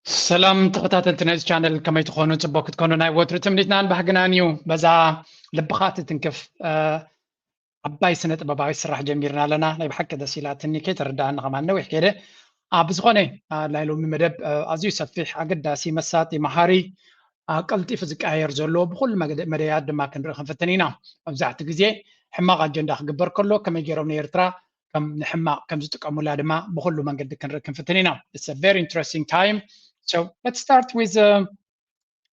ሰላም ተኸታተልቲ ናይዚ ቻነል፣ ከመይ ትኾኑ? ጽቡቅ ክትኮኑ ናይ ወትሩ ትምኒትናን ባህግናን እዩ። በዛ ልብኻ ትትንክፍ ዓባይ ስነ ጥበባዊ ስራሕ ጀሚርና ኣለና። ናይ ብሓቂ ደስ ኢላትኒ፣ ከይተረዳእኒ ከማን ነዊሕ ከይደ። ብዝኾነ፣ ናይ ሎሚ መደብ ኣዝዩ ሰፊሕ፣ ኣገዳሲ፣ መሳጢ፣ መሃሪ፣ ቀልጢፉ ዝቀያየር ዘሎ፣ ብኹሉ መደያት ድማ ክንርኢ ክንፍትን ኢና። መብዛሕትኡ ግዜ ሕማቕ ኣጀንዳ ክግበር ከሎ ከመይ ገይሮም ንኤርትራ ከም ንሕማቕ ከም ዝጥቀሙላ ድማ ብኹሉ መንገዲ ክንርኢ ክንፍትን ኢና። It's a very interesting time. So let's start with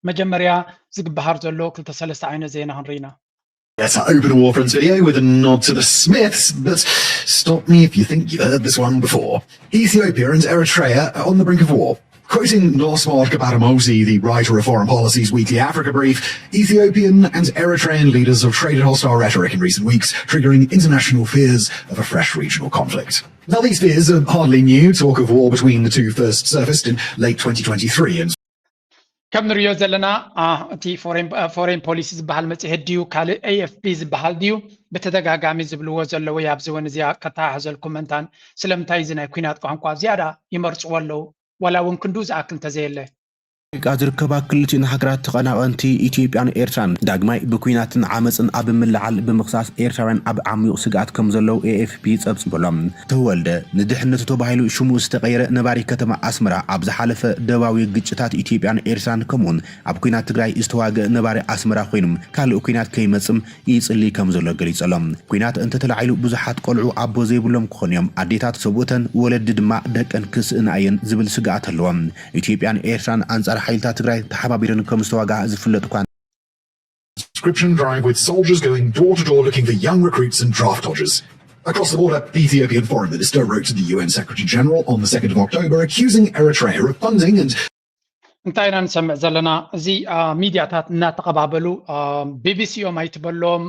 መጀመርያ ዝግበሃር ዘሎ ክልተ ሰለስተ ዓይነት ዜና ክንርኢ ኢና። Yes, I open a war fronts video with a nod to the Smiths, but stop me if you think you've heard this one before. Ethiopia and Eritrea are on the brink of war. Quoting Nosmod Kabatamosi, the writer of Foreign Policy's weekly Africa brief, Ethiopian and Eritrean leaders have traded hostile rhetoric in recent weeks, triggering international fears of a fresh regional conflict. Now, these fears are hardly new. Talk of war between the two first surfaced in late twenty twenty-three and ከም ንሪኦ ዘለና እቲ ፎሬን ፖሊሲ ዝበሃል መፅሄት ድዩ ካልእ ኤኤፍፒ ዝበሃል ድዩ ብተደጋጋሚ ዝብልዎ ዘለዉ ኣብዚ እውን እዚኣ ከተሓሕዘልኩም መንታን ስለምንታይ እዚ ናይ ኩናት ቋንቋ ዝያዳ ይመርፅዎ ኣለዉ ዋላ እውን ክንዱ ዝኣክል እንተዘየለ ኣፍሪቃ ዝርከባ ክልቲኡን ሃገራት ተቐናቐንቲ ኢትዮጵያን ኤርትራን ዳግማይ ብኲናትን ዓመፅን ኣብ ምልዓል ብምኽሳስ ኤርትራውያን ኣብ ዓሚቕ ስግኣት ከም ዘለዉ ኤኤፍፒ ጸብጺቡ ኣሎ። ተወልደ ንድሕነቱ ተባሂሉ ሽሙ ዝተቐየረ ነባሪ ከተማ ኣስመራ ኣብ ዝሓለፈ ደባዊ ግጭታት ኢትዮጵያን ኤርትራን ከምኡውን ኣብ ኲናት ትግራይ ዝተዋግእ ነባሪ ኣስመራ ኮይኑ ካልእ ኲናት ከይመፅም ይጽሊ ከም ዘሎ ገሊጹ ኣሎ። ኲናት እንተተላዒሉ ብዙሓት ቆልዑ ኣቦ ዘይብሎም ክኾኑ እዮም። ኣዴታት ሰብኡተን ወለዲ ድማ ደቀን ክስእና እየን ዝብል ስግኣት ኣለዎ። ኢትዮጵያን ኤርትራን ኣንጻር ሓይልታት ትግራይ ተሓባቢረን ከም ዝተዋግኣ ዝፍለጥ እኳ Conscription drive with soldiers going door to door looking for young recruits and draft dodgers. Across the border, the Ethiopian foreign minister wrote to the U N Secretary General on the second of October accusing Eritrea of funding and እንታይ ኢና ንሰምዕ ዘለና? እዚ ሚድያታት እናተቐባበሉ ቢቢሲ እዮም ኣይትበሎም፣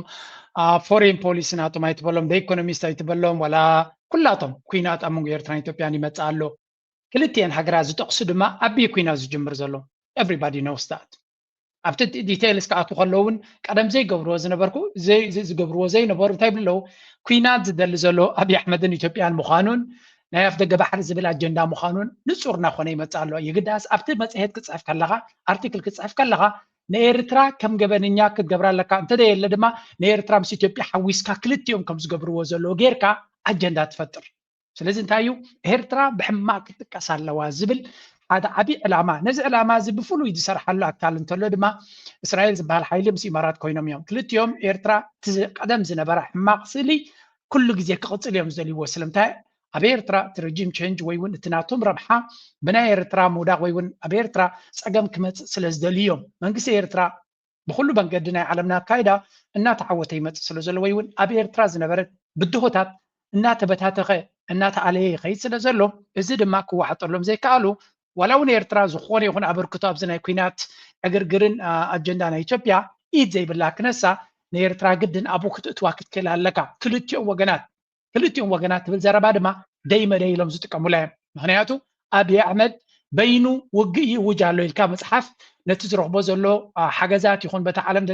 ፎሬን ፖሊሲ ናቶም ኣይትበሎም፣ ኢኮኖሚስት ኣይትበሎም፣ ዋላ ኩላቶም ኩናት ኣብ መንጎ ኤርትራን ኢትዮጵያን ይመፅእ ኣሎ። ክልቲኤን ሃገራት ዝጠቕሱ ድማ ኣቢ ኩናት ዝጅምር ዘሎ everybody knows that። ኣብቲ ዲቴይልስ ክኣትዉ ከለዉ እውን ቀደም ዘይገብርዎ ዝነበርኩ ዝገብርዎ ዘይነበሩ እንታይ ይብሉ ኣለዉ? ኩናት ዝደሊ ዘሎ ኣብይ ኣሕመድን ኢትዮጵያን ምዃኑን ናይ ኣፍ ደገ ባሕሪ ዝብል ኣጀንዳ ምዃኑን ንጹር እናኾነ ይመጽእ ኣሎ። የግዳስ ኣብቲ መጽሔት ክትጽሕፍ ከለኻ ኣርቲክል ክትጽሕፍ ከለኻ ንኤርትራ ከም ገበነኛ ክትገብራ ኣለካ እንተደየለ ድማ ንኤርትራ ምስ ኢትዮጵያ ሓዊስካ ክልቲኦም ከም ዝገብርዎ ዘለዎ ጌርካ ኣጀንዳ ትፈጥር። ስለዚ እንታይ እዩ ኤርትራ ብሕማቅ ክትጥቀስ ኣለዋ ዝብል ሓደ ዓብዪ ዕላማ ነዚ ዕላማ እዚ ብፍሉይ ዝሰርሓሉ ኣካል እንተሎ ድማ እስራኤል ዝበሃል ሓይሊ ምስ ኢማራት ኮይኖም እዮም ክልቲኦም ኤርትራ እቲ ቀደም ዝነበረ ሕማቅ ስእሊ ኩሉ ግዜ ክቕፅል እዮም ዝደልይዎ ስለምንታይ ኣብ ኤርትራ እቲ ረጂም ቸንጅ ወይ እውን እቲ ናቶም ረብሓ ብናይ ኤርትራ ምውዳቕ ወይ እውን ኣብ ኤርትራ ፀገም ክመፅእ ስለ ዝደልዩ እዮም መንግስቲ ኤርትራ ብኹሉ መንገዲ ናይ ዓለምና ኣካይዳ እናተዓወተ ይመፅእ ስለ ዘሎ ወይ እውን ኣብ ኤርትራ ዝነበረ ብድሆታት እናተበታተኸ እናተኣለየ ይኸይድ ስለ ዘሎ እዚ ድማ ክወሓጠሎም ዘይከኣሉ ዋላ እውን ኤርትራ ዝኾነ ይኹን ኣበርክቶ ኣብዚ ናይ ኩናት ዕግርግርን ኣጀንዳ ናይ ኢትዮጵያ ኢድ ዘይብላ ክነሳ ንኤርትራ ግድን ኣብኡ ክትእትዋ ክትክእል ኣለካ ክልቲኦም ወገናት ክልቲኦም ወገናት ትብል ዘረባ ድማ ደይ መደይ ኢሎም ዝጥቀሙላ እዮም ምክንያቱ ኣብይ ኣሕመድ በይኑ ውግእ ይእውጅ ኣሎ ኢልካ ምፅሓፍ ነቲ ዝረኽቦ ዘሎ ሓገዛት ይኹን በታ ዓለም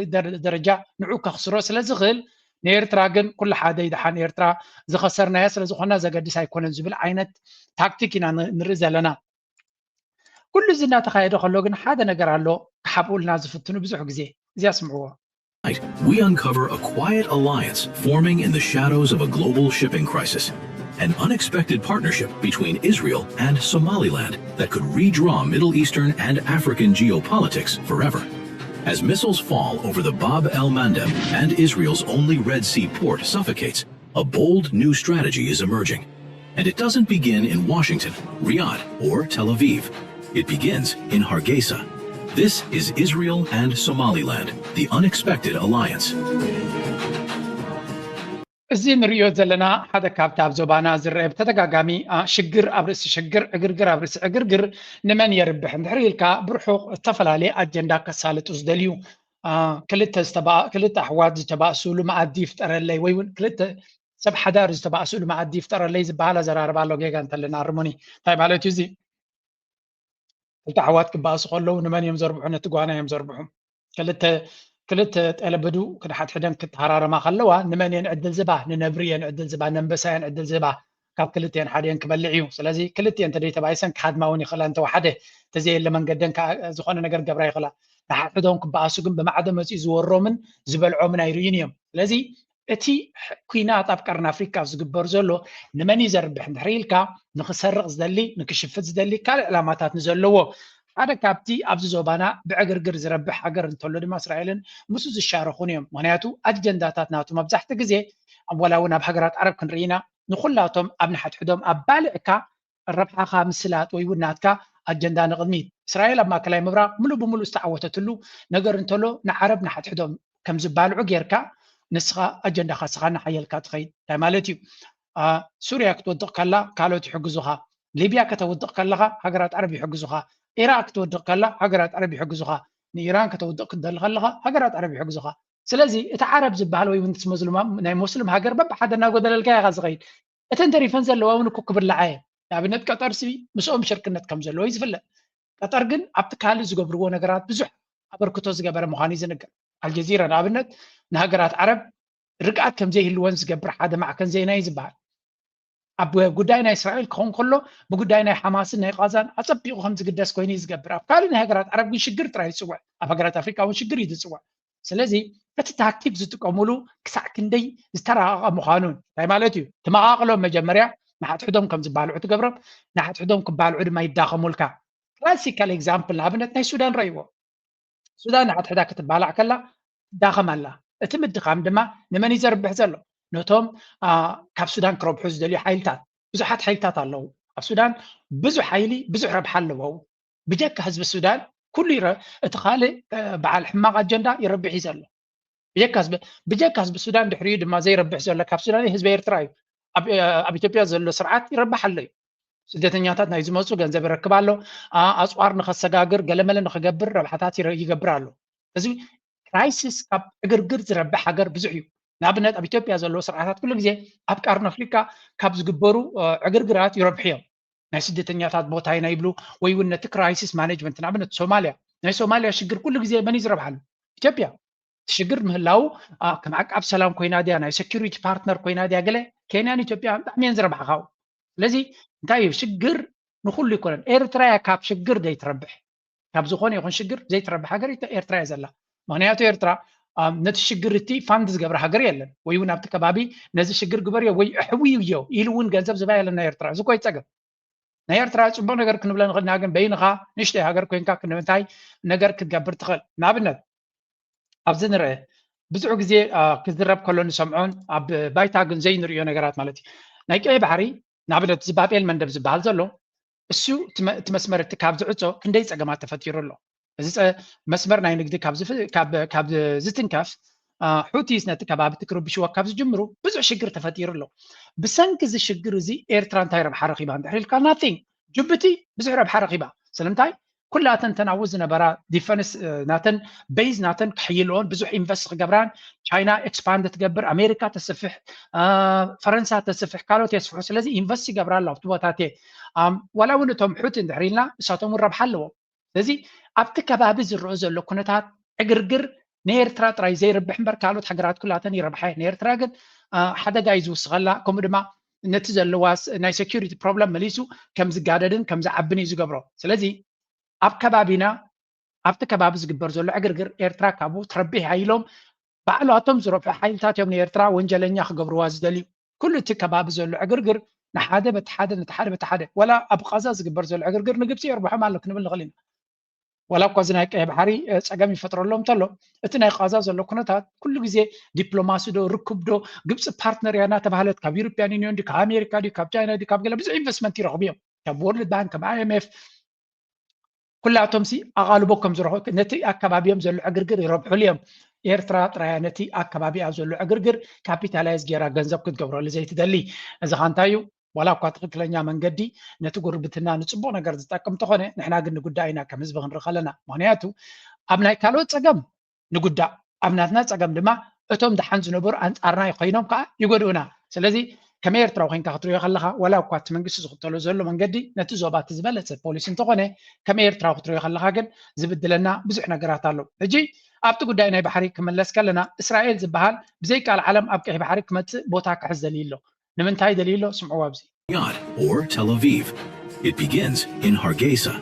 ደረጃ ንዑ ከኽስሮ ስለ ዝኽእል ንኤርትራ ግን ኩሉ ሓደ ይድሓን ኤርትራ ዝኸሰርናያ ስለ ዝኾና ዘገድስ ኣይኮነን ዝብል ዓይነት ታክቲክ ኢና ንርኢ ዘለና ኩሉ እዚ እናተኻየደ ከሎ ግን ሓደ ነገር ኣሎ ክሓብኡልና ዝፍትኑ ብዙሕ ግዜ እዚኣ ስምዕዎ We uncover a quiet alliance forming in the shadows of a global shipping crisis. An unexpected partnership between Israel and Somaliland that could redraw Middle Eastern and African geopolitics forever. As missiles fall over the Bab el Mandeb and Israel's only Red Sea port suffocates, a bold new strategy is emerging. And it doesn't begin in Washington, Riyadh, or Tel Aviv. It begins in Hargeisa. This is Israel and Somaliland, the unexpected alliance. እዚ ንሪኦ ዘለና ሓደ ካብቲ ኣብ ዞባና ዝረአ ብተደጋጋሚ ሽግር ኣብ ርእሲ ሽግር ዕግርግር ኣብ ርእሲ ዕግርግር ንመን የርብሕ እንድሕር ኢልካ ብርሑቕ ዝተፈላለየ ኣጀንዳ ከሳልጡ ዝደልዩ ክልተ ኣሕዋት ዝተባእሱሉ መኣዲ ይፍጠረለይ ወይ እውን ክልተ ሰብ ሓዳር ዝተባእሱሉ መኣዲ ይፍጠረለይ ዝበሃል ኣዘራርባ ኣሎ ጌጋ እንተለና ኣርሙኒ እንታይ ማለት እዩ እዚ ክልተ ኣሕዋት ክባእሱ ከለዉ ንመን እዮም ዘርብሑ ነቲ ጓና እዮም ዘርብሑ ክልተ ክልተ ጠለብዱ ክድሓድሕደን ክተሃራረማ ከለዋ ንመን እየን ዕድል ዝባ ንነብሪ እየን ዕድል ዝባ ነንበሳ እየን ዕድል ዝባ ካብ ክልቲኤን ሓደን ክበልዕ እዩ። ስለዚ ክልቲኤን ተደይተባይሰን ክሃድማ እውን ይኽእላ እንተወሓደ፣ ተዘየለ መንገደን ከዓ ዝኾነ ነገር ገብራ ይኽእላ። ንሓድሕዶም ክበኣሱ ግን ብማዕዶ መፂኡ ዝወሮምን ዝበልዖምን ኣይርእዩን እዮም። ስለዚ እቲ ኩናት ኣብ ቀርኒ ኣፍሪካ ዝግበር ዘሎ ንመን እዩ ዘርብሕ እንድሕር ኢልካ፣ ንክሰርቕ ዝደሊ፣ ንክሽፍት ዝደሊ፣ ካልእ ዕላማታት ንዘለዎ፣ ሓደ ካብቲ ኣብዚ ዞባና ብዕግርግር ዝረብሕ ሃገር እንተሎ ድማ እስራኤልን ምስኡ ዝሻረኹን እዮም። ምክንያቱ ኣጀንዳታት ናቱ መብዛሕቲ ግዜ ወላ እውን ኣብ ሃገራት ዓረብ ክንርኢ ኢና፣ ንኩላቶም ኣብ ንሓድሕዶም ኣባልዕካ ረብሓኻ ምስላጥ ወይ እውን ናትካ ኣጀንዳ ንቕድሚት። እስራኤል ኣብ ማእከላይ ምብራቕ ምሉእ ብምሉእ ዝተዓወተትሉ ነገር እንተሎ ንዓረብ ንሓድሕዶም ከም ዝባልዑ ጌርካ ንስኻ ኣጀንዳኻ ንስኻ እናሓየልካ ትኸይድ እንታይ ማለት እዩ? ሱርያ ክትወድቕ ከላ ካልኦት ይሕግዙኻ። ሊብያ ከተውድቕ ከለኻ ሃገራት ዓረብ ይሕግዙኻ። ኢራቅ ክትወድቕ ከላ ሃገራት ዓረብ ይሕግዙኻ። ንኢራን ከተውድቕ ክትደሊ ከለኻ ሃገራት ዓረብ ይሕግዙኻ። ስለዚ እቲ ዓረብ ዝበሃል ወይ እውን ናይ ሞስሊም ሃገር በብሓደ እናጎደለልካ ኢኻ ዝኸይድ። እተን ተሪፈን ዘለዋ እውን እኮ ክብላዓ እየ። ንኣብነት ቀጠር ሲ ምስኦም ሽርክነት ከም ዘለዎ እዩ ዝፍለጥ። ቀጠር ግን ኣብቲ ካልእ ዝገብርዎ ነገራት ብዙሕ ኣበርክቶ ዝገበረ ምዃኑ እዩ ዝንገር። ኣልጀዚራ ንኣብነት ንሃገራት ዓረብ ርግኣት ከም ዘይህልወን ዝገብር ሓደ ማዕከን ዜና እዩ ዝበሃል። ኣብ ጉዳይ ናይ እስራኤል ክኸውን ከሎ ብጉዳይ ናይ ሓማስን ናይ ቃዛን ኣጸቢቑ ከም ዝግደስ ኮይኑ እዩ ዝገብር። ኣብ ካልእ ናይ ሃገራት ዓረብ ግን ሽግር ጥራይ ይጽውዕ፣ ኣብ ሃገራት ኣፍሪካ እውን ሽግር እዩ ዝጽውዕ። ስለዚ እቲ ታክቲክ ዝጥቀሙሉ ክሳዕ ክንደይ ዝተራቐቐ ምዃኑን እንታይ ማለት እዩ? ትመቓቕሎም መጀመርያ ንሓድሕዶም ከም ዝባልዑ ትገብሮም፣ ንሓድሕዶም ክባልዑ ድማ ይዳኸሙልካ። ክላሲካል ኤግዛምፕል ንኣብነት ናይ ሱዳን ረእይዎ። ሱዳን ንሓድሕዳ ክትባላዕ ከላ ትዳኸም ኣላ። እቲ ምድኻም ድማ ንመን እዩ ዘርብሕ ዘሎ? ነቶም ካብ ሱዳን ክረብሑ ዝደልዩ ሓይልታት። ብዙሓት ሓይልታት ኣለዉ ኣብ ሱዳን። ብዙሕ ሓይሊ ብዙሕ ረብሓ ኣለዎ። ብጀካ ህዝቢ ሱዳን ኩሉ እቲ ካልእ በዓል ሕማቕ ኣጀንዳ ይረብሕ እዩ ዘሎ። ብጀካ ህዝቢ ብሱዳን ድሕሪኡ ድማ ዘይረብሕ ዘሎ ካብ ሱዳን ህዝቢ ኤርትራ እዩ። ኣብ ኢትዮጵያ ዘሎ ስርዓት ይረብሕ ኣሎ እዩ። ስደተኛታት ናይ ዝመፁ ገንዘብ ይረክብ ኣሎ። ኣፅዋር ንኸሰጋግር ገለመለ ንኽገብር ረብሓታት ይገብር ኣሎ። እዚ ክራይሲስ ካብ ዕግርግር ዝረብሕ ሃገር ብዙሕ እዩ። ንኣብነት ኣብ ኢትዮጵያ ዘለዎ ስርዓታት ኩሉ ግዜ ኣብ ቀርኒ ኣፍሪካ ካብ ዝግበሩ ዕግርግራት ይረብሑ እዮም። ናይ ስደተኛታት ቦታ ኢና ይብሉ ወይ እውን ነቲ ክራይሲስ ማኔጅመንት ንኣብነት ሶማልያ ናይ ሶማልያ ሽግር ኩሉ ግዜ መን እዩ ዝረብሓሉ? ኢትዮጵያ። ሽግር ምህላው ከም ዓቃብ ሰላም ኮይና ድያ ናይ ሴኩሪቲ ፓርትነር ኮይና ድያ ገለ ኬንያን ኢትዮጵያ ብጣዕሚ እየን ዝረብሓ ካብኡ። ስለዚ እንታይ እዩ ሽግር ንኩሉ ይኮነን። ኤርትራ እያ ካብ ሽግር ዘይትረብሕ። ካብ ዝኾነ ይኹን ሽግር ዘይትረብሕ ሃገር ኤርትራ እያ ዘላ። ምክንያቱ ኤርትራ ነቲ ሽግር እቲ ፋንድ ዝገብረ ሃገር የለን ወይ እውን ኣብቲ ከባቢ ነዚ ሽግር ግበርዮ ወይ ኣሕውይዮ ኢሉ እውን ገንዘብ ዝባ የለን ናይ ኤርትራ። እዚ ኮይ ፀገም ናይ ኤርትራ ፅቡቅ ነገር ክንብለ ንኽእልና ግን በይንኻ ንእሽተይ ሃገር ኮይንካ ክንምንታይ ነገር ክትገብር ትኽእል? ንኣብነት ኣብዚ ንርአ ብዙሕ ግዜ ክዝረብ ከሎ ንሰምዖን ኣብ ባይታ ግን ዘይንርእዮ ነገራት ማለት እዩ። ናይ ቀይ ባሕሪ ንኣብነት እዚ ባብኤል መንደብ ዝበሃል ዘሎ እሱ እቲ መስመር እቲ ካብ ዝዕፆ ክንደይ ፀገማት ተፈጢሩ ኣሎ። እዚ መስመር ናይ ንግዲ ካብ ዝትንከፍ ሑቲስ ነቲ ከባቢ እቲ ክርብሽዎ ካብ ዝጅምሩ ብዙሕ ሽግር ተፈጢሩ ኣሎ። ብሰንኪ እዚ ሽግር እዚ ኤርትራ እንታይ ረብሓ ረኺባ እንድሕር ኢልካ nothing። ጅቡቲ ብዙሕ ረብሓ ረኺባ። ስለምንታይ? ኩላተን ተን ኣብኡ ዝነበራ ዲፈንስ ናተን ቤዝ ናተን ክሕይልኦን ብዙሕ ኢንቨስት ክገብራን ቻይና ኤክስፓንድ ትገብር፣ ኣሜሪካ ተስፍሕ፣ ፈረንሳ ተስፍሕ፣ ካልኦት የስፍሑ። ስለዚ ኢንቨስት ይገብራ ኣለዋ ኣብቲ ቦታቴ። ዋላ እውን እቶም ሑቲ እንድሕር ኢልና ንሳቶም እውን ረብሓ ኣለዎም። ስለዚ ኣብቲ ከባቢ ዝረአ ዘሎ ኩነታት ዕግርግር ንኤርትራ ጥራይ ዘይረብሕ እምበር ካልኦት ሃገራት ኩላተን ይረብሓ። ንኤርትራ ግን ሓደጋ እዩ ዝውስኸላ። ከምኡ ድማ ነቲ ዘለዋ ናይ ሴኩሪቲ ፕሮብለም መሊሱ ከም ዝጋደድን ከም ዝዓብን እዩ ዝገብሮ። ስለዚ ኣብ ከባቢና ኣብቲ ከባቢ ዝግበር ዘሎ ዕግርግር ኤርትራ ካብኡ ትረብሕ ኢሎም ባዕላቶም ዝረብሑ ሓይልታት እዮም ንኤርትራ ወንጀለኛ ክገብርዋ ዝደልዩ። ኩሉ እቲ ከባቢ ዘሎ ዕግርግር ንሓደ በቲ ሓደ ነቲ ሓደ በቲ ሓደ ዋላ ኣብ ቃዛ ዝግበር ዘሎ ዕግርግር ንግብፂ የርብሖም ኣሎ ክንብል ንኽእል ኢና። ዋላ እኳ እዚ ናይ ቀይ ባሕሪ ፀገም ይፈጥረሎም እንተሎ እቲ ናይ ቃዛ ዘሎ ኩነታት ኩሉ ግዜ ዲፕሎማሲ ዶ ርክብ ዶ ግብፂ ፓርትነር እያ እናተባህለት ካብ ዩሮፒያን ዩኒዮን ድዩ ካብ ኣሜሪካ ድዩ ካብ ቻይና ድዩ ካብ ገለ ብዙሕ ኢንቨስትመንት ይረኽቡ እዮም ካብ ወርልድ ባንክ ካብ ኣይኤምኤፍ። ኩላቶም ሲ ኣቓልቦ ከም ዝረኽቡ ነቲ ኣከባቢኦም ዘሎ ዕግርግር ይረብሕሉ እዮም። ኤርትራ ጥራያ ነቲ ኣከባቢኣ ዘሎ ዕግርግር ካፒታላይዝ ጌራ ገንዘብ ክትገብረሉ ዘይትደሊ። እዚ ኻ እንታይ እዩ? ዋላ እኳ ትኽክለኛ መንገዲ ነቲ ጉርብትና ንፅቡቕ ነገር ዝጠቅም እንተኾነ ንሕና ግን ንጉዳይና ከም ህዝቢ ክንርኢ ከለና። ምክንያቱ ኣብ ናይ ካልኦት ፀገም ንጉዳእ ኣብ ናትና ፀገም ድማ እቶም ደሓን ዝነበሩ ኣንፃርና ኮይኖም ከዓ ይጎድኡና። ስለዚ ከም ኤርትራዊ ኮይንካ ክትሪኦ ከለካ ዋላ እኳ እቲ መንግስቲ ዝኽተሎ ዘሎ መንገዲ ነቲ ዞባ እቲ ዝበለፀ ፖሊሲ እንተኾነ ከም ኤርትራዊ ክትሪኦ ከለካ ግን ዝብድለና ብዙሕ ነገራት ኣሎ። ሕጂ ኣብቲ ጉዳይ ናይ ባሕሪ ክምለስ ከለና እስራኤል ዝበሃል ብዘይ ቃል ዓለም ኣብ ቀይሕ ባሕሪ ክመፅእ ቦታ ክሕዝ ደልዩ ኣሎ። ንምንታይ ደልዩ ኣሎ? ስምዕዎ ኣብዚ Riyadh or Tel Aviv. It begins in Hargeisa.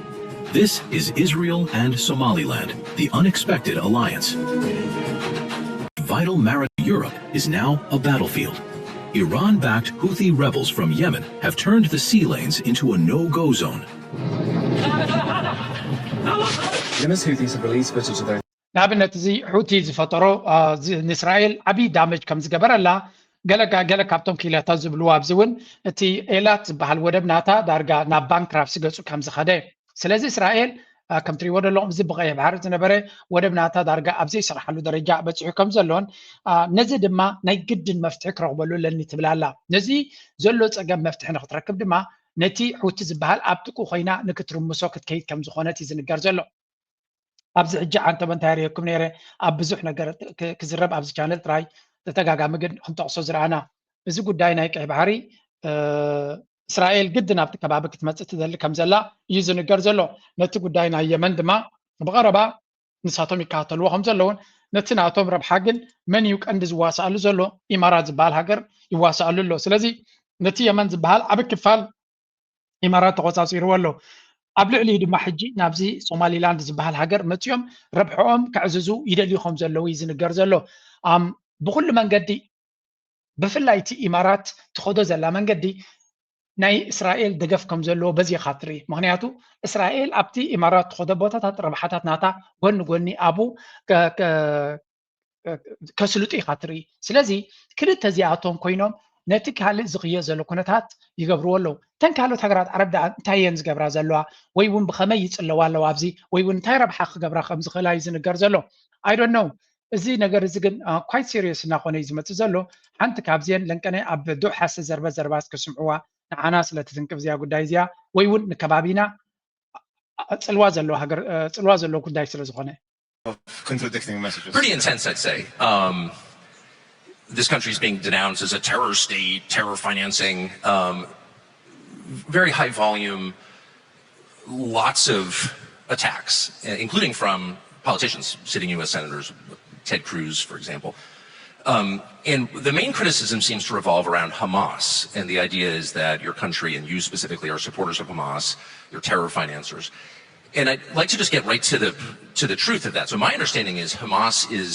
This is Israel and Somaliland, the unexpected alliance. Vital maritime Europe is now a battlefield. Iran-backed Houthi rebels from Yemen have turned the sea lanes into a no-go zone. Yemen's Houthis have released footage of their ንኣብነት እዚ ሑቲ ዝፈጠሮ ንእስራኤል ዓብዪ ዳመጅ ከም ዝገበረላ ገለ ገለ ካብቶም ክኢላታት ዝብልዎ ኣብዚ እውን እቲ ኤላት ዝበሃል ወደብ ናታ ዳርጋ ናብ ባንክራፕሲ ገፁ ከም ዝኸደ። ስለዚ እስራኤል ከም ትሪእዎ ዘለኹም እዚ ብቐይሕ ባሕሪ ዝነበረ ወደብ ናታ ዳርጋ ኣብ ዘይሰርሓሉ ደረጃ በፂሑ ከም ዘሎን ነዚ ድማ ናይ ግድን መፍትሒ ክረኽበሉ ኣለኒ ትብል ኣላ። ነዚ ዘሎ ፀገም መፍትሒ ንክትረክብ ድማ ነቲ ሑቲ ዝበሃል ኣብ ጥቁ ኮይና ንክትርምሶ ክትከይድ ከም ዝኾነት እዩ ዝንገር ዘሎ። ኣብዚ ሕጂ ዓንተቦ እንታይ ርእየኩም ነይረ ኣብ ብዙሕ ነገር ክዝረብ ኣብዚ ቻነል ጥራይ ተተጋጋሚ ግን ክንጠቕሶ ዝረኣና እዚ ጉዳይ ናይ ቀይ ባሕሪ እስራኤል ግድን ኣብቲ ከባቢ ክትመፅእ ትደሊ ከም ዘላ እዩ ዝንገር ዘሎ። ነቲ ጉዳይ ናይ የመን ድማ ብቐረባ ንሳቶም ይከታተልዎ ከም ዘለውን ነቲ ናቶም ረብሓ ግን መን እዩ ቀንዲ ዝዋሳኣሉ ዘሎ? ኢማራት ዝበሃል ሃገር ይዋሳኣሉ ኣሎ። ስለዚ ነቲ የመን ዝበሃል ዓቢ ክፋል ኢማራት ተቆፃፂርዎ ኣሎ። ኣብ ልዕሊኡ ድማ ሕጂ ናብዚ ሶማሊላንድ ዝበሃል ሃገር መፂኦም ረብሕኦም ከዕዝዙ ይደልዩ ከም ዘለዉ እዩ ዝንገር ዘሎ። ብኩሉ መንገዲ ብፍላይ እቲ ኢማራት ትኸዶ ዘላ መንገዲ ናይ እስራኤል ደገፍ ከም ዘለዎ በዚ ኢኻ ትርኢ። ምክንያቱ እስራኤል ኣብቲ ኢማራት ትኸዶ ቦታታት ረብሓታት ናታ ጎኒ ጎኒ ኣብኡ ከስልጡ ኢኻ ትርኢ። ስለዚ ክልተ እዚኣቶም ኮይኖም ነቲ ካልእ ዝኽዮ ዘሎ ኩነታት ይገብርዎ ኣለዉ። እተን ካልኦት ሃገራት ዓረብ ደኣ እንታይ እየን ዝገብራ ዘለዋ ወይ እውን ብኸመይ ይፅለዋ ኣለዋ ኣብዚ ወይ እውን እንታይ ረብሓ ክገብራ ከም ዝኽእላ እዩ ዝንገር ዘሎ። I don't know። እዚ ነገር እዚ ግን quite serious እናኾነ እዩ ዝመፅእ ዘሎ። ሓንቲ ካብዚአን ለንቀነ ኣብ ዶሓ ዝተዘርበ ዘረባ እስከ ስምዕዋ ንዓና ስለ ትትንቅፍ እዚኣ ጉዳይ እዚኣ ወይ እውን ንከባቢና ፅልዋ ዘለዎ ሃገር ፅልዋ ዘለዎ ጉዳይ ስለ ዝኾነ of contradicting messages. Pretty intense, I'd say. Um, this country is being denounced as a terror state, terror financing, um, very high volume, lots of attacks, including from politicians, sitting U S senators, Ted Cruz, for example. Um, and the main criticism seems to revolve around Hamas, and the idea is that your country and you specifically are supporters of Hamas, you're terror financiers. And I'd like to just get right to the to the truth of that. So my understanding is Hamas is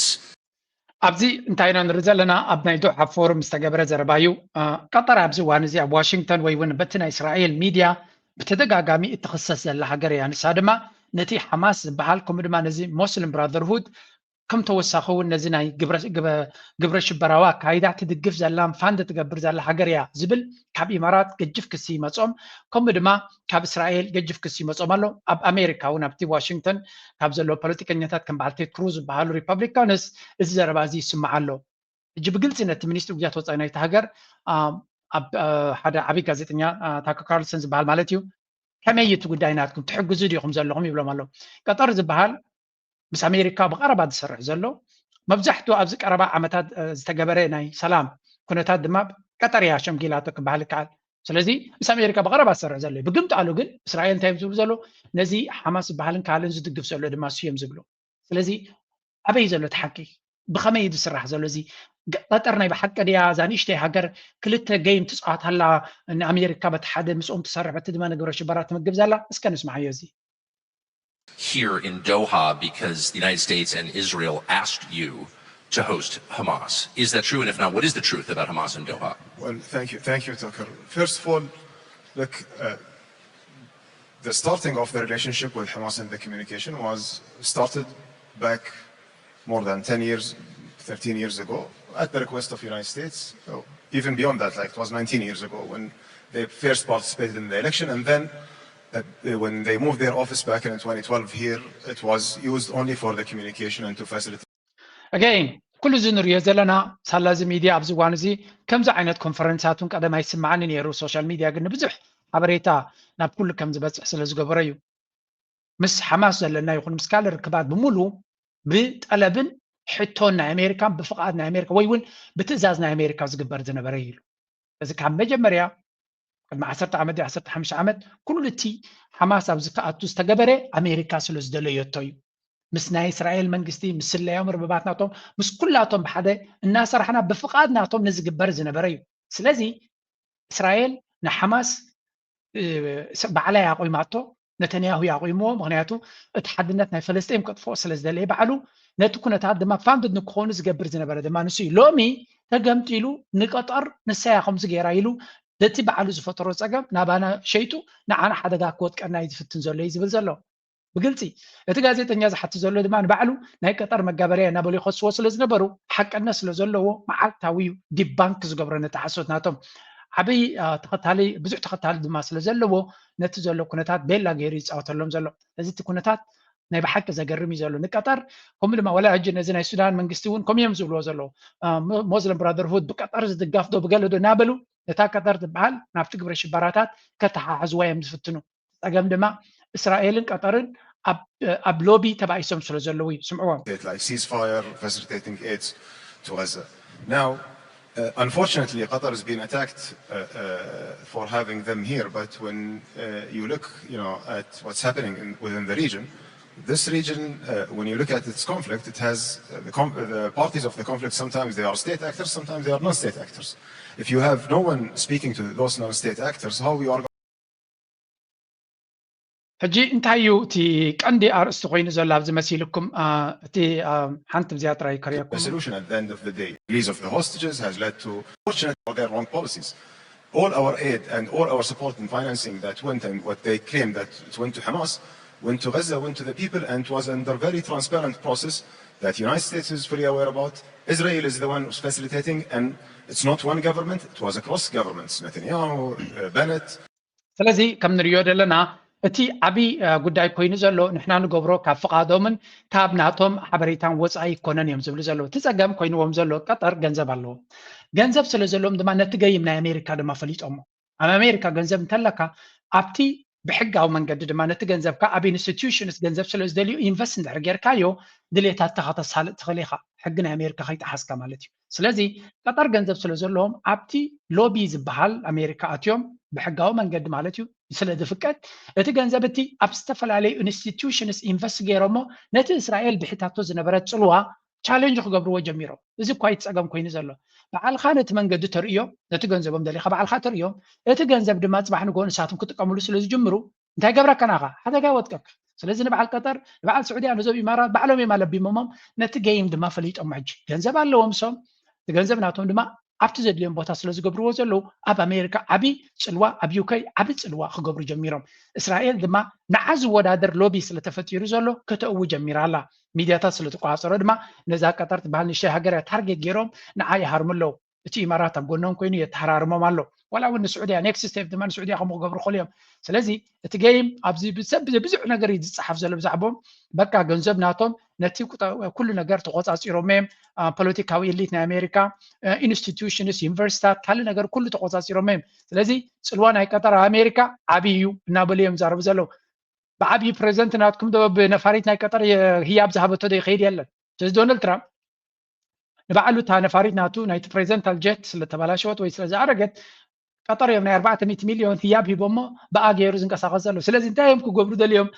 ኣብዚ እንታይ ኢና ንርኢ ዘለና ኣብ ናይ ዶሓ ፎርም ዝተገበረ ዘረባ እዩ። ቀጠር ኣብዚ እዋን እዚ ኣብ ዋሽንግተን ወይ እውን በቲ ናይ እስራኤል ሚድያ ብተደጋጋሚ እትኽሰስ ዘላ ሃገር እያ። ንሳ ድማ ነቲ ሓማስ ዝበሃል ከምኡ ድማ ነዚ ሞስሊም ብራዘርሁድ ከም ተወሳኺ እውን ነዚ ናይ ግብረ ሽበራዊ ኣካይዳ ትድግፍ ዘላን ፋንድ ትገብር ዘላ ሃገር እያ ዝብል ካብ ኢማራት ገጅፍ ክሲ ይመፆም ከምኡ ድማ ካብ እስራኤል ገጅፍ ክሲ ይመፆም ኣሎ። ኣብ ኣሜሪካ እውን ኣብቲ ዋሽንግተን ካብ ዘለዉ ፖለቲከኛታት ከም በዓል ቴድ ክሩዝ ዝበሃሉ ሪፐብሊካንስ እዚ ዘረባ እዚ ይስማዕ ኣሎ። ሕጂ ብግልፂ ነቲ ሚኒስትሪ ጉዳያት ወፃኢ ናይቲ ሃገር ኣብ ሓደ ዓብይ ጋዜጠኛ ታከር ካርልሰን ዝበሃል ማለት እዩ ከመይ እቲ ጉዳይ ናትኩም ትሕግዙ ዲኹም ዘለኹም ይብሎም ኣለዉ። ቀጠር ዝበሃል ምስ ኣሜሪካ ብቐረባ ዝሰርሕ ዘሎ መብዛሕትኡ ኣብዚ ቀረባ ዓመታት ዝተገበረ ናይ ሰላም ኩነታት ድማ ቀጠር እያ ሸምጊላቶ ክበሃል ይከኣል። ስለዚ ምስ ኣሜሪካ ብቐረባ ዝሰርሕ ዘሎ እዩ። ብግምጣሉ ግን እስራኤል እንታይ እዮም ዝብሉ ዘለዉ? ነዚ ሓማስ ዝበሃልን ካልእን ዝድግፍ ዘሎ ድማ እሱ እዮም ዝብሉ። ስለዚ ኣበይ ዘሎ እቲ ሓቂ? ብኸመይ እዩ ዝስራሕ ዘሎ እዚ? ቀጠር ናይ ብሓቂ ድያ እዛ ንእሽተይ ሃገር ክልተ ጌም ትፃወት ኣላ? ንኣሜሪካ በቲ ሓደ ምስኦም ትሰርሕ በቲ ድማ ንግብረ ሽበራ ትምግብ ዘላ? እስከ ንስማዓዮ እዚ። here in Doha because the United States and Israel asked you to host Hamas. Is that true? And if not, what is the truth about Hamas in Doha? Well, thank you. Thank you, Tucker. First of all, look, uh, the starting of the relationship with Hamas and the communication was started back more than ten years, thirteen years ago at the request of the United States. So even beyond that, like it was nineteen years ago when they first participated in the election, and then uh, when they moved their office back in twenty twelve here, it was used only for the communication and to facilitate. Again, ኩሉ እዚ ንሪኦ ዘለና ሳላ እዚ ሚድያ ኣብዚ እዋን እዚ ከምዚ ዓይነት ኮንፈረንሳት እውን ቀደም ኣይስማዓኒ ነይሩ። ሶሻል ሚድያ ግን ንብዙሕ ሓበሬታ ናብ ኩሉ ከም ዝበፅሕ ስለ ዝገበረ እዩ። ምስ ሓማስ ዘለና ይኹን ምስ ካልእ ርክባት ብምሉ ብጠለብን ሕቶን ናይ ኣሜሪካን ብፍቓድ ናይ ኣሜሪካ ወይ እውን ብትእዛዝ ናይ ኣሜሪካ ዝግበር ዝነበረ እዩ ኢሉ። እዚ ካብ መጀመርያ ቅድሚ ዓሰርተ ዓመት ዓሰርተ ሓሙሽተ ዓመት ኩሉ እቲ ሓማስ ኣብዚ ክኣቱ ዝተገበረ ኣሜሪካ ስለ ዝደለየቶ እዩ። ምስ ናይ እስራኤል መንግስቲ ምስ ስለያ መርበባት ናቶም ምስ ኩላቶም ብሓደ እናሰራሕና ብፍቓድ ናቶም ንዝግበር ዝነበረ እዩ። ስለዚ እስራኤል ንሓማስ ባዕላ ኣቑማቶ፣ ነተንያሁ ኣቑምዎ። ምክንያቱ እቲ ሓድነት ናይ ፈለስጢን ከጥፍኦ ስለ ዝደለየ ባዕሉ ነቲ ኩነታት ድማ ፋንድድ ንክኾኑ ዝገብር ዝነበረ ድማ ንሱ እዩ። ሎሚ ተገምጢሉ ንቀጠር ንሳያ ከምዚ ገይራ ኢሉ ነቲ ባዕሉ ዝፈጠሮ ፀገም ናባና ሸይጡ ንዓና ሓደጋ ክወጥቀና እዩ ዝፍትን ዘሎ እዩ ዝብል ዘሎ። ብግልፂ እቲ ጋዜጠኛ ዝሓቲ ዘሎ ድማ ንባዕሉ ናይ ቀጠር መጋበርያ እናበሉ ይኸስዎ ስለ ዝነበሩ ሓቀነት ስለ ዘለዎ መዓልታዊ እዩ ዲባንክ ዝገብሮ ነቲ ሓሶት ናቶም። ዓብይ ተኸታሊ ብዙሕ ተኸታሊ ድማ ስለ ዘለዎ ነቲ ዘሎ ኩነታት ቤላ ገይሩ ይፃወተሎም ዘሎ። እዚ እቲ ኩነታት ናይ ብሓቂ ዘገርም እዩ ዘሎ ንቀጠር። ከምኡ ድማ ወላ ሕጂ ነዚ ናይ ሱዳን መንግስቲ እውን ከምኡ እዮም ዝብልዎ ዘለዉ። ሞስለም ብራደርሁድ ብቀጠር ዝድጋፍ ዶ ብገለ ዶ እናበሉ ነታ ቀጠር ትበሃል ናብቲ ግብረ ሽበራታት ከተሓሕዝዋ እዮም ዝፍትኑ። ፀገም ድማ እስራኤልን ቀጠርን ኣብ ሎቢ ተባኢሶም ስለ ዘለዉ እዩ። ስምዕዎም። Like ceasefire, facilitating aids to Gaza. Now, uh, unfortunately, Qatar has been attacked uh, uh, for having them here. But when uh, you look, you know, at what's happening in, within the region, this region, uh, when you look at its conflict, it has uh, the, com- the parties of the conflict. Sometimes they are state actors, sometimes they are non-state actors. If you have no one speaking to those non-state actors, how you are ሕጂ እንታይ እዩ እቲ ቀንዲ ኣርእስቲ ኮይኑ ዘሎ ኣብዚ መሲልኩም? እቲ ሓንቲ ብዚኣ ጥራይ ከርእየኩም። The solution at the end of the day, release of the hostages has led to, fortunately for their wrong policies, all our aid and all our support and financing that went and what they claimed that it went to Hamas, went to Gaza, went to the people, and it was under very transparent process that the United States is fully aware about. Israel is the one who's facilitating, and it's not one government, it was across governments, Netanyahu, uh, Bennett, ስለዚ ከም ንሪኦ ዘለና እቲ ዓብዪ ጉዳይ ኮይኑ ዘሎ ንሕና ንገብሮ ካብ ፍቓዶምን ካብ ናቶም ሓበሬታን ወፃኢ ኣይኮነን እዮም ዝብሉ ዘለዉ። እቲ ፀገም ኮይንዎም ዘሎ ቀጠር ገንዘብ ኣለዎም። ገንዘብ ስለ ዘለዎም ድማ ነቲ ገይም ናይ ኣሜሪካ ድማ ፈሊጦሞ። ኣብ ኣሜሪካ ገንዘብ እንተለካ ኣብቲ ብሕጋዊ መንገዲ ድማ ነቲ ገንዘብካ ኣብ ኢንስቲትዩሽንስ ገንዘብ ስለ ዝደልዩ ኢንቨስት እንድሕር ጌርካዮ ድሌታትካ ከተሳልጥ ትኽእል ኢኻ፣ ሕጊ ናይ ኣሜሪካ ከይጠሓስካ ማለት እዩ። ስለዚ ቀጠር ገንዘብ ስለ ዘለዎም ኣብቲ ሎቢ ዝበሃል ኣሜሪካ ኣትዮም ብሕጋዊ መንገዲ ማለት እዩ ስለ ዝፍቀድ እቲ ገንዘብ እቲ ኣብ ዝተፈላለዩ ኢንስቲትዩሽንስ ኢንቨስት ገይሮሞ ነቲ እስራኤል ብሒታቶ ዝነበረት ፅልዋ ቻሌንጅ ክገብርዎ ጀሚሮም። እዚ እኳ እቲ ፀገም ኮይኑ ዘሎ በዓልካ ነቲ መንገዲ ተርእዮም ነቲ ገንዘቦም ደሊካ በዓልካ ተርእዮም እቲ ገንዘብ ድማ ፅባሕ ንግሆ ንሳቶም ክጥቀምሉ ስለ ዝጅምሩ እንታይ ገብረካ ናኻ ሓደጋ ይወጥቀካ። ስለዚ ንበዓል ቀጠር ንበዓል ስዑድያ ነዞም ኢማራት ባዕሎም እዮም ኣለቢሞሞም ነቲ ገይም ድማ ፈሊጦም። ሕጂ ገንዘብ ኣለዎም እሶም እቲ ገንዘብ ናቶም ድማ ኣብቲ ዘድልዮም ቦታ ስለ ዝገብርዎ ዘለዉ ኣብ ኣሜሪካ ዓብዪ ፅልዋ ኣብ ዩከይ ዓብዪ ፅልዋ ክገብሩ ጀሚሮም። እስራኤል ድማ ንዓ ዝወዳደር ሎቢ ስለ ተፈጢሩ ዘሎ ከተእዊ ጀሚራ ኣላ። ሚድያታት ስለ ተቋፀሮ ድማ ነዛ ቀጠር ትበሃል ንእሽተይ ሃገር እያ ታርጌት ገይሮም ንዓ ይሃርሙ ኣለዉ። እቲ ኢማራት ኣብ ጎኖም ኮይኑ የተሃራርሞም ኣሎ። ዋላ እውን ንስዑድያ ኔክስት ስቴፕ ድማ ንስዑድያ ከምኡ ክገብሩ ክኽእሉ እዮም። ስለዚ እቲ ገይም ኣብዚ ብሰብ ብዙሕ ነገር እዩ ዝፀሓፍ ዘሎ ብዛዕቦም በቃ ገንዘብ ናቶም ነቲ ኩሉ ነገር ተቆፃፂሮም እዮም። ፖለቲካዊ ኤሊት ናይ ኣሜሪካ ኢንስቲትዩሽንስ ዩኒቨርሲታት ካልእ ነገር ኩሉ ተቆፃፂሮም እዮም። ስለዚ ፅልዋ ናይ ቀጠር ኣብ ኣሜሪካ ዓብዪ እዩ እናበሉ እዮም ዝዛረቡ ዘለዉ። ብዓብዪ ፕሬዚደንት ናትኩም ዶ ብነፋሪት ናይ ቀጠር ህያብ ዝሃበቶ ዶ ይኸይድ የለን። ስለዚ ዶናልድ ትራምፕ ንባዕሉ እታ ነፋሪት ናቱ ናይቲ ፕሬዚደንታል ጀት ስለተበላሸወት ወይ ስለዝኣረገት ቀጠር እዮም ናይ ኣርባዕተ ሚእቲ ሚልዮን ህያብ ሂቦሞ ብኣ ገይሩ ዝንቀሳቐስ ዘሎ። ስለዚ እንታይ እዮም ክገብሩ ደልዮም?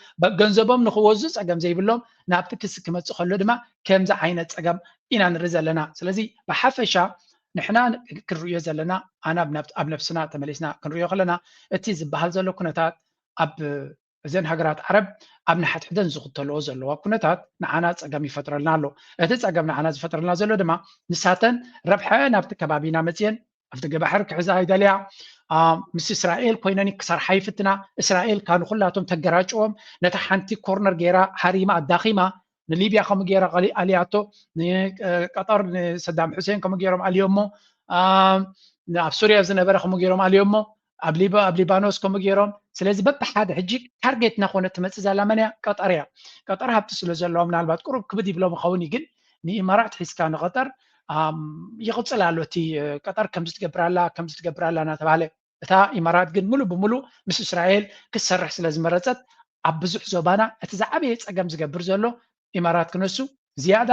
ገንዘቦም ንክወዙ ፀገም ዘይብሎም ናብቲ ክሲ ክመፅእ ከሎ ድማ ከምዚ ዓይነት ፀገም ኢና ንርኢ ዘለና። ስለዚ ብሓፈሻ ንሕና ክንርእዮ ዘለና ኣና ኣብ ነብስና ተመሊስና ክንርእዮ ከለና እቲ ዝበሃል ዘሎ ኩነታት ኣብ እዘን ሃገራት ዓረብ ኣብ ንሓድሕደን ዝኽተልኦ ዘለዋ ኩነታት ንዓና ፀገም ይፈጥረልና ኣሎ። እቲ ፀገም ንዓና ዝፈጥረልና ዘሎ ድማ ንሳተን ረብሐአን ኣብቲ ከባቢና መፅየን ኣብቲ ገባሕር ክሕዛ ይደልያ ምስ እስራኤል ኮይነን ክሰርሓ ይፍትና። እስራኤል ካ ንኩላቶም ተገራጭዎም ነታ ሓንቲ ኮርነር ገይራ ሃሪማ ኣዳኺማ ንሊብያ ከምኡ ገይራ ኣልያቶ ንቀጠር ንሰዳም ሑሴን ከምኡ ገይሮም ኣልዮሞ ኣብ ሱርያ ዝነበረ ከምኡ ገይሮም ኣልዮሞ ኣብ ሊባኖስ ከምኡ ገይሮም። ስለዚ በብሓደ ሕጂ ታርጌት እናኾነት ትመፅእ ዘላ መን እያ? ቀጠር እያ። ቀጠር ሃብቲ ስለ ዘለዋ ምናልባት ቁሩብ ክብድ ይብሎም ይኸውን እዩ፣ ግን ንኢማራት ሒዝካ ንቐጠር ይቕፅል ኣሎ። እቲ ቀጠር ከምዚ ትገብር ኣላ ከምዚ ትገብር ኣላ እናተባህለ እታ ኢማራት ግን ሙሉእ ብሙሉእ ምስ እስራኤል ክትሰርሕ ስለ ዝመረፀት ኣብ ብዙሕ ዞባና እቲ ዝዓበየ ፀገም ዝገብር ዘሎ ኢማራት ክነሱ ዝያዳ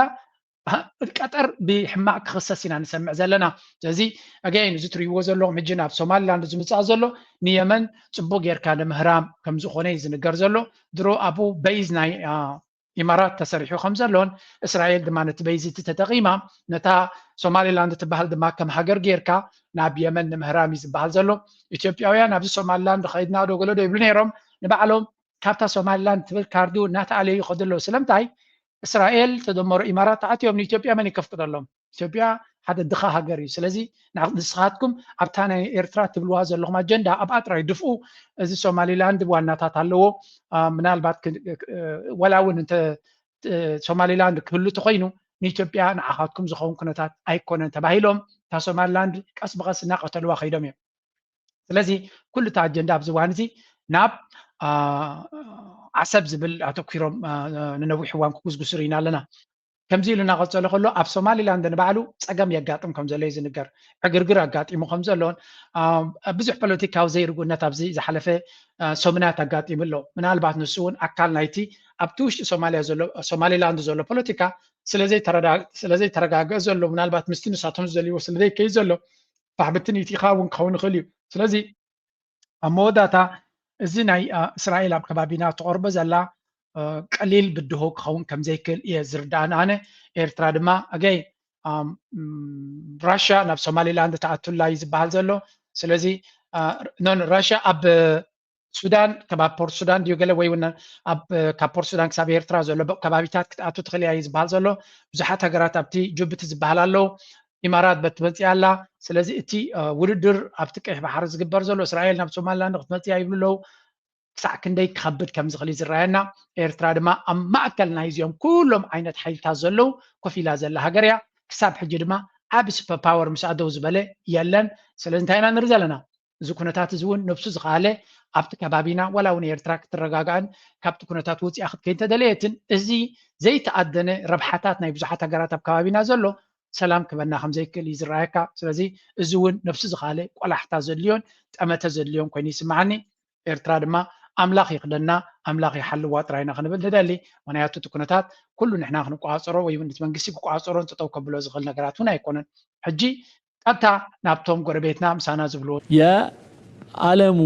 ቀጠር ብሕማቕ ክኽሰስ ኢና ንሰምዕ ዘለና። ስለዚ ኣገይን እዚ ትሪእዎ ዘለኹም ሕጂ ናብ ሶማሊላንድ ዝምፃእ ዘሎ ንየመን ፅቡቅ ጌርካ ንምህራም ከምዝኾነ እዩ ዝንገር ዘሎ። ድሮ ኣብኡ በይዝ ናይ ኢማራት ተሰሪሑ ከም ዘሎን፣ እስራኤል ድማ ነቲ በይዚ እቲ ተጠቒማ ነታ ሶማሊላንድ ትበሃል ድማ ከም ሃገር ጌርካ ናብ የመን ንምህራም እዩ ዝበሃል ዘሎ። ኢትዮጵያውያን ኣብዚ ሶማሊላንድ ኸይድና ዶ ገለ ዶ ይብሉ ነይሮም። ንባዕሎም ካብታ ሶማሊላንድ ትብል ካርዱ እናተኣለዩ ይኸዱ ኣለዉ። ስለምንታይ? እስራኤል ተደመሩ ኢማራት ተኣትዮም ንኢትዮጵያ መን ይከፍቅደሎም? ኢትዮጵያ ሓደ ድኻ ሃገር እዩ። ስለዚ ንስኻትኩም ኣብታ ናይ ኤርትራ ትብልዋ ዘለኹም ኣጀንዳ ኣብኣ ጥራይ ድፍኡ። እዚ ሶማሊላንድ ዋናታት ኣለዎ። ምናልባት ወላ እውን እንተ ሶማሊላንድ ክህሉ ተኮይኑ ንኢትዮጵያ ንዓኻትኩም ዝኸውን ኩነታት ኣይኮነን ተባሂሎም እታ ሶማሊላንድ ቀስ ብቐስ እናቐተልዋ ከይዶም እዮም። ስለዚ ኩሉ እቲ ኣጀንዳ ኣብዚ እዋን እዚ ናብ ዓሰብ ዝብል ኣተኪሮም ንነዊሕ እዋን ክጉስጉሱ ርኢና ኣለና። ከምዚ ኢሉ እናቐጸለ ከሎ ኣብ ሶማሊላንድ ንባዕሉ ጸገም የጋጥም ከም ዘሎ እዩ ዝንገር። ዕግርግር ኣጋጢሙ ከም ዘሎን ብዙሕ ፖለቲካዊ ዘይርጉነት ኣብዚ ዝሓለፈ ሰሙናት ኣጋጢሙ ኣሎ። ምናልባት ንሱ እውን ኣካል ናይቲ ኣብቲ ውሽጢ ሶማሊያ ዘሎ ሶማሊላንድ ዘሎ ፖለቲካ ስለዘይተረጋገ ዘሎ ምናልባት ምስቲ ንሳቶም ዝደልይዎ ስለዘይከይድ ዘሎ ባሕብትን ኢቲኻ እውን ክኸውን ይኽእል እዩ። ስለዚ ኣብ መወዳእታ እዚ ናይ እስራኤል ኣብ ከባቢና ተቐርቦ ዘላ ቀሊል ብድሆ ክኸውን ከም ዘይክእል እየ ዝርዳእን ኣነ። ኤርትራ ድማ ኣገይ ራሽያ ናብ ሶማሊላንድ ተኣቱላ እዩ ዝበሃል ዘሎ። ስለዚ ኖን ራሽያ ኣብ ሱዳን ከባቢ ፖርት ሱዳን ድዩ ገለ ወይ እውን ኣብ ካብ ፖርት ሱዳን ክሳብ ኤርትራ ዘሎ ከባቢታት ክትኣቱ ትኽእል እያ እዩ ዝበሃል ዘሎ። ብዙሓት ሃገራት ኣብቲ ጅቡቲ ዝበሃል ኣለዉ። ኢማራት በቲ መፅያ ኣላ። ስለዚ እቲ ውድድር ኣብቲ ቀይሕ ባሕሪ ዝግበር ዘሎ እስራኤል ናብ ሶማሊላንድ ክትመፅያ ይብሉ ኣለዉ። ክሳዕ ክንደይ ክኸብድ ከም ዝኽእል እዩ ዝረኣየና። ኤርትራ ድማ ኣብ ማእከል ናይዚኦም ኩሎም ዓይነት ሓይልታት ዘለዉ ኮፍ ኢላ ዘላ ሃገር እያ። ክሳብ ሕጂ ድማ ዓቢ ሱፐር ፓወር ምስኣ ደው ዝበለ የለን። ስለዚ እንታይ ኢና ንርኢ ዘለና? እዚ ኩነታት እዚ እውን ነብሱ ዝኸኣለ ኣብቲ ከባቢና ዋላ እውን ኤርትራ ክትረጋጋእን ካብቲ ኩነታት ወፂኣ ክትከይድ እንተደለየትን እዚ ዘይተኣደነ ረብሓታት ናይ ብዙሓት ሃገራት ኣብ ከባቢና ዘሎ ሰላም ክበና ከም ዘይክእል እዩ ዝረኣየካ። ስለዚ እዚ እውን ነብሱ ዝኸኣለ ቆላሕታ ዘድልዮን ጠመተ ዘድልዮን ኮይኑ ይስምዓኒ። ኤርትራ ድማ ኣምላኽ ይኽደና ኣምላኽ ይሓልዋ ጥራይና ክንብል ንደሊ። ምክንያቱ እቲ ኩነታት ኩሉ ንሕና ክንቋፀሮ ወይ እውን እቲ መንግስቲ ክቋፀሮን ጠጠው ከብሎ ዝኽእል ነገራት እውን ኣይኮነን። ሕጂ ቀጥታ ናብቶም ጎረቤትና ምሳና ዝብልዎ የዓለሙ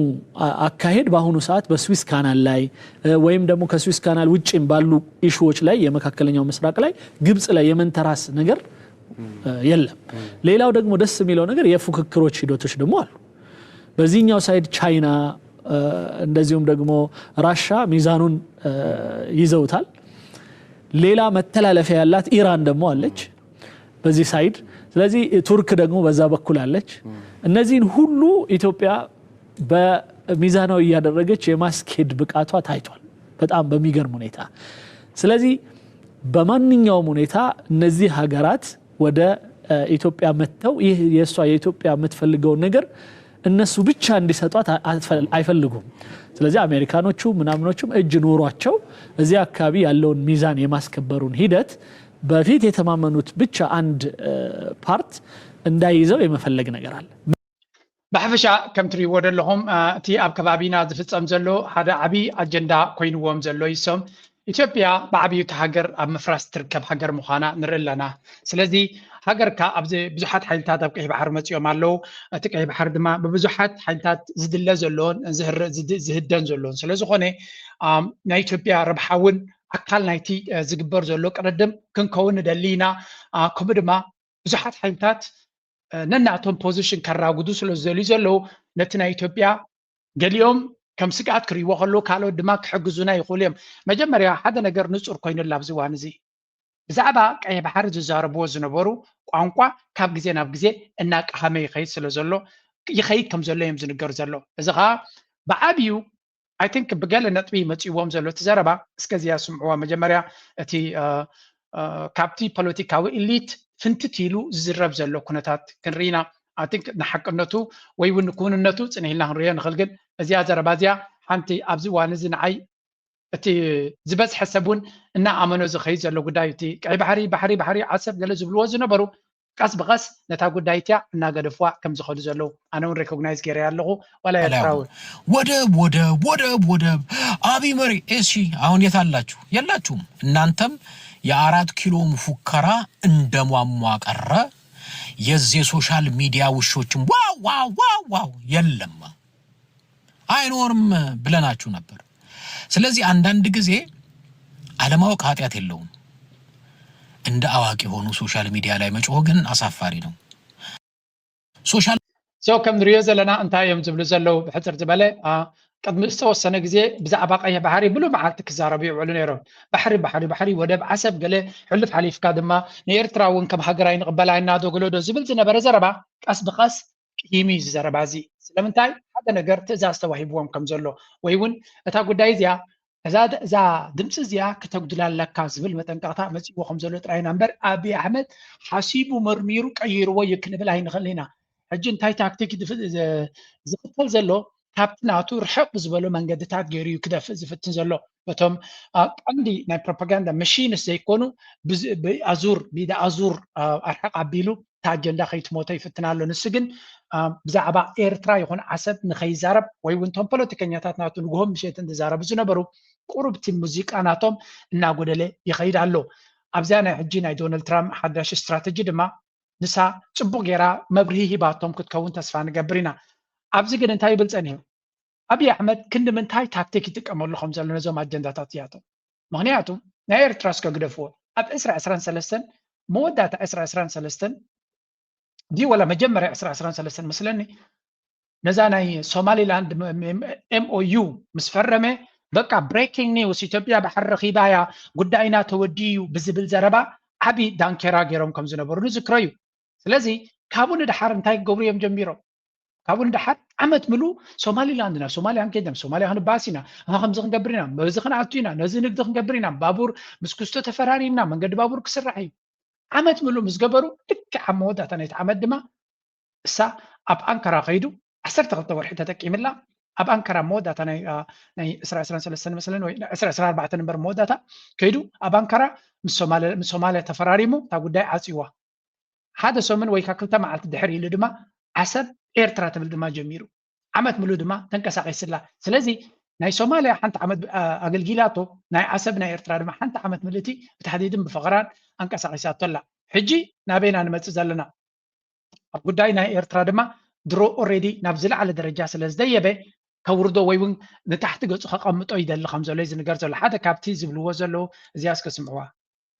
አካሄድ በአሁኑ ሰዓት በስዊስ ካናል ላይ ወይም ደግሞ ከስዊስ ካናል ውጭም ባሉ ኢሹዎች ላይ የመካከለኛው ምስራቅ ላይ ግብጽ ላይ የመንተራስ ነገር የለም። ሌላው ደግሞ ደስ የሚለው ነገር የፉክክሮች ሂደቶች ደግሞ አሉ። በዚህኛው ሳይድ ቻይና እንደዚሁም ደግሞ ራሻ ሚዛኑን ይዘውታል። ሌላ መተላለፊያ ያላት ኢራን ደግሞ አለች በዚህ ሳይድ። ስለዚህ ቱርክ ደግሞ በዛ በኩል አለች። እነዚህን ሁሉ ኢትዮጵያ በሚዛናዊ እያደረገች የማስኬድ ብቃቷ ታይቷል በጣም በሚገርም ሁኔታ። ስለዚህ በማንኛውም ሁኔታ እነዚህ ሀገራት ወደ ኢትዮጵያ መጥተው ይህ የእሷ የኢትዮጵያ የምትፈልገውን ነገር እነሱ ብቻ እንዲሰጧት አይፈልጉም። ስለዚህ አሜሪካኖቹ ምናምኖቹም እጅ ኖሯቸው እዚህ አካባቢ ያለውን ሚዛን የማስከበሩን ሂደት በፊት የተማመኑት ብቻ አንድ ፓርት እንዳይዘው የመፈለግ ነገር አለ። ብሓፈሻ ከም ትሪእዎ ዘለኹም እቲ ኣብ ከባቢና ዝፍፀም ዘሎ ሓደ ዓብዪ ኣጀንዳ ኮይንዎም ዘሎ ይሶም ኢትዮጵያ ብዓብዩ እቲ ሃገር ኣብ ምፍራስ ትርከብ ሃገር ምዃና ንርኢ ኣለና። ስለዚ ሃገርካ ኣብዚ ብዙሓት ሓይልታት ኣብ ቀይሕ ባሕሪ መፂኦም ኣለዉ። እቲ ቀይሕ ባሕሪ ድማ ብብዙሓት ሓይልታት ዝድለ ዘለዎን ዝህደን ዘለዎን ስለዝኾነ ናይ ኢትዮጵያ ረብሓ እውን ኣካል ናይቲ ዝግበር ዘሎ ቅድድም ክንከውን ንደሊ ኢና። ከምኡ ድማ ብዙሓት ሓይልታት ነናቶም ፖዚሽን ከራጉዱ ስለ ዝደልዩ ዘለዉ ነቲ ናይ ኢትዮጵያ ገሊኦም ከም ስግኣት ክርእይዎ ከለዉ ካልኦት ድማ ክሕግዙና ይኽእሉ እዮም። መጀመርያ ሓደ ነገር ንፁር ኮይኑላ ኣብዚ እዋን እዚ ብዛዕባ ቀይሕ ባሕሪ ዝዛረብዎ ዝነበሩ ቋንቋ ካብ ግዜ ናብ ግዜ እናቀሃመ ይኸይድ ስለ ዘሎ ይኸይድ ከም ዘሎ እዮም ዝንገር ዘሎ። እዚ ከዓ ብዓብዩ ኣይ ቲንክ ብገለ ነጥቢ መፂዎም ዘሎ እቲ ዘረባ እስከ እዚኣ ስምዕዋ መጀመርያ እቲ ካብቲ ፖለቲካዊ ኢሊት ፍንትት ኢሉ ዝዝረብ ዘሎ ኩነታት ክንርኢና ኣይ ቲንክ ንሓቅነቱ ወይ እውን ንክውንነቱ ፅንሕ ኢልና ክንሪኦ ንኽእል ግን እዚኣ ዘረባ እዚኣ ሓንቲ ኣብዚ እዋን እዚ ንዓይ እቲ ዝበዝሐ ሰብ እውን እናኣመኖ ዝኸይድ ዘሎ ጉዳይ እቲ ቀይ ባሕሪ ባሕሪ ባሕሪ ዓሰብ ገለ ዝብልዎ ዝነበሩ ቀስ ብቐስ ነታ ጉዳይ እቲኣ እናገደፍዋ ከም ዝኸዱ ዘለዉ ኣነ እውን ሬኮግናይዝ ገይረ ኣለኹ ዋላ ኤርትራዊ ወደብ ወደብ ወደብ ወደብ አብይ መሪ እሺ አሁን የት አላችሁ የላችሁም እናንተም የአራት ኪሎ ሙፉከራ እንደሟሟ ቀረ የዚህ የሶሻል ሚዲያ ውሾችም ዋው ዋው ዋው ዋው የለም አይኖርም ብለናችሁ ነበር ስለዚህ አንዳንድ ጊዜ አለማወቅ ኃጢአት የለውም። እንደ አዋቂ ሆኖ ሶሻል ሚዲያ ላይ መጮህ ግን አሳፋሪ ነው። ሶሻል so ከም ንሪኦ ዘለና እንታይ እዮም ዝብሉ ዘለዉ? ብሕፅር ዝበለ ቅድሚ ዝተወሰነ ግዜ ብዛዕባ ቀይሕ ባሕሪ ብሉ መዓልቲ ክዛረቡ ይውዕሉ ነይሮም። ባሕሪ ባሕሪ ባሕሪ ወደብ ዓሰብ ገለ ሕሉፍ ሓሊፍካ ድማ ንኤርትራ እውን ከም ሃገር ኣይንቕበላ ኢና ዶ ገለ ዶ ዝብል ዝነበረ ዘረባ ቀስ ብቐስ ቂሂሙ እዩ። ዝዘረባ እዚ ስለምንታይ ሓደ ነገር ትእዛዝ ተዋሂብዎም ከም ዘሎ ወይ እውን እታ ጉዳይ እዚኣ እዛ እዛ ድምፂ እዚኣ ክተጉድላ ኣለካ ዝብል መጠንቀቕታ መፂእዎ ከም ዘሎ ጥራይ ኢና እምበር ኣብይ ኣሕመድ ሓሲቡ መርሚሩ ቀይርዎ እዩ ክንብል ኣይንኽእል ኢና። ሕጂ እንታይ ታክቲክ ዝኽተል ዘሎ ካብቲ ናቱ ርሕቕ ብዝበሉ መንገድታት ገይሩ እዩ ክደፍእ ዝፍትን ዘሎ። በቶም ቀንዲ ናይ ፕሮፓጋንዳ መሽንስ ዘይኮኑ ብኣዙር ብኢደ ኣዙር ኣርሕቕ ኣቢሉ እታ ኣጀንዳ ከይትሞቶ ይፍትን ኣሎ። ንሱ ግን ብዛዕባ ኤርትራ ይኹን ዓሰብ ንኸይዛረብ ወይ እውን እቶም ፖለቲከኛታት ናቱ ንግሆን ምሸትን ዝዛረቡ ዝነበሩ ቁሩብ እቲ ሙዚቃ ናቶም እናጎደለ ይኸይድ ኣሎ። ኣብዚኣ ናይ ሕጂ ናይ ዶናልድ ትራምፕ ሓዳሽ ስትራተጂ ድማ ንሳ ፅቡቅ ጌራ መብርሂ ሂባቶም ክትከውን ተስፋ ንገብር ኢና። ኣብዚ ግን እንታይ ይብል ፀኒሑ? ኣብይ ኣሕመድ ክንዲ ምንታይ ታክቲክ ይጥቀመሉ ከም ዘሎ ነዞም ኣጀንዳታት እዚኣቶም። ምክንያቱ ናይ ኤርትራ እስከ ግደፍዎ ኣብ ዕስራ ዕስራን ሰለስተን መወዳእታ ዕስራ ዕስራን ሰለስተን ድዩ ወላ መጀመርያ ዕስራ ዕስራን ሰለስተን መስለኒ ነዛ ናይ ሶማሊላንድ ኤምኦዩ ምስ ፈረመ በቃ breaking news ኢትዮጵያ ባሕሪ ረኺባ እያ ጉዳይና ተወዲኡ እዩ ብዝብል ዘረባ ዓቢ ዳንኬራ ገይሮም ከም ዝነበሩ ንዝክሮ እዩ። ስለዚ ካብኡ ንደሓር እንታይ ክገብሩ እዮም ጀሚሮም? ካብኡ ንደሓር ዓመት ምሉ ሶማሊላንድ ናብ ሶማሊያ ክንከይድ ናብ ሶማሊያ ክንባስ ኢና፣ ከምዚ ክንገብር ኢና፣ በዚ ክንኣቱ ኢና፣ ነዚ ንግዲ ክንገብር ኢና፣ ባቡር ምስ ኩስቶ ተፈራሪምና መንገዲ ባቡር ክስራሕ እዩ። ዓመት ምሉ ምስ ገበሩ ልክዕ ኣብ መወዳእታ ናይቲ ዓመት ድማ እሳ ኣብ ኣንካራ ከይዱ ዓሰርተ ክልተ ወርሒ ተጠቂምላ ኣብ ኣንካራ መወዳእታ ናይ ናይ ዕስራ ዕስራን ሰለስተን መስለን ወይ ዕስራ ዕስራ ኣርባዕተን እምበር መወዳእታ ከይዱ ኣብ ኣንካራ ምስ ሶማልያ ተፈራሪሙ እታ ጉዳይ ዓፅዋ። ሓደ ሰሙን ወይ ክልተ መዓልቲ ድሕር ኢሉ ድማ ዓሰብ ኤርትራ ትብል ድማ ጀሚሩ። ዓመት ምሉ ድማ ተንቀሳቂስላ። ስለዚ ናይ ሶማልያ ሓንቲ ዓመት ኣገልጊላቶ ናይ ዓሰብ ናይ ኤርትራ ድማ ሓንቲ ዓመት ምልእቲ ብታሕዲድን ብፈኸራን ኣንቀሳቂሳቶ ኣላ። ሕጂ ናበይና ንመፅእ ዘለና? ኣብ ጉዳይ ናይ ኤርትራ ድማ ድሮ already ናብ ዝለዓለ ደረጃ ስለ ዝደየበ ከውርዶ ወይ እውን ንታሕቲ ገፁ ከቐምጦ ይደሊ ከም ዘሎ እዩ ዝንገር ዘሎ። ሓደ ካብቲ ዝብልዎ ዘለዉ እዚኣ እስከ ስምዕዋ።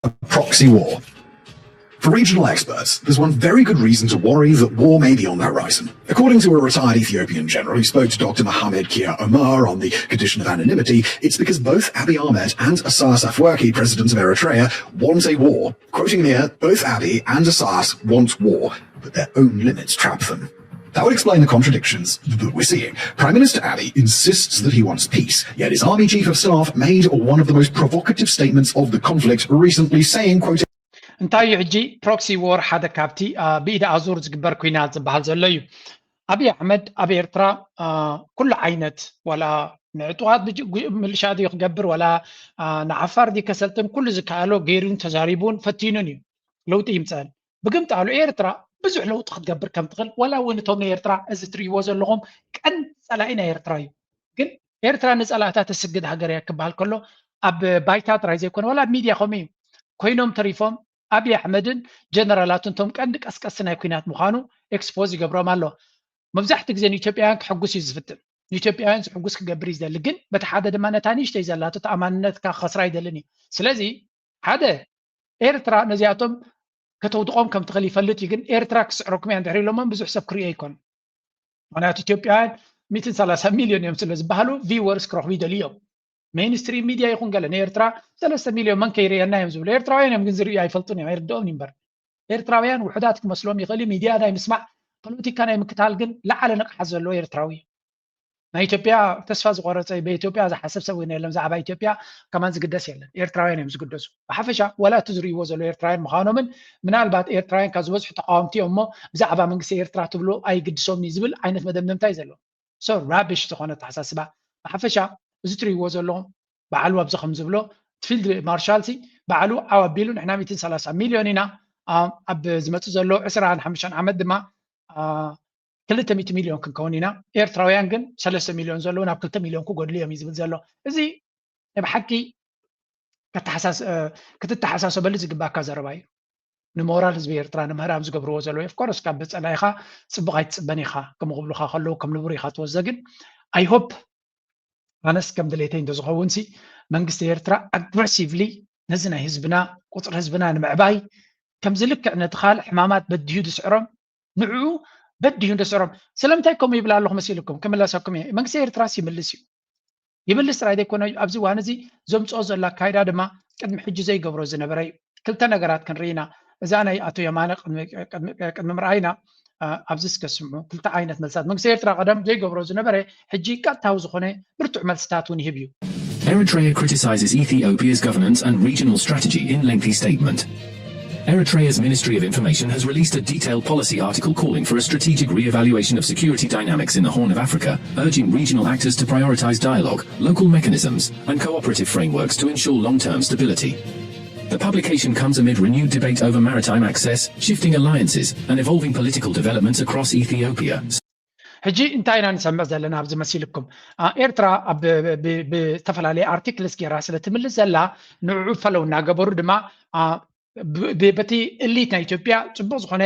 A proxy war. For regional experts, there's one very good reason to worry that war may be on the horizon. According to a retired Ethiopian general who spoke to Doctor Mohamed Kia Omar on the condition of anonymity, it's because both Abiy Ahmed and Isaias Afwerki, president of Eritrea, want a war. Quoting here, both Abiy and Isaias want war, but their own limits trap them. That would explain the contradictions that we're seeing. Prime Minister Abiy insists that he wants peace, yet his army chief of staff made one of the most provocative statements of the conflict recently, saying, quote, እንታይ እዩ ሕጂ ፕሮክሲ ዎር ሓደ ካብቲ ብኢድ ኣዙር ዝግበር ኩናት ዝበሃል ዘሎ እዩ። ኣብይ ኣሕመድ ኣብ ኤርትራ ኩሉ ዓይነት ዋላ ንዕጡቓት ምልሻ ድዩ ክገብር ዋላ ንዓፋር ድዩ ከሰልጥን ኩሉ ዝከኣሎ ገይሩን ተዛሪቡን ፈቲኑን እዩ። ለውጢ ይምፀን ብግምጣሉ ኤርትራ ብዙሕ ለውጢ ክትገብር ከም ትኽእል ዋላ እውን እቶም ናይ ኤርትራ እዚ ትርእይዎ ዘለኹም ቀንዲ ፀላኢ ናይ ኤርትራ እዩ። ግን ኤርትራ ንፀላእታ ተስግድ ሃገር እያ ክበሃል ከሎ ኣብ ባይታ ጥራይ ዘይኮነ ዋላ ኣብ ሚድያ ከምኡ እዩ ኮይኖም ተሪፎም ኣብይ ኣሕመድን ጀነራላቱን እቶም ቀንዲ ቀስቀስቲ ናይ ኩናት ምዃኑ ኤክስፖዝ ይገብሮም ኣሎ። መብዛሕትኡ ግዜ ንኢትዮጵያውያን ክሕጉስ እዩ ዝፍትን። ንኢትዮጵያውያን ዝሕጉስ ክገብር እዩ ዝደሊ። ግን በቲ ሓደ ድማ ነታ ንእሽተይ ዘላቶ ተኣማንነትካ ክኸስራ ኣይደልን እዩ። ስለዚ ሓደ ኤርትራ ነዚኣቶም ከተውድቖም ከም ትኽእል ይፈልጥ እዩ። ግን ኤርትራ ክስዕረኩም እያ እንድሕር ኢሎሞም ብዙሕ ሰብ ክሪኦ ኣይኮን። ምክንያቱ ኢትዮጵያውያን ሚእትን ሰላሳ ሚልዮን እዮም ስለ ዝበሃሉ ቪወርስ ክረኽቡ ይደልዩ እዮም። ሜይንስትሪም ሚድያ ይኹን ገለ ንኤርትራ ሰለስተ ሚልዮን መን ከይርእየና እዮም ዝብሉ ኤርትራውያን እዮም ግን ዝርእዩ ኣይፈልጡን እዮም ኣይርድኦም እዩ እምበር ኤርትራውያን ውሑዳት ክመስሎም ይኽእል እዩ ሚድያ ናይ ምስማዕ ፖለቲካ ናይ ምክታል ግን ለዓለ ንቕሓት ዘለዎ ኤርትራዊ እዩ። ናይ ኢትዮጵያ ተስፋ ዝቆረፀ በኢትዮጵያ ዝሓስብ ሰብ እውን የለን ብዛዕባ ኢትዮጵያ ከማን ዝግደስ የለን ኤርትራውያን እዮም ዝግደሱ ብሓፈሻ ዋላ እቲ ዝርእይዎ ዘሎ ኤርትራውያን ምዃኖምን ምናልባት ኤርትራውያን ካብ ዝበዝሑ ተቃወምቲ እዮም እሞ ብዛዕባ መንግስቲ ኤርትራ ትብሎ ኣይግድሶምን እዩ ዝብል ዓይነት መደምደምታ እዩ ዘሎ so rubbish ዝኾነ ኣተሓሳስባ ብሓፈሻ እዚ ትርእይዎ ዘለኹም ባዕሉ ኣብዚ ከም ዝብሎ ፊልድ ማርሻል ሲ ባዕሉ ዓው ኣቢሉ ንሕና ሚእትን ሰላሳ ሚልዮን ኢና ኣብ ዝመፅእ ዘሎ ዕስራን ሓሙሽተን ዓመት ድማ ክልተ ሚእቲ ሚልዮን ክንከውን ኢና ኤርትራውያን ግን ሰለስተ ሚልዮን ዘለዉ ናብ ክልተ ሚልዮን ክጎድሉ እዮም እዩ ዝብል ዘሎ እዚ ናይ ብሓቂ ክትተሓሳሰበሉ ዝግባካ ዘረባ እዩ ንሞራል ህዝቢ ኤርትራ ንምህራም ዝገብርዎ ዘለዉ of course ካብ ፀላኢኻ ፅቡቕ ኣይትፅበን ኢኻ ከም ክብሉኻ ከለዉ ከም ንቡር ኢኻ ትወስዶ ግን I hope ኣነስ ከም ድሌተይ እንተዝኸውን ሲ መንግስቲ ኤርትራ ኣግረሲቭሊ ነዚ ናይ ህዝብና ቁፅሪ ህዝብና ንምዕባይ ከምዚ ልክዕ ነቲ ካልእ ሕማማት በዲሁ ዝስዕሮም ንዕኡ በዲሁ ዝስዕሮም። ስለምንታይ ከምኡ ይብል ኣለኹ መሲልኩም? ክምለሰኩም እየ። መንግስቲ ኤርትራስ ይምልስ እዩ። ይምልስ ጥራይ ዘይኮነ ኣብዚ እዋን እዚ ዘምፅኦ ዘሎ ኣካይዳ ድማ ቅድሚ ሕጂ ዘይገብሮ ዝነበረ እዩ። ክልተ ነገራት ክንርኢ ኢና። እዛ ናይ ኣቶ የማነ ቅድሚ ምርኣይና ኣብዚ እስከ ስምዑ ክልተ ዓይነት መልሳት መንግስቲ ኤርትራ ቀደም ዘይገብሮ ዝነበረ ሕጂ ቀጥታዊ ዝኾነ ብርቱዕ መልስታት እውን ይህብ እዩ። Eritrea criticizes Ethiopia's governance and regional strategy in lengthy statement. Eritrea's Ministry of Information has released a detailed policy article calling for a strategic re-evaluation of security dynamics in the Horn of Africa, urging regional actors to prioritize dialogue, local mechanisms, and cooperative frameworks to ensure long-term stability. The publication comes amid renewed debate over maritime access, shifting alliances, and evolving political developments across Ethiopia. ሕጂ እንታይ ኢና ንሰምዕ ዘለና ኣብዚ መሲልኩም? ኤርትራ ብዝተፈላለየ ኣርቲክልስ ገይራ ስለ ትምልስ ዘላ ንዕኡ ፈለው እናገበሩ ድማ በቲ እሊት ናይ ኢትዮጵያ ፅቡቅ ዝኾነ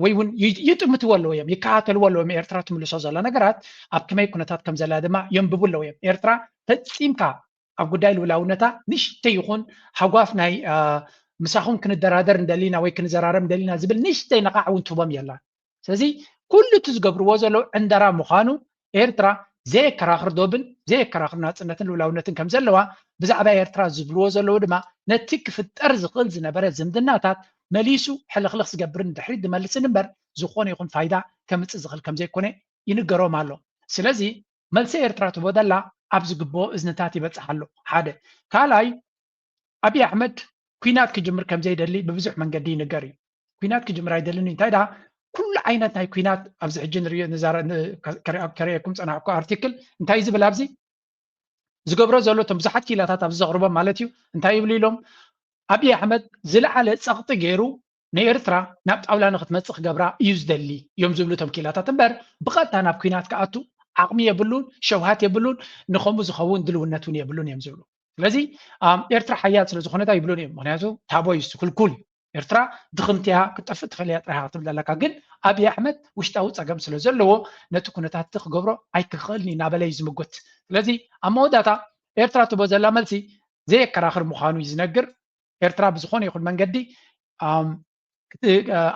ወይ እውን ይጥምትዎ ኣለዎ እዮም ይከታተልዎ ኣለዎ እዮም ኤርትራ ትምልሶ ዘላ ነገራት ኣብ ከመይ ኩነታት ከም ዘላ ድማ የንብቡ ኣለዎ እዮም ኤርትራ ፈፂምካ ኣብ ጉዳይ ልውላውነታ ንሽተይ ይኹን ሃጓፍ ናይ ምሳኹም ክንደራደር እንደሊና ወይ ክንዘራረብ እንደሊና ዝብል ንሽተይ ነቓዕ እውን ትቦም የላን ስለዚ ኩሉ እቲ ዝገብርዎ ዘለዉ ዕንደራ ምዃኑ ኤርትራ ዘየከራኽር ዶብን ዘየከራኽር ናፅነትን ልውላውነትን ከም ዘለዋ ብዛዕባ ኤርትራ ዝብልዎ ዘለዉ ድማ ነቲ ክፍጠር ዝኽእል ዝነበረ ዝምድናታት መሊሱ ሕልኽልኽ ዝገብርን ድሕሪት ዝመልስን እምበር ዝኾነ ይኹን ፋይዳ ከምፅእ ዝኽእል ከም ዘይኮነ ይንገሮም ኣሎ ስለዚ መልሲ ኤርትራ ትቦ ደላ ኣብ ዝግብኦ እዝንታት ይበፅሕ ኣሎ ሓደ ካልኣይ ኣብይ ኣሕመድ ኩናት ክጅምር ከም ዘይደሊ ብብዙሕ መንገዲ ይንገር እዩ። ኩናት ክጅምር ኣይደልን እዩ። እንታይ ደኣ ኩሉ ዓይነት ናይ ኩናት ኣብዚ ሕጂ ንሪኦ ከርእየኩም ፀናሕኩ ኣርቲክል እንታይ ዝብል ኣብዚ ዝገብሮ ዘሎ እቶም ብዙሓት ኪላታት ኣብዚ ዘቕርቦም ማለት እዩ እንታይ ይብሉ ኢሎም ኣብይ ኣሕመድ ዝለዓለ ፀቕጢ ገይሩ ንኤርትራ ናብ ጣውላ ንክትመፅእ ክገብራ እዩ ዝደሊ እዮም ዝብሉ እቶም ኪላታት እምበር ብቐጥታ ናብ ኩናት ክኣቱ ዓቕሚ የብሉን ሸውሃት የብሉን ንከምኡ ዝኸውን ድልውነት እውን የብሉን እዮም ዝብሉ ስለዚ ኤርትራ ሓያል ስለ ዝኾነታ ይብሉን እዮም ምክንያቱ ታቦ እዩ ክልኩል እዩ ኤርትራ ድኽምትያ ክትጠፍእ ትኽእል እያ ጥራይ ክትብል ኣለካ ግን ኣብይ ኣሕመድ ውሽጣዊ ፀገም ስለ ዘለዎ ነቲ ኩነታት ክገብሮ ኣይክኽእልን እዩ እናበለ እዩ ዝምጉት ስለዚ ኣብ መወዳእታ ኤርትራ ትቦ ዘላ መልሲ ዘየከራኽር ምዃኑ እዩ ዝነግር ኤርትራ ብዝኾነ ይኹን መንገዲ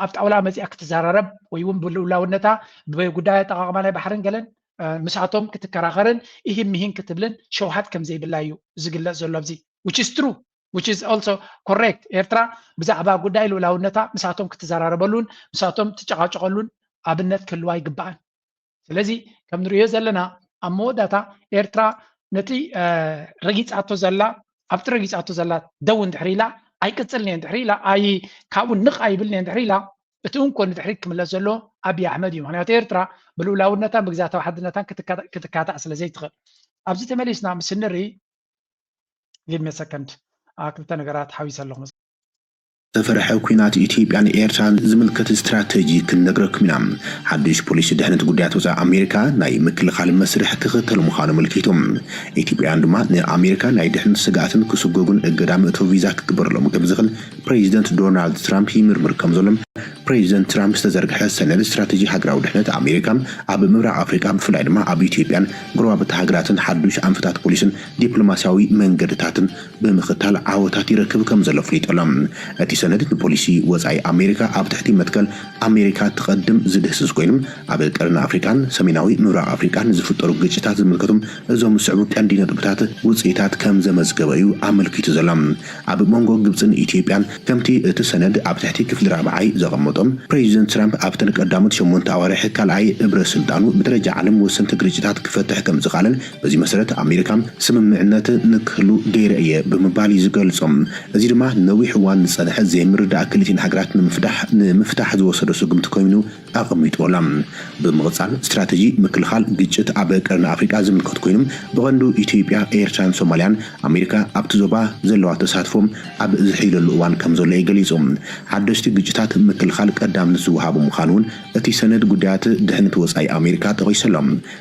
ኣብ ጣውላ መፂኣ ክትዘራረብ ወይ እውን ብልውላውነታ ብጉዳይ ኣጠቃቅማ ናይ ባሕርን ገለን ምሳቶም ክትከራኸርን ኢሂን ምሂን ክትብልን ሸውሃት ከም ዘይብላ እዩ ዝግለፅ ዘሎ ኣብዚ which is true which is also correct ኤርትራ ብዛዕባ ጉዳይ ልውላውነታ ምሳቶም ክትዘራረበሉን ምሳቶም ትጨቃጨቀሉን ኣብነት ክህልዋ ይግባኣን ስለዚ ከም ንሪኦ ዘለና ኣብ መወዳታ ኤርትራ ነቲ ረጊፃቶ ዘላ ኣብቲ ረጊፃቶ ዘላ ደው እንድሕር ኢላ ኣይቅፅልን እየ እንድሕር ኢላ ኣይ ካብኡ ንቕ ኣይብልን እየ እንድሕር ኢላ እቲ እንኮ ንድሕሪት ክምለስ ዘሎ ኣብይ ኣሕመድ እዩ ምክንያቱ ኤርትራ ብልኡላውነታን ብግዛታዊ ሓድነታን ክትካታዕ ስለ ዘይትኽእል ኣብዚ ተመሊስና ምስ ንርኢ give me a second ክልተ ነገራት ሓዊሰ ኣለኹ ዝተፈርሐ ኲናት ኢትዮጵያን ኤርትራን ዝምልከት ስትራተጂ ክንነግረኩም ኢና። ሓዱሽ ፖሊሲ ድሕነት ጉዳያት ወፃኢ ኣሜሪካ ናይ ምክልኻል መስርሕ ክኽተል ምዃኑ ኣመልኪቱ። ኢትዮጵያውያን ድማ ንኣሜሪካ ናይ ድሕነት ስግኣትን ክስጎጉን እገዳ መእተዊ ቪዛ ክግበረሎም ከም ዝኽእል ፕሬዚደንት ዶናልድ ትራምፕ ይምርምር ከም ዘሎ ፕሬዚደንት ትራምፕ ዝተዘርግሐ ሰነድ ስትራተጂ ሃገራዊ ድሕነት ኣሜሪካ ኣብ ምብራቕ ኣፍሪቃ ብፍላይ ድማ ኣብ ኢትዮጵያን ጎረባብቲ ሃገራትን ሓዱሽ ኣንፈታት ፖሊስን ዲፕሎማሲያዊ መንገድታትን ብምኽታል ዓወታት ይረክብ ከም ዘሎ ኣፍሊጡ ኣሎ። እቲ ሰነድ ንፖሊሲ ወጻኢ ኣሜሪካ ኣብ ትሕቲ መትከል ኣሜሪካ ትቐድም ዝድህስስ ኮይኑ፣ ኣብ ቀርኒ ኣፍሪቃን ሰሜናዊ ምብራቕ ኣፍሪቃን ዝፍጠሩ ግጭታት ዝምልከቱ እዞም ዝስዕቡ ቀንዲ ነጥብታት ውጽኢታት ከም ዘመዝገበ እዩ ኣመልኪቱ ዘሎ። ኣብ መንጎ ግብጽን ኢትዮጵያን ከምቲ እቲ ሰነድ ኣብ ትሕቲ ክፍሊ ራብዓይ ዘቐመጦም፣ ፕሬዚደንት ትራምፕ ኣብተን ቀዳሞት ሸሞንተ ኣዋርሕ ካልኣይ እብረ ስልጣኑ ብደረጃ ዓለም ወሰንቲ ግርጭታት ክፈትሕ ከም ዝኽኣለን በዚ መሰረት ኣሜሪካ ስምምዕነት ንክህሉ ገይረ እየ ብምባል እዩ ዝገልጾ። እዚ ድማ ነዊሕ እዋን ዝጸንሐ ዘይምርዳእ ክልቲን ሃገራት ንምፍታሕ ዝወሰዶ ስጉምቲ ኮይኑ ኣቐሚጥዎ ኣሎ። ብምቕጻል ስትራተጂ ምክልኻል ግጭት ኣብ ቀርኒ ኣፍሪቃ ዝምልከት ኮይኑ ብቐንዱ ኢትዮጵያ፣ ኤርትራን ሶማልያን ኣሜሪካ ኣብቲ ዞባ ዘለዋ ተሳትፎ ኣብ ዝሕይለሉ እዋን ከም ዘሎ እዩ ገሊጹ። ሓደሽቲ ግጭታት ምክልኻል ቀዳምነት ዝወሃቡ ምዃኑ እውን እቲ ሰነድ ጉዳያት ድሕነት ወጻኢ ኣሜሪካ ጠቒሱ ኣሎ።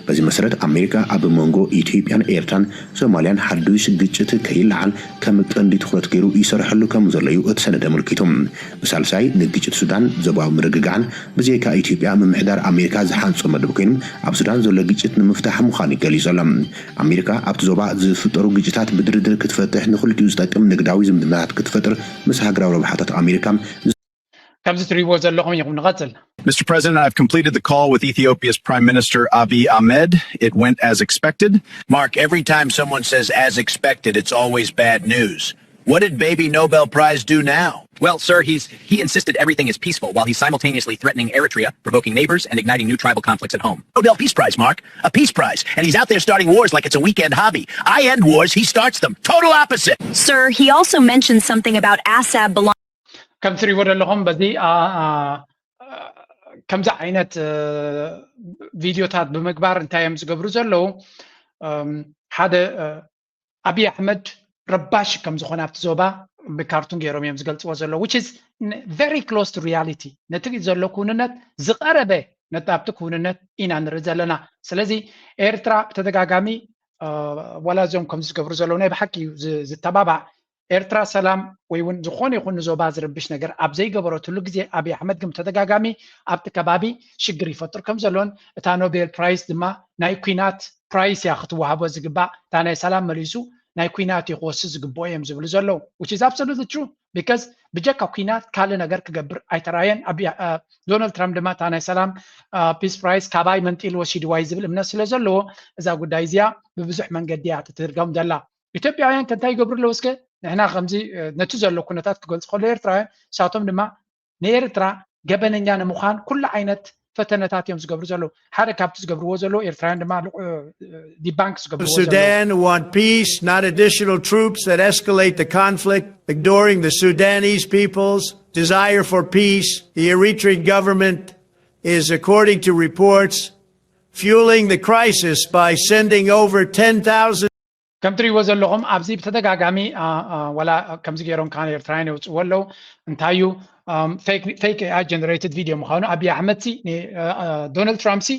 በዚ መሰረት ኣሜሪካ ኣብ መንጎ ኢትዮጵያን ኤርትራን ሶማልያን ሓዱሽ ግጭት ከይለዓል ከም ቀንዲ ትኹረት ገይሩ ይሰርሐሉ ከም ዘሎ እዩ እቲ ሰነድ ኣመልኪቱ። ብሳልሳይ ንግጭት ሱዳን ዞባዊ ምርግጋዕን ብዘይካ ኢትዮጵያ ምምሕዳር ኣሜሪካ ዝሓንጾ መደብ ኮይኑ ኣብ ሱዳን ዘሎ ግጭት ንምፍታሕ ምዃኑ ገሊጹ ኣሎ። ኣሜሪካ ኣብቲ ዞባ ዝፍጠሩ ግጭታት ብድርድር ክትፈትሕ ንክልቲኡ ዝጠቅም ንግዳዊ ዝምድናታት ክትፈጥር ምስ ሃገራዊ ረብሓታት ኣሜሪካ ከምዚ ትሪእዎ ዘለኹም ኢኹም ንቐፅል። Mister President, I've completed the call with Ethiopia's Prime Minister Abiy Ahmed. It went as expected. Mark, every time someone says as expected, it's always bad news. What did Baby Nobel Prize do now? Well, sir, he's he insisted everything is peaceful while he's simultaneously threatening Eritrea, provoking neighbors, and igniting new tribal conflicts at home. Nobel Peace Prize, Mark, a peace prize, and he's out there starting wars like it's a weekend hobby. I end wars, he starts them. Total opposite. Sir, he also mentioned something about Assad belonging. ከም ትሪእዎ ዘለኹም በዚ ከምዚ ዓይነት ቪድዮታት ብምግባር እንታይ እዮም ዝገብሩ ዘለዉ? ሓደ ኣብይ ኣሕመድ ረባሽ ከም ዝኾነ ኣብቲ ዞባ ብካርቱን ገይሮም እዮም ዝገልፅዎ ዘለዉ፣ which is very close to reality። ነቲ ዘሎ ክውንነት ዝቐረበ ነቲ ኣብቲ ክውንነት ኢና ንርኢ ዘለና። ስለዚ ኤርትራ ብተደጋጋሚ ዋላ እዚኦም ከምዚ ዝገብሩ ዘለዉ ናይ ብሓቂ እዩ ዝተባባዕ። ኤርትራ ሰላም ወይ እውን ዝኾነ ይኹን ንዞባ ዝርብሽ ነገር ኣብ ዘይገበረትሉ ግዜ ኣብይ ኣሕመድ ግን ብተደጋጋሚ ኣብቲ ከባቢ ሽግር ይፈጥር ከም ዘሎን እታ ኖቤል ፕራይስ ድማ ናይ ኲናት ፕራይስ እያ ክትወሃቦ ዝግባእ፣ እታ ናይ ሰላም መሊሱ ናይ ኲናት እዩ ክወስድ ዝግብኦ እዮም ዝብሉ ዘለዉ፣ which is absolutely true because ብጀካ ኲናት ካልእ ነገር ክገብር ኣይተራየን። ዶናልድ ትራምፕ ድማ እታ ናይ ሰላም ፒስ ፕራይስ ካባይ መንጢሉ ወሲድዋ እዩ ዝብል እምነት ስለ ዘለዎ እዛ ጉዳይ እዚኣ ብብዙሕ መንገዲ እያ ትትርገም ዘላ። ኢትዮጵያውያን ከ እንታይ ይገብሩ ኣለዉ? እስከ ንሕና ከምዚ ነቲ ዘሎ ኩነታት ክገልፁ ከሎ ኤርትራውያን ንሳቶም ድማ ንኤርትራ ገበነኛ ንምዃን ኩሉ ዓይነት ፈተነታት እዮም ዝገብሩ ዘለዉ። ሓደ ካብቲ ዝገብርዎ ዘለዉ ኤርትራውያን ድማ ዲባንክ ዝገብርዎ ዘለዉ Sudan want peace, not additional troops that escalate the conflict, ignoring the Sudanese people's desire for peace. The Eritrean government is, according to reports, fueling the crisis by sending over ten thousand. ከም ትሪእዎ ዘለኹም ኣብዚ ብተደጋጋሚ ዋላ ከምዚ ገይሮም ከዓ ኤርትራውያን የውፅዎ ኣለዉ። እንታይ እዩ ፌክ ኤኣይ ጀነሬትድ ቪድዮ ምዃኑ ኣብይ ኣሕመድ ሲ ዶናልድ ትራምፕ ሲ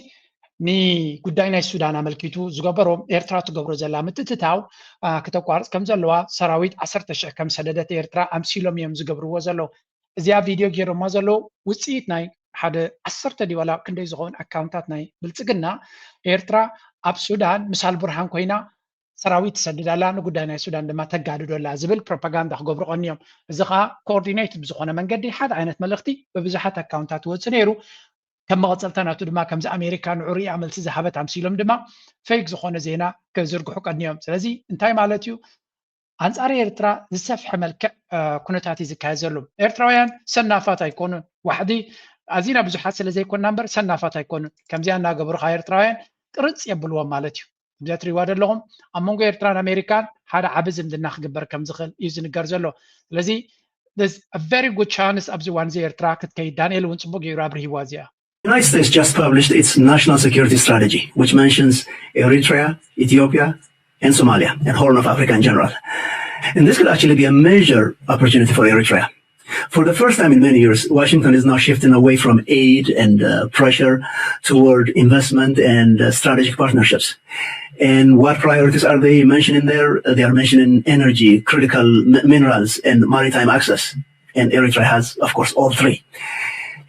ንጉዳይ ናይ ሱዳን ኣመልኪቱ ዝገበሮ ኤርትራ ትገብሮ ዘላ ምትእትታው ክተቋርፅ ከም ዘለዋ ሰራዊት ዓሰርተ ሽሕ ከም ሰደደት ኤርትራ ኣምሲሎም እዮም ዝገብርዎ ዘለዉ። እዚኣ ቪድዮ ገይሮማ ዘለዉ ውፅኢት ናይ ሓደ ዓሰርተ ድዩ ዋላ ክንደይ ዝኸውን ኣካውንታት ናይ ብልፅግና ኤርትራ ኣብ ሱዳን ምስ ኣልቡርሃን ኮይና ሰራዊት ትሰድድ ኣላ፣ ንጉዳይ ናይ ሱዳን ድማ ተጋድዶ ኣላ ዝብል ፕሮፓጋንዳ ክገብሩ ቀንዮም። እዚ ከዓ ኮኦርዲኔትድ ብዝኾነ መንገዲ ሓደ ዓይነት መልእኽቲ ብብዙሓት ኣካውንታት ይወፅእ ነይሩ። ከም መቐፀልታ ናቱ ድማ ከምዚ ኣሜሪካ ንዑ ሪኣ መልሲ ዝሃበት ኣምሲሎም ድማ ፌክ ዝኾነ ዜና ክዝርግሑ ቀንዮም። ስለዚ እንታይ ማለት እዩ? ኣንጻር ኤርትራ ዝሰፍሐ መልክዕ ኩነታት እዩ ዝካየድ ዘሎ። ኤርትራውያን ሰናፋት ኣይኮኑን። ዋሕዲ ኣዚና ብዙሓት ስለ ዘይኮንና እምበር ሰናፋት ኣይኮኑን። ከምዚኣ እናገበሩ ከዓ ኤርትራውያን ቅርጽ የብልዎም ማለት እዩ። ከምዚኣ ትሪእዋ ዘለኹም ኣብ መንጎ ኤርትራን ኣሜሪካን ሓደ ዓቢ ዝምድና ክግበር ከም ዝኽእል እዩ ዝንገር ዘሎ። ስለዚ there's a very good chance ኣብዚ እዋን እዚ ኤርትራ ክትከይድ ዳንኤል እውን ጽቡቅ ገይሩ ኣብርሂዋ እዚኣ። The United States just published its national security strategy, which mentions Eritrea, Ethiopia, and Somalia, and Horn of Africa in general. And this could actually be a major opportunity for Eritrea. For the first time in many years, Washington is now shifting away from aid and uh, pressure toward investment and uh, strategic partnerships. And what priorities are they mentioning there? Uh, They are mentioning energy, critical m- minerals, and maritime access. And Eritrea has, of course, all three.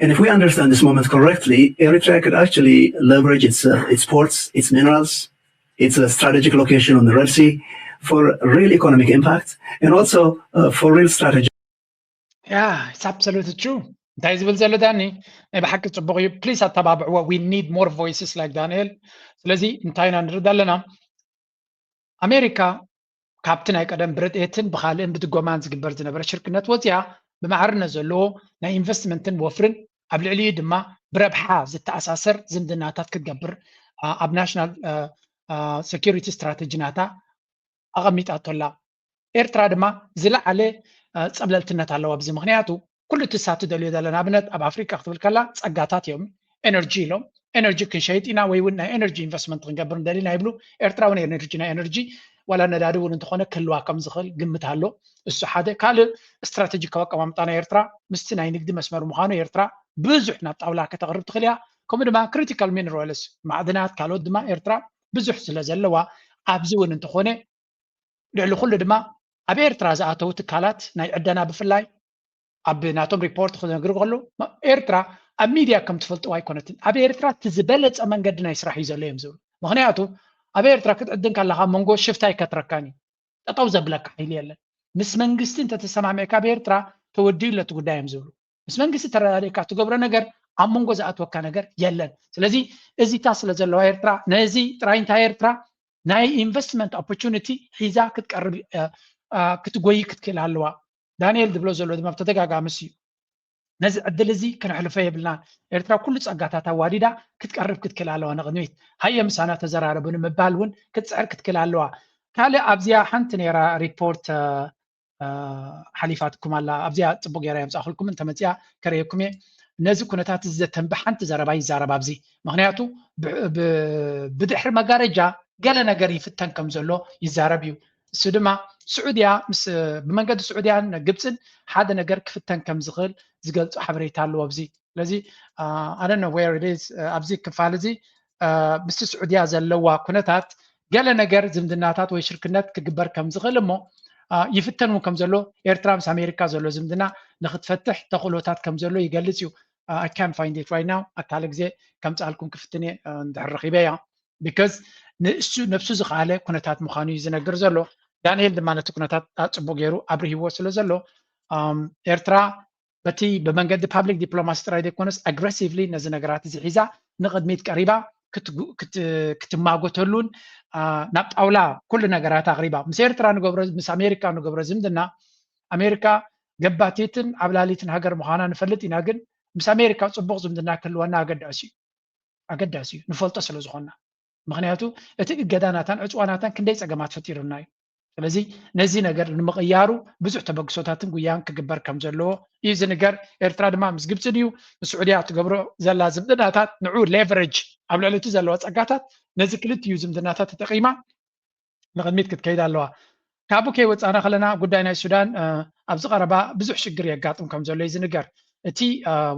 And if we understand this moment correctly, Eritrea could actually leverage its uh, its ports, its minerals, its a strategic location on the Red Sea for real economic impact and also uh, for real strategy. Yeah, it's absolutely true. እንታይ ዝብል ዘሎ ዳኒ ናይ ብሓቂ ፅቡቅ እዩ። ፕሊስ ኣተባብዕዎ። We need more voices like ዳንኤል። ስለዚ እንታይ ኢና ንርኢ ዘለና? ኣሜሪካ ካብቲ ናይ ቀደም ብረድኤትን ብካልእን ብድጎማን ዝግበር ዝነበረ ሽርክነት ወፂኣ ብማዕርነት ዘለዎ ናይ ኢንቨስትመንትን ወፍርን ኣብ ልዕሊኡ ድማ ብረብሓ ዝተኣሳሰር ዝምድናታት ክትገብር ኣብ ናሽናል ሰኪሪቲ ስትራተጂ ናታ ኣቐሚጣቶ ኣላ። ኤርትራ ድማ ዝለዓለ ፀብለልትነት ኣለዋ ኣብዚ። ምክንያቱ ኩሉ እቲ ሳት ትደልዮ ዘለ ንኣብነት ኣብ ኣፍሪቃ ክትብል ከላ ፀጋታት እዮም። ኤነርጂ ኢሎም ኤነርጂ ክንሸይጥ ኢና ወይ እውን ናይ ኤነርጂ ኢንቨስትመንት ክንገብር እንደሊና ይብሉ። ኤርትራ እውን ኤነርጂ ናይ ኤነርጂ ዋላ ነዳዲ እውን እንተኾነ ክህልዋ ከም ዝኽእል ግምት ኣሎ። እሱ ሓደ። ካልእ፣ ስትራቴጂካዊ ኣቀማምጣ ናይ ኤርትራ ምስቲ ናይ ንግዲ መስመር ምዃኑ፣ ኤርትራ ብዙሕ ናብ ጣውላ ከተቕርብ ትኽእል እያ። ከምኡ ድማ ክሪቲካል ሚነራልስ፣ ማዕድናት፣ ካልኦት ድማ ኤርትራ ብዙሕ ስለ ዘለዋ፣ ኣብዚ እውን እንተኾነ ልዕሊ ኩሉ ድማ ኣብ ኤርትራ ዝኣተዉ ትካላት ናይ ዕደና ብፍላይ ኣብ ናቶም ሪፖርት ክነግር ከሎ፣ ኤርትራ ኣብ ሚድያ ከም ትፈልጥዋ ኣይኮነትን። ኣብ ኤርትራ እቲ ዝበለጸ መንገዲ ናይ ስራሕ እዩ ዘሎ እዮም ዝብሉ። ምኽንያቱ ኣብ ኤርትራ ክትዕድን ከለኻ መንጎ ሽፍታ ኣይከትረካን እዩ። ጠጠው ዘብለካ ሓይሊ የለን። ምስ መንግስቲ እንተተሰማሚዕካ ኣብ ኤርትራ ተወዲኡ ለቲ ጉዳይ እዮም ዝብሉ። ምስ መንግስቲ ተረዳዲእካ ትገብሮ ነገር ኣብ መንጎ ዝኣትወካ ነገር የለን። ስለዚ እዚታ ስለ ዘለዋ ኤርትራ፣ ነዚ ጥራይ እንታይ ኤርትራ ናይ ኢንቨስትመንት ኦፖርቹኒቲ ሒዛ ክትቀርብ ክትጎይ ክትክእል ኣለዋ። ዳንኤል ዝብሎ ዘሎ ድማ ብተደጋጋሚ እዩ። ነዚ ዕድል እዚ ክነሕልፎ የብልናን። ኤርትራ ኩሉ ጸጋታት ኣዋዲዳ ክትቀርብ ክትክእል ኣለዋ ንቕድሚት። ሃየ ምሳና ተዘራረቡ ንምባል እውን ክትጽዕር ክትክእል ኣለዋ። ካልእ ኣብዚኣ ሓንቲ ነይራ ሪፖርት ሓሊፋትኩም ኣላ። ኣብዚኣ ጽቡቅ ገይራ የምጻእኩልኩም፣ እንተመጺኣ ከርእየኩም እየ። ነዚ ኩነታት እዚ ዘተንቢ ሓንቲ ዘረባ ይዛረብ ኣብዚ። ምኽንያቱ ብድሕሪ መጋረጃ ገለ ነገር ይፍተን ከም ዘሎ ይዛረብ እዩ። እሱ ድማ ስዑድያ ምስ ብመንገዲ ስዑድያን ግብፅን ሓደ ነገር ክፍተን ከም ዝኽእል ዝገልፁ ሓበሬታ ኣለዎ ኣብዚ። ስለዚ ኣነ ዌር ኣብዚ ክፋል እዚ ምስቲ ስዑድያ ዘለዋ ኩነታት ገለ ነገር ዝምድናታት ወይ ሽርክነት ክግበር ከም ዝኽእል እሞ ይፍተን እውን ከም ዘሎ ኤርትራ ምስ ኣሜሪካ ዘሎ ዝምድና ንክትፈትሕ ተኽእሎታት ከም ዘሎ ይገልጽ እዩ። I can't find it right now። ኣካለ ግዜ ከምጽኣልኩም ክፍትን እየ እንድሕር ረኺበያ። Because ንእሱ ነብሱ ዝኸኣለ ኩነታት ምዃኑ እዩ ዝነግር ዘሎ። ዳንኤል ድማ ነቲ ኩነታት ኣጽቡቕ ገይሩ ኣብርሂዎ ስለ ዘሎ ኤርትራ በቲ ብመንገዲ ፓብሊክ ዲፕሎማሲ ጥራይ ዘይኮነስ ኣግረሲቭሊ ነዚ ነገራት እዚ ሒዛ ንቕድሚት ቀሪባ ክትማጎተሉን ናብ ጣውላ ኩሉ ነገራት ኣቕሪባ ምስ ኤርትራ ንገብሮ ምስ ኣሜሪካ ንገብሮ ዝምድና ኣሜሪካ ገባቲትን ዓብላሊትን ሃገር ምዃና ንፈልጥ ኢና። ግን ምስ ኣሜሪካ ፅቡቕ ዝምድና ክህልወና ኣገዳሲ እዩ ኣገዳሲ እዩ ንፈልጦ ስለ ዝኾንና። ምክንያቱ እቲ እገዳ ናታን ዕፅዋ ናታን ክንደይ ፀገማት ፈጢሩና እዩ። ስለዚ ነዚ ነገር ንምቕያሩ ብዙሕ ተበግሶታትን ጉያን ክግበር ከም ዘለዎ እዩ ዝንገር። ኤርትራ ድማ ምስ ግብፂ ድዩ ምስ ስዑድያ ትገብሮ ዘላ ዝምድናታት ንዑ ሌቨሬጅ ኣብ ልዕሊ እቲ ዘለዋ ፀጋታት ነዚ ክልቲኡ ዝምድናታት ተጠቒማ ንቕድሚት ክትከይድ ኣለዋ። ካብኡ ከይወፃና ከለና ጉዳይ ናይ ሱዳን ኣብዚ ቀረባ ብዙሕ ሽግር የጋጥም ከም ዘሎ እዩ ዝንገር። እቲ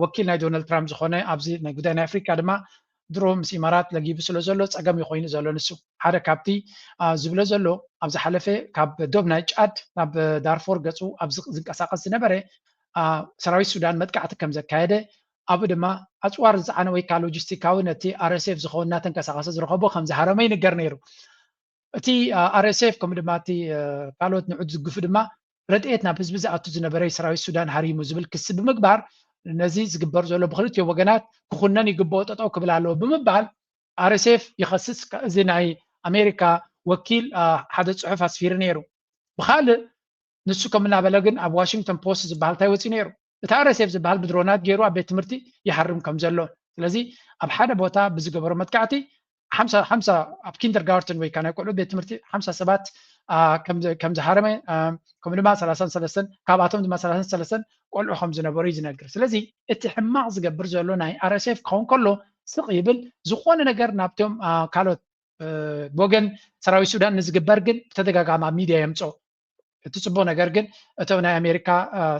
ወኪል ናይ ዶናልድ ትራምፕ ዝኾነ ኣብዚ ጉዳይ ናይ ኣፍሪካ ድማ ድሮ ምስ ኢማራት ለጊቡ ስለ ዘሎ ፀገም እዩ ኮይኑ ዘሎ። ንሱ ሓደ ካብቲ ዝብሎ ዘሎ ኣብ ዝሓለፈ ካብ ዶብ ናይ ጫድ ናብ ዳርፎር ገፁ ኣብ ዝንቀሳቀስ ዝነበረ ሰራዊት ሱዳን መጥቃዕቲ ከም ዘካየደ ኣብኡ ድማ ኣፅዋር ዝፀዓነ ወይ ከዓ ሎጂስቲካዊ ነቲ ኣርኤስኤፍ ዝኸውን እናተንቀሳቀሰ ዝረኸቦ ከም ዝሃረመ ይንገር ነይሩ። እቲ ኣርኤስኤፍ ከምኡ ድማ እቲ ካልኦት ንዑ ዝድግፉ ድማ ረድኤት ናብ ህዝቢ ዝኣቱ ዝነበረ ሰራዊት ሱዳን ሃሪሙ ዝብል ክሲ ብምግባር ነዚ ዝግበር ዘሎ ብክልቲኦ ወገናት ክኹነን ይግብኦ ጠጠው ክብል ኣለዎ ብምባል ኣርኤስኤፍ ይኸስስ። እዚ ናይ ኣሜሪካ ወኪል ሓደ ፅሑፍ ኣስፊሩ ነይሩ። ብካልእ ንሱ ከም እናበለ ግን ኣብ ዋሽንግተን ፖስት ዝበሃል እንታይ ወፂኡ ነይሩ? እቲ ኣርኤስኤፍ ዝበሃል ብድሮናት ገይሩ ኣብ ቤት ትምህርቲ ይሃርም ከም ዘሎ። ስለዚ ኣብ ሓደ ቦታ ብዝገበሮ መጥቃዕቲ ሓምሳ ሓምሳ ኣብ ኪንደርጋርተን ወይ ከዓ ናይ ቆልዑ ቤት ትምህርቲ ሓምሳ ሰባት ከም ዝሃረመ ከምኡ ድማ ሰላሳን ሰለስተን ካብኣቶም ድማ ሰላሳን ሰለስተን ቆልዑ ከም ዝነበሩ እዩ ዝነግር። ስለዚ እቲ ሕማቕ ዝገብር ዘሎ ናይ ኣርኤስኤፍ ክኸውን ከሎ ስቕ ይብል። ዝኾነ ነገር ናብቶም ካልኦት ብወገን ሰራዊት ሱዳን ንዝግበር ግን ብተደጋጋሚ ኣብ ሚድያ የምፅኦ። እቲ ፅቡቅ ነገር ግን እቶም ናይ ኣሜሪካ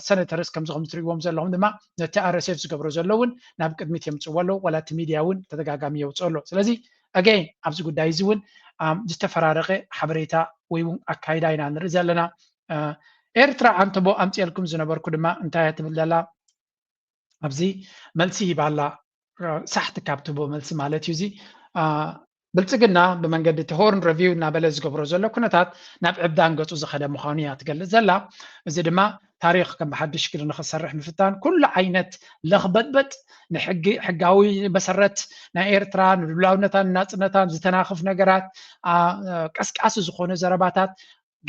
ሰነተርስ ከምዚ ከም ትሪእዎም ዘለኹም ድማ ነቲ ኣርኤስኤፍ ዝገብሮ ዘሎ እውን ናብ ቅድሚት የምፅዎ ኣለዉ። ዋላ እቲ ሚድያ እውን ተደጋጋሚ የውፅኦ ኣሎ። ስለዚ ኣገይን ኣብዚ ጉዳይ እዚ እውን ዝተፈራረቀ ሓበሬታ ወይ እውን ኣካይዳ ኢና ንርኢ ዘለና። ኤርትራ ኣንተቦ ኣምፅኤልኩም ዝነበርኩ ድማ እንታይ እያ ትብል ዘላ ኣብዚ መልሲ ሂባ ኣላ። ሳሕቲ ካብ ትቦ መልሲ ማለት እዩ እዚ። ብልፅግና ብመንገዲ እቲ ሆርን ረቪው እናበለ ዝገብሮ ዘሎ ኩነታት ናብ ዕብዳን ገፁ ዝኸደ ምዃኑ እያ ትገልፅ ዘላ። እዚ ድማ ታሪክ ከም ብሓድሽ ግዲ ንክሰርሕ ምፍታን ኩሉ ዓይነት ለኽበጥበጥ ንሕጊ ሕጋዊ መሰረት ናይ ኤርትራ ንልዑላውነታን ናፅነታን ዝተናኽፍ ነገራት ቀስቃሲ ዝኾነ ዘረባታት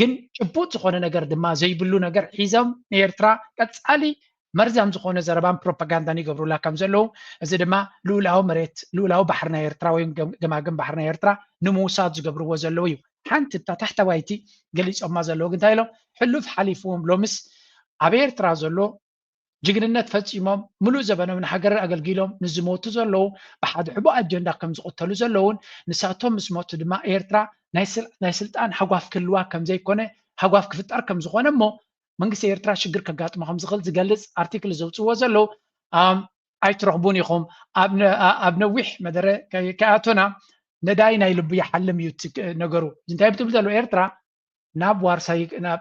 ግን ጭቡጥ ዝኾነ ነገር ድማ ዘይብሉ ነገር ሒዞም ንኤርትራ ቀፃሊ መርዛም ዝኾነ ዘረባን ፕሮፓጋንዳን ይገብሩላ ከም ዘለዉ እዚ ድማ ልኡላዊ መሬት ልኡላዊ ባሕሪ ናይ ኤርትራ ወይ ገማግም ባሕሪ ናይ ኤርትራ ንምውሳድ ዝገብርዎ ዘለዉ እዩ። ሓንቲ እታ ታሕተዋይቲ ገሊፆማ ዘለዉ ግን እንታይ ኢሎም ሕሉፍ ሓሊፍዎም ሎምስ ኣብ ኤርትራ ዘሎ ጅግንነት ፈፂሞም ምሉእ ዘበኖም ንሃገር ኣገልጊሎም ንዝሞቱ ዘለዉ ብሓደ ሕቡእ ኣጀንዳ ከም ዝቕተሉ ዘለዉን ንሳቶም ምስ ሞቱ ድማ ኤርትራ ናይ ስልጣን ሃጓፍ ክህልዋ ከምዘይኮነ፣ ሃጓፍ ክፍጠር ከምዝኾነ እሞ መንግስቲ ኤርትራ ሽግር ከጋጥሞ ከምዝኽእል ዝገልፅ ኣርቲክል ዘውፅዎ ዘለዉ ኣይትረኽቡን ኢኹም። ኣብ ነዊሕ መደረ ከይኣቶና ነዳይ ናይ ልቡ ይሓልም እዩ ነገሩ። እንታይ ብትብል ዘሎ ኤርትራ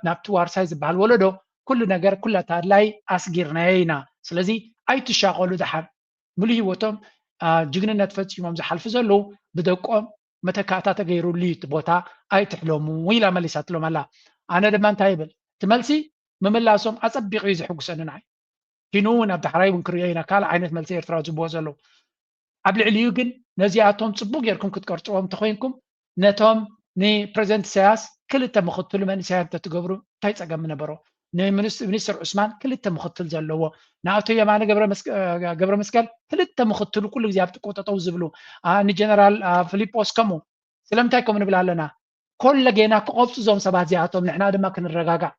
ናብቲ ዋርሳይ ዝበሃል ወለዶ ኩሉ ነገር ኩለታ ኣድላይ ኣስጊርናዮ ኢና። ስለዚ ኣይትሻቐሉ። ደሓር ሙሉ ህይወቶም ጅግንነት ፈፂሞም ዝሓልፉ ዘለዉ ብደቆም መተካእታ ተገይሩሉ እዩ እቲ ቦታ ኣይትሕለሙ ኢላ መሊሳትሎም ኣላ። ኣነ ድማ እንታይ ይብል እቲ መልሲ ምምላሶም ኣፀቢቑ እዩ ዝሕጉሰኒ ንዓይ። ኪኑ እውን ኣብ ዳሕራይ እውን ክርእዮ ኢና ካልእ ዓይነት መልሲ ኤርትራ ዝብዎ ዘለዉ። ኣብ ልዕሊኡ ግን ነዚኣቶም ፅቡቅ ጌርኩም ክትቀርፅዎም እንተኮይንኩም ነቶም ንፕረዚደንት ኢሳያስ ክልተ ምክትሉ መንእሰያት እንተትገብሩ እንታይ ፀገም ምነበሮ? ንሚኒስትር ዑስማን ክልተ ምክትል ዘለዎ፣ ንኣቶ የማነ ገብረ መስቀል ክልተ ምክትሉ ኩሉ ግዜ ኣብ ጥቆጠጠው ዝብሉ፣ ንጀነራል ፊሊጶስ ከምኡ። ስለምንታይ ከምኡ ንብል ኣለና? ኮለጌና ክቐብፁ እዞም ሰባት እዚኣቶም ንሕና ድማ ክንረጋጋእ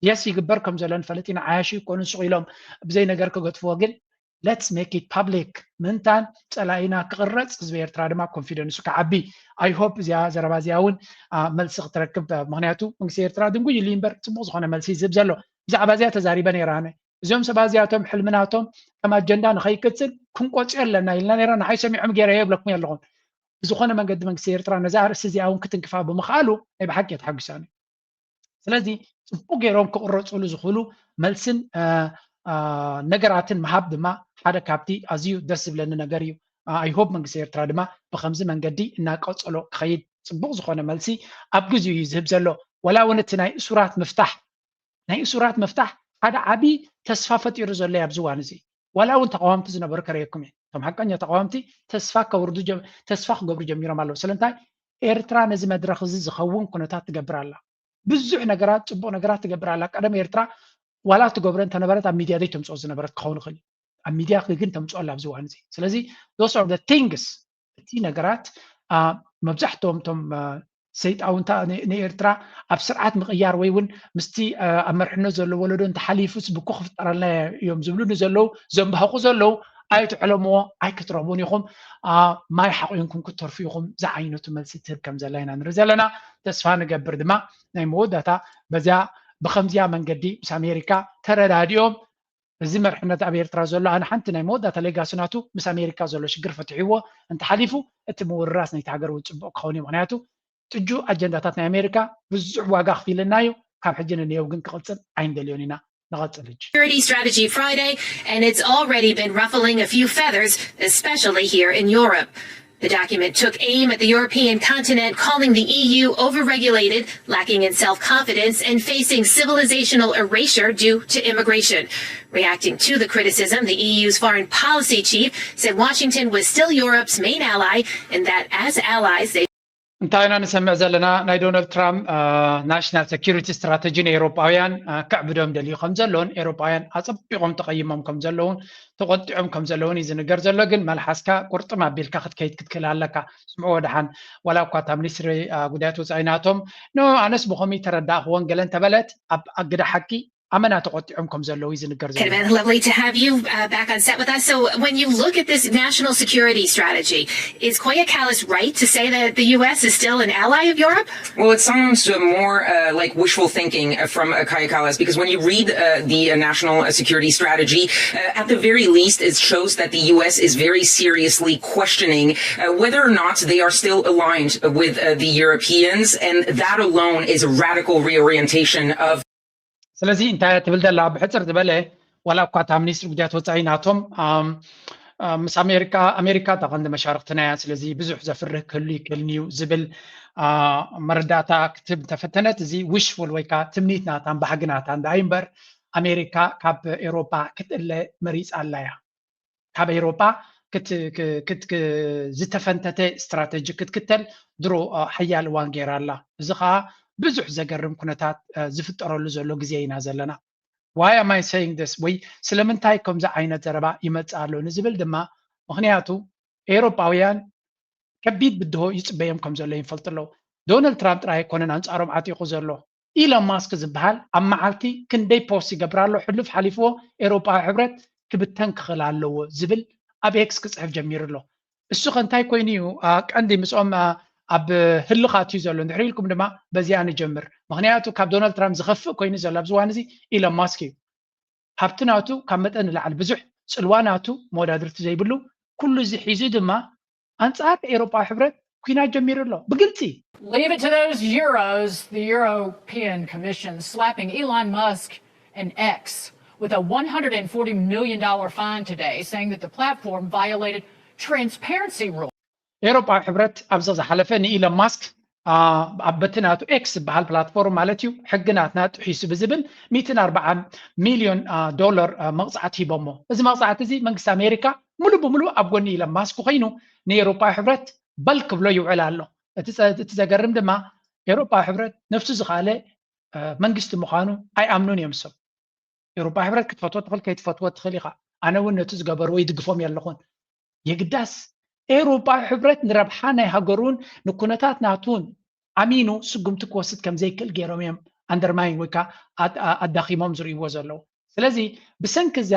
የስ ይግበር ከም ዘሎ ንፈልጥ ኢና። ዓያሹ ይኮኑ ስቕ ኢሎም ብዘይ ነገር ክገጥፍዎ ግን let's make it public ምእንታን ፀላኢና ክቕረፅ ህዝቢ ኤርትራ ድማ ኮንፊደንሱ ክዓቢ። I hope እዚኣ ዘረባ እዚኣ እውን መልሲ ክትረክብ። ምክንያቱ መንግስቲ ኤርትራ ድንጉይ ኢሉ እምበር ፅቡቅ ዝኮነ መልሲ ይዝብ ዘሎ። ብዛዕባ እዚኣ ተዛሪበ ነይረ ኣነ። እዚኦም ሰባት እዚኣቶም ሕልምናቶም ከም ኣጀንዳ ንከይቅፅል ክንቆፅዮ ኣለና ኢልና ነይረ። ንዓይ ሰሚዖም ገይረ የብለኩም ኣለኹም። ብዝኮነ መንገዲ መንግስቲ ኤርትራ ነዛ ኣርእስቲ እዚኣ እውን ክትንክፋ ብምክኣሉ ናይ ብሓቂ ተሓጒሳኒ። ስለዚ ፅቡቅ ገይሮም ክቕረፅሉ ዝኽእሉ መልስን ነገራትን ምሃብ ድማ ሓደ ካብቲ ኣዝዩ ደስ ዝብለኒ ነገር እዩ። I hope መንግስቲ ኤርትራ ድማ ብከምዚ መንገዲ እናቀፀሎ ክኸይድ ፅቡቅ ዝኾነ መልሲ ኣብ ግዜኡ እዩ ዝህብ ዘሎ። ዋላ እውን እቲ ናይ እሱራት ምፍታሕ ናይ እሱራት ምፍታሕ ሓደ ዓብዪ ተስፋ ፈጢሩ ዘሎ ኣብዚ እዋን እዚ። ዋላ እውን ተቃወምቲ ዝነበሩ ከርእየኩም እየ። እቶም ሓቀኛ ተቃወምቲ ተስፋ ከውርዱ ተስፋ ክገብሩ ጀሚሮም ኣለዉ። ስለምንታይ? ኤርትራ ነዚ መድረክ እዚ ዝኸውን ኩነታት ትገብር ኣላ። ብዙሕ ነገራት፣ ፅቡቅ ነገራት ትገብር ኣላ። ቀደም ኤርትራ ዋላ ትገብሮ እንተነበረት ኣብ ሚድያ ዘይተምፅኦ ዝነበረት ክኸውን ይኽእል እዩ። ኣብ ሚድያ ግን ተምፅኦ ኣላ ኣብዚ እዋን እዚ። ስለዚ those are the things፣ እቲ ነገራት መብዛሕትኦም እቶም ሰይጣውንታ ንኤርትራ ኣብ ስርዓት ምቕያር ወይ እውን ምስቲ ኣብ መርሕነት ዘሎ ወለዶ እንተሓሊፉስ ብኮ ክፍጠረልና እዮም ዝብሉ ንዘለዉ ዘንባህቁ ዘለዉ ኣይትዕለምዎ፣ ኣይክትረኽቡን ኢኹም፣ ማይ ሓቑንኩም ክትተርፉ ኢኹም ዝዓይነቱ መልሲ ትህብ ከም ዘላ ኢና ንርኢ ዘለና። ተስፋ ንገብር ድማ ናይ መወዳእታ በዚያ ብከምዚያ መንገዲ ምስ ኣሜሪካ ተረዳዲኦም እዚ መርሕነት ኣብ ኤርትራ ዘሎ ኣነ ሓንቲ ናይ መወዳእታ ሌጋሲ ናቱ ምስ ኣሜሪካ ዘሎ ሽግር ፈትሕዎ እንተሓሊፉ እቲ ምውርራስ ናይቲ ሃገር እውን ፅቡቅ ክኸውን እዩ። ምክንያቱ ጥጁ ኣጀንዳታት ናይ ኣሜሪካ ብዙሕ ዋጋ ኣኽፊልናዮ፣ ካብ ሕጂ ንንየው ግን ክቕፅል ኣይንደልዮን ኢና። ንቐፅል ሕጂ። Security strategy Friday, and it's already been ruffling a few feathers, especially here in Europe. The document took aim at the European continent, calling the E U overregulated, lacking in self-confidence, and facing civilizational erasure due to immigration. Reacting to the criticism, the E U's foreign policy chief said Washington was still Europe's main ally and that as allies they እንታይ ኢና ንሰምዕ ዘለና? ናይ ዶናልድ ትራምፕ ናሽናል ሴኪሪቲ ስትራተጂ ንኤውሮጳውያን ከዕብዶም ደልዩ ከም ዘሎን ኤውሮጳውያን ኣጸቢቖም ተቐይሞም ከም ዘለውን ተቖጢዖም ከም ዘለውን እዩ ዝንገር ዘሎ። ግን መልሓስካ ቁርጥም ኣቢልካ ክትከይድ ክትክእል ኣለካ። ስምዕዎ ደሓን፣ ዋላ እኳ እታ ሚኒስትሪ ጉዳያት ወጻኢ ናቶም ኖ ኣነስ ብኸምኡ ተረዳእክዎን ገለ እንተበለት ኣብ ኣግዳ ሓቂ ኣመና ተቖጢዖም ከም ዘለዉ እዩ ዝንገር ዘሎ። Kevin, lovely to have you uh, back on set with us. So, when you look at this national security strategy, is Koya Kallas right to say that the U S is still an ally of Europe? Well, it sounds uh, more uh, like wishful thinking uh, from uh, Kaya Kallas, because when you read uh, the uh, national uh, security strategy, uh, at the very least, it shows that the U S is very seriously questioning uh, whether or not they are still aligned with uh, the Europeans, and that alone is a radical reorientation of ስለዚ እንታይ እያ ትብል ዘላ? ብሕፅር ዝበለ ዋላ እኳ እታ ሚኒስትሪ ጉዳያት ወፃኢ ናቶም ምስ ኣሜሪካ ኣሜሪካ እታ ቀንዲ መሻርክትና እያ፣ ስለዚ ብዙሕ ዘፍርህ ክህሉ ይክእልን እዩ ዝብል መረዳእታ ክትህብ እንተፈተነት፣ እዚ ዊሽፉል ወይ ከዓ ትምኒት ናታን ባህጊ ናታን ደኣ እምበር ኣሜሪካ ካብ ኤውሮጳ ክትእለ መሪፃ ኣላ እያ። ካብ ኤውሮጳ ዝተፈንተተ ስትራተጂ ክትክተል ድሮ ሓያል እዋን ገይራ ኣላ። እዚ ከዓ ብዙሕ ዘገርም ኩነታት ዝፍጠረሉ ዘሎ ግዜ ኢና ዘለና። Why am I saying this? ወይ ስለምንታይ ከምዚ ዓይነት ዘረባ ይመፅእ ኣሎ ንዝብል ድማ ምክንያቱ ኤውሮጳውያን ከቢድ ብድሆ ይፅበዮም ከም ዘሎ ይፈልጡ ኣለዉ። ዶናልድ ትራምፕ ጥራይ ኣይኮነን ኣንፃሮም ዓጢቑ ዘሎ። ኢሎን ማስክ ዝበሃል ኣብ መዓልቲ ክንደይ ፖስት ይገብር ኣሎ። ሕሉፍ ሓሊፍዎ ኤውሮጳዊ ሕብረት ክብተን ክኽእል ኣለዎ ዝብል ኣብ ኤክስ ክፅሕፍ ጀሚሩ ኣሎ። እሱ ከ እንታይ ኮይኑ እዩ ቀንዲ ምስኦም ኣብ ህልኻት እዩ ዘሎ። እንድሕር ኢልኩም ድማ በዚኣ ንጀምር። ምኽንያቱ ካብ ዶናልድ ትራምፕ ዝኸፍእ ኮይኑ ዘሎ ኣብዚ እዋን እዚ ኢሎን ማስክ እዩ። ሃብቲ ናቱ ካብ መጠን ንላዕሊ ብዙሕ፣ ጽልዋ ናቱ መወዳድርቲ ዘይብሉ፣ ኩሉ እዚ ሒዙ ድማ ኣንጻር ኤውሮጳዊ ሕብረት ኩናት ጀሚሩ ኣሎ ብግልጺ። Leave it to those Euros, the European Commission slapping Elon Musk and X with a one hundred and forty million dollar fine today, saying that the platform violated transparency rules. ኤውሮጳዊ ሕብረት ኣብዚ ዝሓለፈ ንኢሎን ማስክ ኣብ በቲ ናቱ ኤክስ ዝበሃል ፕላትፎርም ማለት እዩ ሕግናትና ጥሒሱ ብዝብል ሚእትን ኣርባዓን ሚልዮን ዶላር መቕፃዕቲ ሂቦሞ። እዚ መቕፃዕቲ እዚ መንግስቲ ኣሜሪካ ሙሉ ብሙሉ ኣብ ጎኒ ኢሎን ማስክ ኮይኑ ንኤውሮጳዊ ሕብረት በል ክብሎ ይውዕል ኣሎ። እቲ ዘገርም ድማ ኤውሮጳዊ ሕብረት ነፍሱ ዝኸኣለ መንግስቲ ምዃኑ ኣይኣምኑን እዮም። ሰብ ኤውሮጳዊ ሕብረት ክትፈትዎ ትኽእል፣ ከይትፈትዎ ትኽእል ኢኻ። ኣነ እውን ነቲ ዝገበርዎ ይድግፎም የለኹን። የግዳስ ኤውሮጳዊ ሕብረት ንረብሓ ናይ ሃገሩን ንኩነታት ናቱን ኣሚኑ ስጉምቲ ክወስድ ከም ዘይክእል ገይሮም እዮም ኣንደርማይን ወይ ከዓ ኣዳኺሞም ዝርእይዎ ዘለዉ። ስለዚ ብሰንኪ እዛ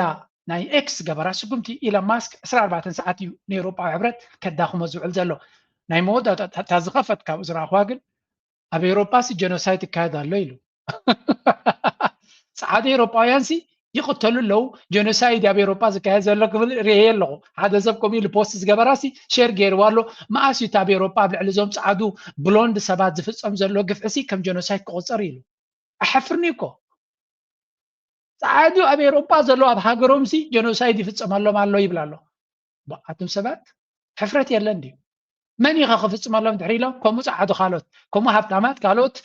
ናይ ኤክስ ገበራ ስጉምቲ ኢሎን ማስክ ዕስራ ኣርባዕተ ሰዓት እዩ ንኤውሮጳዊ ሕብረት ከዳኽሞ ዝውዕል ዘሎ። ናይ መወዳእታ እታ ዝኸፈት ካብኡ ዝረኣኹዋ ግን ኣብ ኤውሮጳ ሲ ጀኖሳይድ ይካየድ ኣሎ ኢሉ። ጸዓዱ ኤውሮጳውያን ሲ ይቕተሉ ኣለዉ፣ ጀኖሳይድ ኣብ ኤውሮጳ ዝካየድ ዘሎ ክብል ርእየ ኣለኹ። ሓደ ሰብ ከምኡ ኢሉ ፖስት ዝገበራ ሲ ሼር ገይርዋ ኣሎ። መኣስ እዩ ኣብ ኤውሮጳ ኣብ ልዕሊ እዞም ጸዓዱ ብሎንድ ሰባት ዝፍጸም ዘሎ ግፍዒ ሲ ከም ጀኖሳይድ ክቑጸር ኢሉ። ኣሐፍርኒ እኮ። ጸዓዱ ኣብ ኤውሮጳ ዘለዉ ኣብ ሃገሮም ሲ ጀኖሳይድ ይፍጸመሎም ኣሎ ይብል ኣሎ። ኣቱም ሰባት ሕፍረት የለን ድዩ? መን ኢኻ ክፍጽመሎም ድሕሪ ኢሎም ከምኡ ጸዓዱ ካልኦት ከምኡ ሃብታማት ካልኦት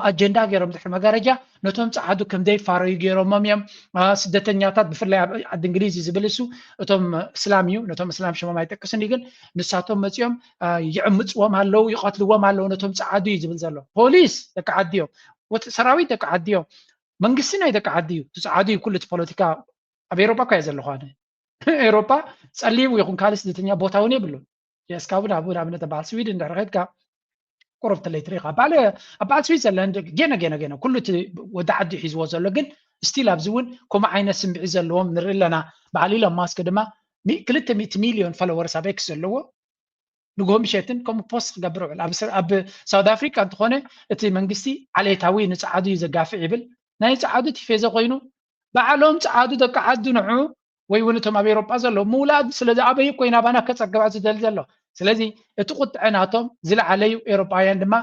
ኣጀንዳ ገይሮም ድሕሪ መጋረጃ ነቶም ጸዓዱ ከም ዘይፋረዩ ገይሮሞም እዮም። ስደተኛታት ብፍላይ ኣብ ዓዲ እንግሊዝ እዩ ዝብል እሱ እቶም እስላም እዩ ነቶም እስላም ሽሞም ኣይጠቅስን እዩ ግን ንሳቶም መጺኦም ይዕምጽዎም ኣለዉ ይቐትልዎም ኣለዉ ነቶም ጸዓዱ እዩ ዝብል ዘሎ። ፖሊስ ደቂ ዓዲ እዮም። ሰራዊት ደቂ ዓዲ እዮም። መንግስቲ ናይ ደቂ ዓዲ እዩ። እቲ ጸዓዱ እዩ ኩሉ እቲ ፖለቲካ ኣብ ኤውሮጳ እኳ እየ ዘለኹ ኣነ። ኤውሮጳ ጸሊም ይኹን ካልእ ስደተኛ ቦታ እውን የብሉን። እስካ እውን ኣብኡ ንኣብነት በዓል ስዊድን እንድሕር ከድካ ቁሩብ ትለይ ትሪኢኻ በዓል ኣብ በዓል ስዊዘርላንድ ገነ ገነ ገነ ኩሉ እቲ ወዲ ዓዲ ሒዝዎ ዘሎ ግን ስቲል ኣብዚ እውን ከምኡ ዓይነት ስምዒት ዘለዎም ንርኢ ኣለና። በዓል ኢሎን ማስክ ድማ ክልተ ሚእቲ ሚልዮን ፎሎወርስ ኣብ ኤክስ ዘለዎ ንግሆ ምሸትን ከምኡ ፖስት ክገብር ውዕል ኣብ ሳውት ኣፍሪካ እንተኾነ እቲ መንግስቲ ዓሌታዊ ንፀዓዱ እዩ ዘጋፍዕ ይብል ናይ ፀዓዱ ቲፌዞ ኮይኑ ባዕሎም ፀዓዱ ደቂ ዓዱ ንዑ ወይ እውን እቶም ኣብ ኤውሮጳ ዘለዉ ምውላድ ስለ ዝኣበዩ እኮ ኢና ባና ከፀግባ ዝደሊ ዘሎ። ስለዚ እቲ ቁጥዐ ናቶም ዝለዓለ እዩ። ኤውሮጳውያን ድማ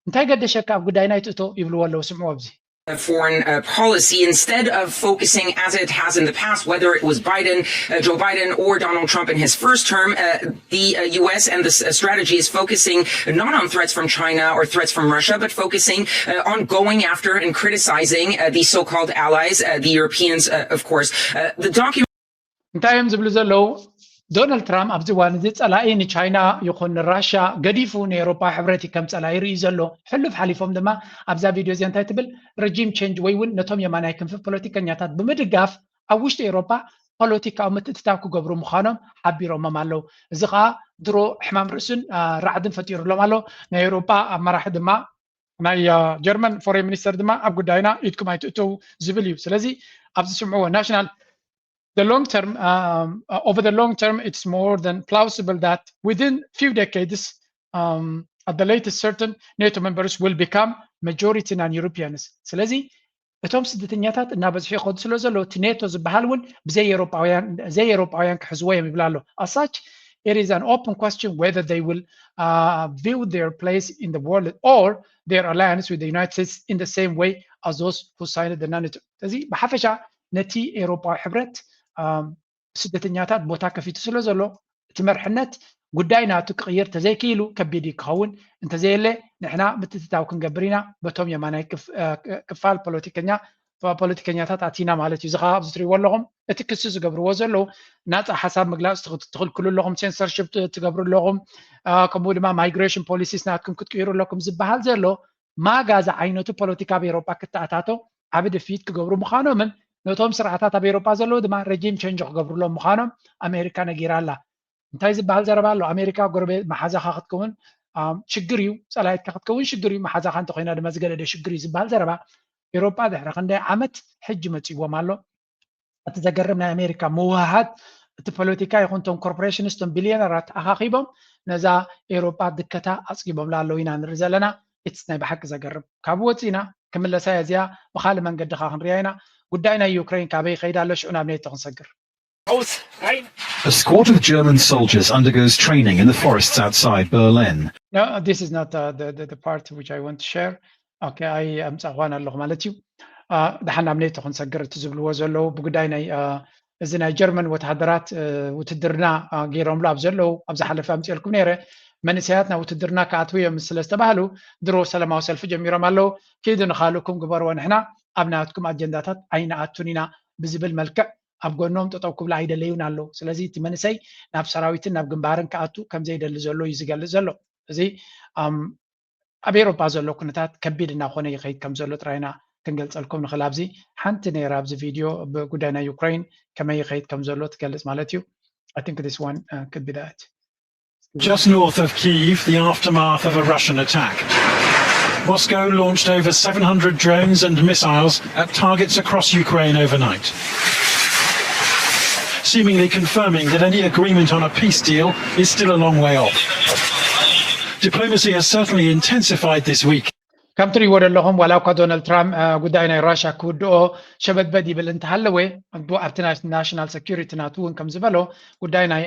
እንታይ ገደሸካ ኣብ ጉዳይና ኣይትእቶ ይብልዎ ኣለዉ። ስምዑ ኣብዚ። Foreign uh, policy instead of focusing as it has in the past, whether it was Biden, uh, Joe Biden, or Donald Trump in his first term. Uh, the uh, U S and the uh, strategy is focusing not on threats from China or threats from Russia, but focusing uh, on going after and criticizing uh, the so-called allies, uh, the Europeans, uh, of course. Uh, the document. እንታይ እዮም ዝብሉ ዘለዉ? ዶናልድ ትራምፕ ኣብዚ እዋን እዚ ጸላኢ ንቻይና ይኹን ንራሻ ገዲፉ ንኤውሮፓ ሕብረት እዩ ከም ጸላኢ ይርኢ ዘሎ። ሕሉፍ ሓሊፎም ድማ ኣብዛ ቪድዮ እዚኣ እንታይ ትብል? ረጂም ቼንጅ ወይ እውን ነቶም የማናይ ክንፊ ፖለቲከኛታት ብምድጋፍ ኣብ ውሽጢ ኤውሮፓ ፖለቲካዊ ምትእትታው ክገብሩ ምዃኖም ሓቢሮሞም ኣለዉ። እዚ ከዓ ድሮ ሕማም ርእስን ራዕድን ፈጢሩሎም ኣሎ። ናይ ኤውሮፓ ኣመራሒ ድማ ናይ ጀርመን ፎሬን ሚኒስተር ድማ ኣብ ጉዳይና ኢድኩም ኣይትእተዉ ዝብል እዩ። ስለዚ ኣብዚ ስምዕዎ ናሽናል the long term, um, uh, over the long term, it's more than plausible that within few decades, um, at the latest, certain NATO members will become majority non-Europeans. ስለዚ እቶም ስደተኛታት እናበዝሑ ይኸዱ ስለ ዘለዉ እቲ ኔቶ ዝበሃል እውን ብዘይ ኤውሮጳውያን ዘይኤውሮጳውያን ክሕዝዎ እዮም ይብል ኣሎ። As such, it is an open question whether they will uh, view their place in the world or their alliance with the United States in the same way as those who signed the NATO. እዚ ብሓፈሻ ነቲ ኤውሮጳዊ ሕብረት ስደተኛታት ቦታ ከፊቱ ስለ ዘሎ እቲ መርሕነት ጉዳይ ናቱ ክቕይር ተዘይክኢሉ ከቢድ እዩ ክኸውን። እንተዘየለ ንሕና ምትእትታው ክንገብር ኢና በቶም የማናይ ክፋል ፖለቲከኛ ፖለቲከኛታት ኣቲና ማለት እዩ። እዚ ከዓ ኣብዚ ትሪእዎ ኣለኹም እቲ ክሲ ዝገብርዎ ዘለዉ ናፃ ሓሳብ ምግላፅ ትኽልክሉ ኣለኹም፣ ሴንሰርሽፕ ትገብሩ ኣለኹም፣ ከምኡ ድማ ማይግሬሽን ፖሊሲስ ናትኩም ክትቅይሩ ኣለኩም ዝበሃል ዘሎ ማጋ ዝዓይነቱ ፖለቲካ ኣብ ኤውሮጳ ክተኣታቶ ዓቢ ድፍኢት ክገብሩ ምዃኖምን ነቶም ስርዓታት ኣብ ኤውሮጳ ዘለዉ ድማ ረጂም ቸንጅ ክገብሩሎም ምዃኖም ኣሜሪካ ነጊራ ኣላ። እንታይ ዝበሃል ዘረባ ኣሎ? ኣሜሪካ ጎረቤት መሓዛኻ ክትከውን ሽግር እዩ፣ ጸላኢትካ ክትከውን ሽግር እዩ፣ መሓዛኻ እንተኮይና ድማ ዝገደደ ሽግር እዩ ዝበሃል ዘረባ ኤውሮጳ ድሕሪ ክንደይ ዓመት ሕጂ መጺዎም ኣሎ። እቲ ዘገርም ናይ ኣሜሪካ ምውህሃድ እቲ ፖለቲካ ይኹን እቶም ኮርፖሬሽንስ እቶም ቢልዮነራት ኣኻኺቦም ነዛ ኤውሮጳ ድከታ ኣጽጊቦምላ ኣለዉ ኢና ንርኢ ዘለና። ኢትስ ናይ ብሓቂ ዘገርም። ካብ ወፂና ክምለሳ እያ እዚኣ ብኻልእ መንገዲ ካ ክንሪያ ኢና። ጉዳይ ናይ ዩክሬን ካበይ ይኸይድ ኣሎ ሽዑ ናብ ኔቶ ክንሰግር። A squad of German soldiers undergoes training in the forests outside Berlin. No, this is not uh, the, the, the part which I want to share. Okay, I am ፃኳን ኣለኹ ማለት እዩ። ደሓን ናብ ኔቶ ክንሰግር እቲ ዝብልዎ ዘለዉ ብጉዳይ ናይ እዚ ናይ ጀርመን ወተሃደራት ውትድርና ገይሮምሉ ኣብ ዘለዉ ኣብ ዝሓለፈ ኣምፅኦልኩም ነይረ። መንእሰያት ናብ ውትድርና ክኣትዉ እዮም ስለ ዝተባህሉ ድሮ ሰላማዊ ሰልፊ ጀሚሮም ኣለዉ። ኪዱ ንኻልእኩም ግበርዎ ንሕና ኣብ ናትኩም ኣጀንዳታት ኣይንኣቱን ኢና ብዝብል መልክዕ ኣብ ጎኖም ጠጠው ክብሉ ኣይደለዩን ኣለዉ። ስለዚ እቲ መንእሰይ ናብ ሰራዊትን ናብ ግንባርን ክኣቱ ከምዘይደሊ ዘሎ እዩ ዝገልጽ ዘሎ። እዚ ኣብ ኤሮፓ ዘሎ ኩነታት ከቢድ እናኾነ ይኸይድ ከም ዘሎ ጥራይና ክንገልጸልኩም ንኽእል። ኣብዚ ሓንቲ ነይራ ኣብዚ ቪድዮ ብጉዳይ ናይ ዩክሬን ከመይ ይኸይድ ከም ዘሎ ትገልጽ ማለት እዩ። I think this one uh, could be that. Just north of Kyiv, the aftermath of a Russian attack. Moscow launched over seven hundred drones and missiles at targets across Ukraine overnight, seemingly confirming that any agreement on a peace deal is still a long way off. Diplomacy has certainly intensified this week. ከም ትሪእዎ ዘለኹም ዋላ እኳ ዶናልድ ትራምፕ ጉዳይ ናይ ራሽያ ክውድኦ ሸበድበድ ይብል እንተሃለወ ኣብቲ ናሽናል ሰኪሪቲ ናቱ እውን ከም ዝበሎ ጉዳይ ናይ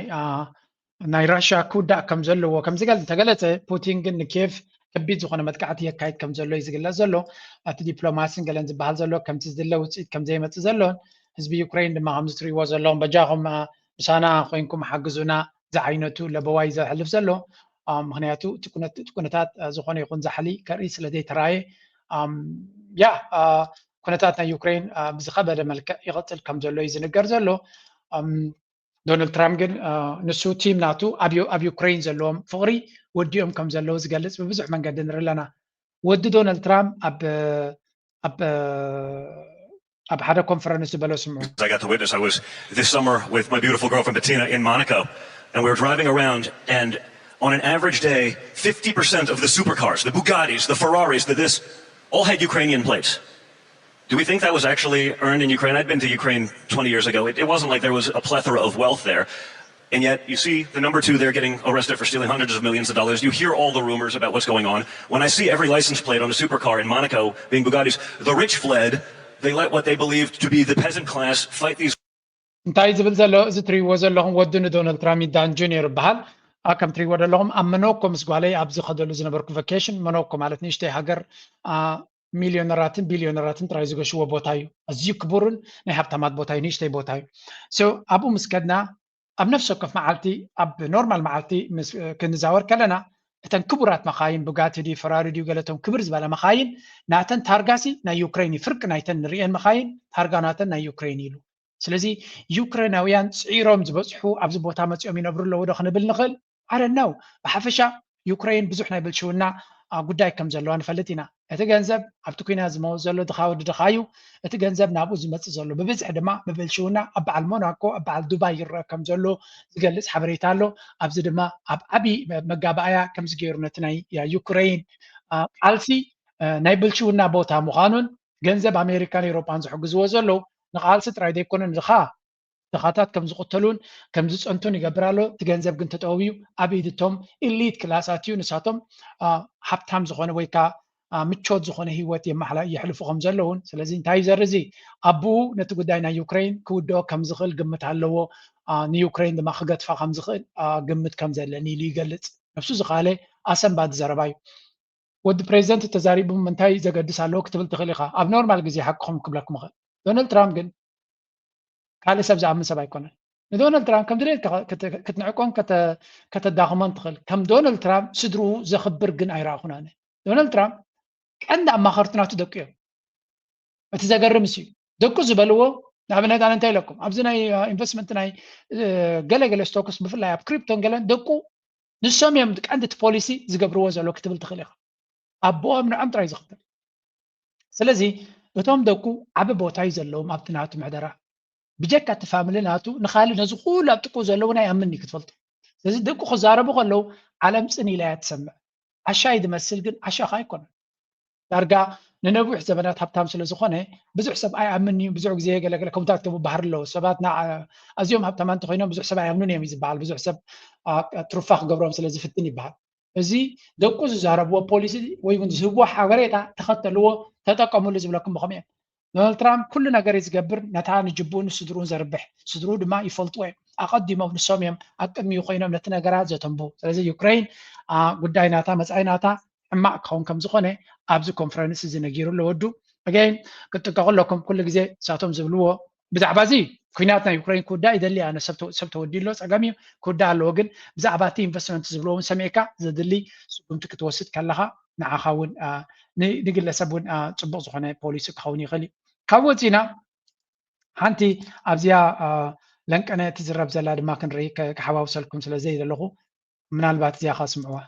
ናይ ራሽያ ክውዳእ ከም ዘለዎ ከም ዝገል እንተገለጸ ፑቲን ግን ንኪየቭ ከቢድ ዝኾነ መጥቃዕቲ የካይድ ከም ዘሎ እዩ ዝግለጽ ዘሎ። እቲ ዲፕሎማሲን ገለን ዝበሃል ዘሎ ከምቲ ዝድለ ውፅኢት ከም ዘይመፅእ ዘሎን ህዝቢ ዩክሬን ድማ ከምዚ ትሪእዎ ዘለኹም በጃኹም ምሳና ኮይንኩም ሓግዙና ዝዓይነቱ ለበዋ እዩ ዘሕልፍ ዘሎ። ምክንያቱ እቲ ኩነታት ዝኾነ ይኹን ዛሕሊ ከርኢ ስለ ዘይተራየ ያ ኩነታት ናይ ዩክሬን ብዝኸበደ መልክዕ ይቕፅል ከም ዘሎ እዩ ዝንገር ዘሎ። ዶናልድ ትራምፕ ግን ንሱ ቲም ናቱ ኣብ ዩክሬን ዘለዎም ፍቕሪ ወዲኦም ከም ዘለዉ ዝገልፅ ብብዙሕ መንገዲ ንርኢ ኣለና። ወዲ ዶናልድ ትራምፕ ኣብ ኣብ ኣብ ሓደ ኮንፈረንስ ዝበሎ ስምዑ። I got to witness. I was this summer with my beautiful girlfriend Bettina in Monaco, and we were driving around, and on an average day, fifty percent of the supercars, the Bugattis, the Ferraris, the this, all had Ukrainian plates. Do we think that was actually earned in Ukraine? I'd been to Ukraine twenty years ago. It, it wasn't like there was a plethora of wealth there. And yet, you see the number two there getting arrested for stealing hundreds of millions of dollars. You hear all the rumors about what's going on. When I see every license plate on a supercar in Monaco being Bugattis, the rich fled. They let what they believed to be the peasant class fight these. እንታይ ዝብል ዘሎ እዚ ትሪእዎ ዘለኹም ወዲ ንዶናልድ ትራምፕ ዳን ጁኒየር ይበሃል። ከም ትሪእዎ ዘለኹም ኣብ መኖኮ ምስ ጓለይ ኣብ ዝኸደሉ ዝነበርኩ ቫኬሽን መኖኮ ማለት ንእሽተይ ሃገር ሚልዮነራትን ቢልዮነራትን ጥራይ ዝገሽዎ ቦታ እዩ። ኣዝዩ ክቡርን ናይ ሃብታማት ቦታ እዩ፣ ንእሽተይ ቦታ እዩ። ኣብኡ ምስ ከድና ኣብ ነፍሲ ወከፍ መዓልቲ ኣብ ኖርማል መዓልቲ ክንዛወር ከለና እተን ክቡራት መኻይን ብጋቲ ድዩ ፈራሪ ድዩ ገለቶም ክብር ዝበላ መኻይን ናተን ታርጋሲ ናይ ዩክሬን እዩ። ፍርቂ ናይተን ንርእየን መኻይን ታርጋ ናተን ናይ ዩክሬን ኢሉ። ስለዚ ዩክሬናውያን ፅዒሮም ዝበፅሑ ኣብዚ ቦታ መፂኦም ይነብሩ ኣለዉ ዶ ክንብል ንኽእል? ኣረናው ብሓፈሻ ዩክሬን ብዙሕ ናይ ብልሽውና ጉዳይ ከም ዘለዋ ንፈልጥ ኢና። እቲ ገንዘብ ኣብቲ ኩናት ዝመውት ዘሎ ድኻ ወዲ ድኻ እዩ። እቲ ገንዘብ ናብኡ ዝመፅእ ዘሎ ብብዝሒ ድማ ብብልሽውና ኣብ በዓል ሞናኮ ኣብ በዓል ዱባይ ይረአ ከም ዘሎ ዝገልፅ ሓበሬታ ኣሎ። ኣብዚ ድማ ኣብ ዓብዪ መጋባእያ ከምዚ ገይሩ ነቲ ናይ ዩክሬን ቃልሲ ናይ ብልሽውና ቦታ ምዃኑን ገንዘብ ኣሜሪካን ኤውሮጳን ዝሕግዝዎ ዘለዉ ንቃልሲ ጥራይ ዘይኮነ ንድኻ ድኻታት ከም ዝቕተሉን ከም ዝፀንቱን ይገብር ኣሎ። እቲ ገንዘብ ግን ተጠውዩ ኣብ ኢድ እቶም ኢሊት ክላሳት እዩ። ንሳቶም ሃብታም ዝኾነ ወይ ከዓ ምቾት ዝኾነ ህይወት የሕልፉ ከም ዘለውን። ስለዚ እንታይ ዘር እዚ ኣቦኡ ነቲ ጉዳይ ናይ ዩክሬን ክውድኦ ከም ዝኽእል ግምት ኣለዎ። ንዩክሬን ድማ ክገድፋ ከም ዝኽእል ግምት ከም ዘለኒ ኢሉ ይገልፅ። ነብሱ ዝኸኣለ ኣሰንባዲ ዘረባ እዩ። ወዲ ፕሬዚደንት ተዛሪቡ ምንታይ ዘገድስ ኣለዎ ክትብል ትኽእል ኢኻ። ኣብ ኖርማል ግዜ ሓቅኹም ክብለኩም እኽእል። ዶናልድ ትራምፕ ግን ካልእ ሰብ ዝኣምን ሰብ ኣይኮነን። ንዶናልድ ትራምፕ ከም ድሌት ክትንዕቆን ከተዳኽሞን ትኽእል። ከም ዶናልድ ትራምፕ ስድርኡ ዘኽብር ግን ኣይረኣኹን ኣነ። ዶናልድ ትራምፕ ቀንዲ ኣማኸርቲ ናቱ ደቁ እዮም። እቲ ዘገርም እሱ እዩ። ደቁ ዝበልዎ ንኣብነት ኣነ እንታይ ኢለኩም ኣብዚ ናይ ኢንቨስትመንት ናይ ገለገለ ስቶክስ ብፍላይ ኣብ ክሪፕቶን ገለን ደቁ ንሶም እዮም ቀንዲ እቲ ፖሊሲ ዝገብርዎ ዘሎ ክትብል ትኽእል ኢኻ። ኣቦኦም ንዖም ጥራይ ዝኽተል። ስለዚ እቶም ደቁ ዓቢ ቦታ እዩ ዘለዎም ኣብቲ ናቱ ምሕደራ። ብጀካ እቲ ፋሚሊ ናቱ ንኻልእ ነዚ ኩሉ ኣብ ጥቁ ዘለዉ ናይ ኣምን እዩ ክትፈልጦ። ስለዚ ደቁ ክዛረቡ ከለዉ ዓለም ጽን ኢላ እያ ትሰምዕ። ዓሻ እዩ ዝመስል ግን ዓሻ ከ ኣይኮነን። ዳርጋ ንነዊሕ ዘበናት ሃብታም ስለ ዝኾነ ብዙሕ ሰብ ኣይኣምን እዩ። ብዙሕ ግዜ ገለገለ ከምታት ከም ባህር ኣለዎ። ሰባት ኣዝዮም ሃብታማ እንተኮይኖም ብዙሕ ሰብ ኣይኣምኑን እዮም እዩ ዝበሃል። ብዙሕ ሰብ ትሩፋ ክገብሮም ስለ ዝፍትን ይበሃል። እዚ ደቁ ዝዛረብዎ ፖሊሲ ወይ እውን ዝህብዎ ሓበሬታ ተኸተልዎ፣ ተጠቀምሉ ዝብለኩም ብኸምኡ እዮም። ዶናልድ ትራምፕ ኩሉ ነገር እዩ ዝገብር ነታ ንጅቡን ስድሩን ዘርብሕ። ስድሩ ድማ ይፈልጥዎ እዮም። ኣቐዲሞም ንሶም እዮም ኣብ ቅድሚኡ ኮይኖም ነቲ ነገራት ዘተንቡ። ስለዚ ዩክሬን ጉዳይ ናታ መጻኢ ናታ ሕማቕ ክኸውን ከም ዝኾነ ኣብዚ ኮንፈረንስ እዚ ነጊሩ ኣሎ። ወዱ ኣገይን ክትጥቀቑ ኣለኩም። ኩሉ ግዜ ንሳቶም ዝብልዎ ብዛዕባ እዚ ኩናት ናይ ዩክሬን ክውዳእ ይደሊ ኣነ ሰብ ተወዲኡ ኣሎ ጸገም እዩ ክውዳእ ኣለዎ። ግን ብዛዕባ እቲ ኢንቨስትመንት ዝብልዎ እውን ሰሚዕካ ዘድሊ ስጉምቲ ክትወስድ ከለኻ ንዓኻ እውን ንግለሰብ እውን ፅቡቅ ዝኾነ ፖሊሲ ክኸውን ይኽእል እዩ። ካብ ወፂና ሓንቲ ኣብዚኣ ለንቀነ ትዝረብ ዘላ ድማ ክንርኢ ክሓዋውሰልኩም ስለ ዘይ ዘለኹ ምናልባት እዚኣ ከስምዕዋ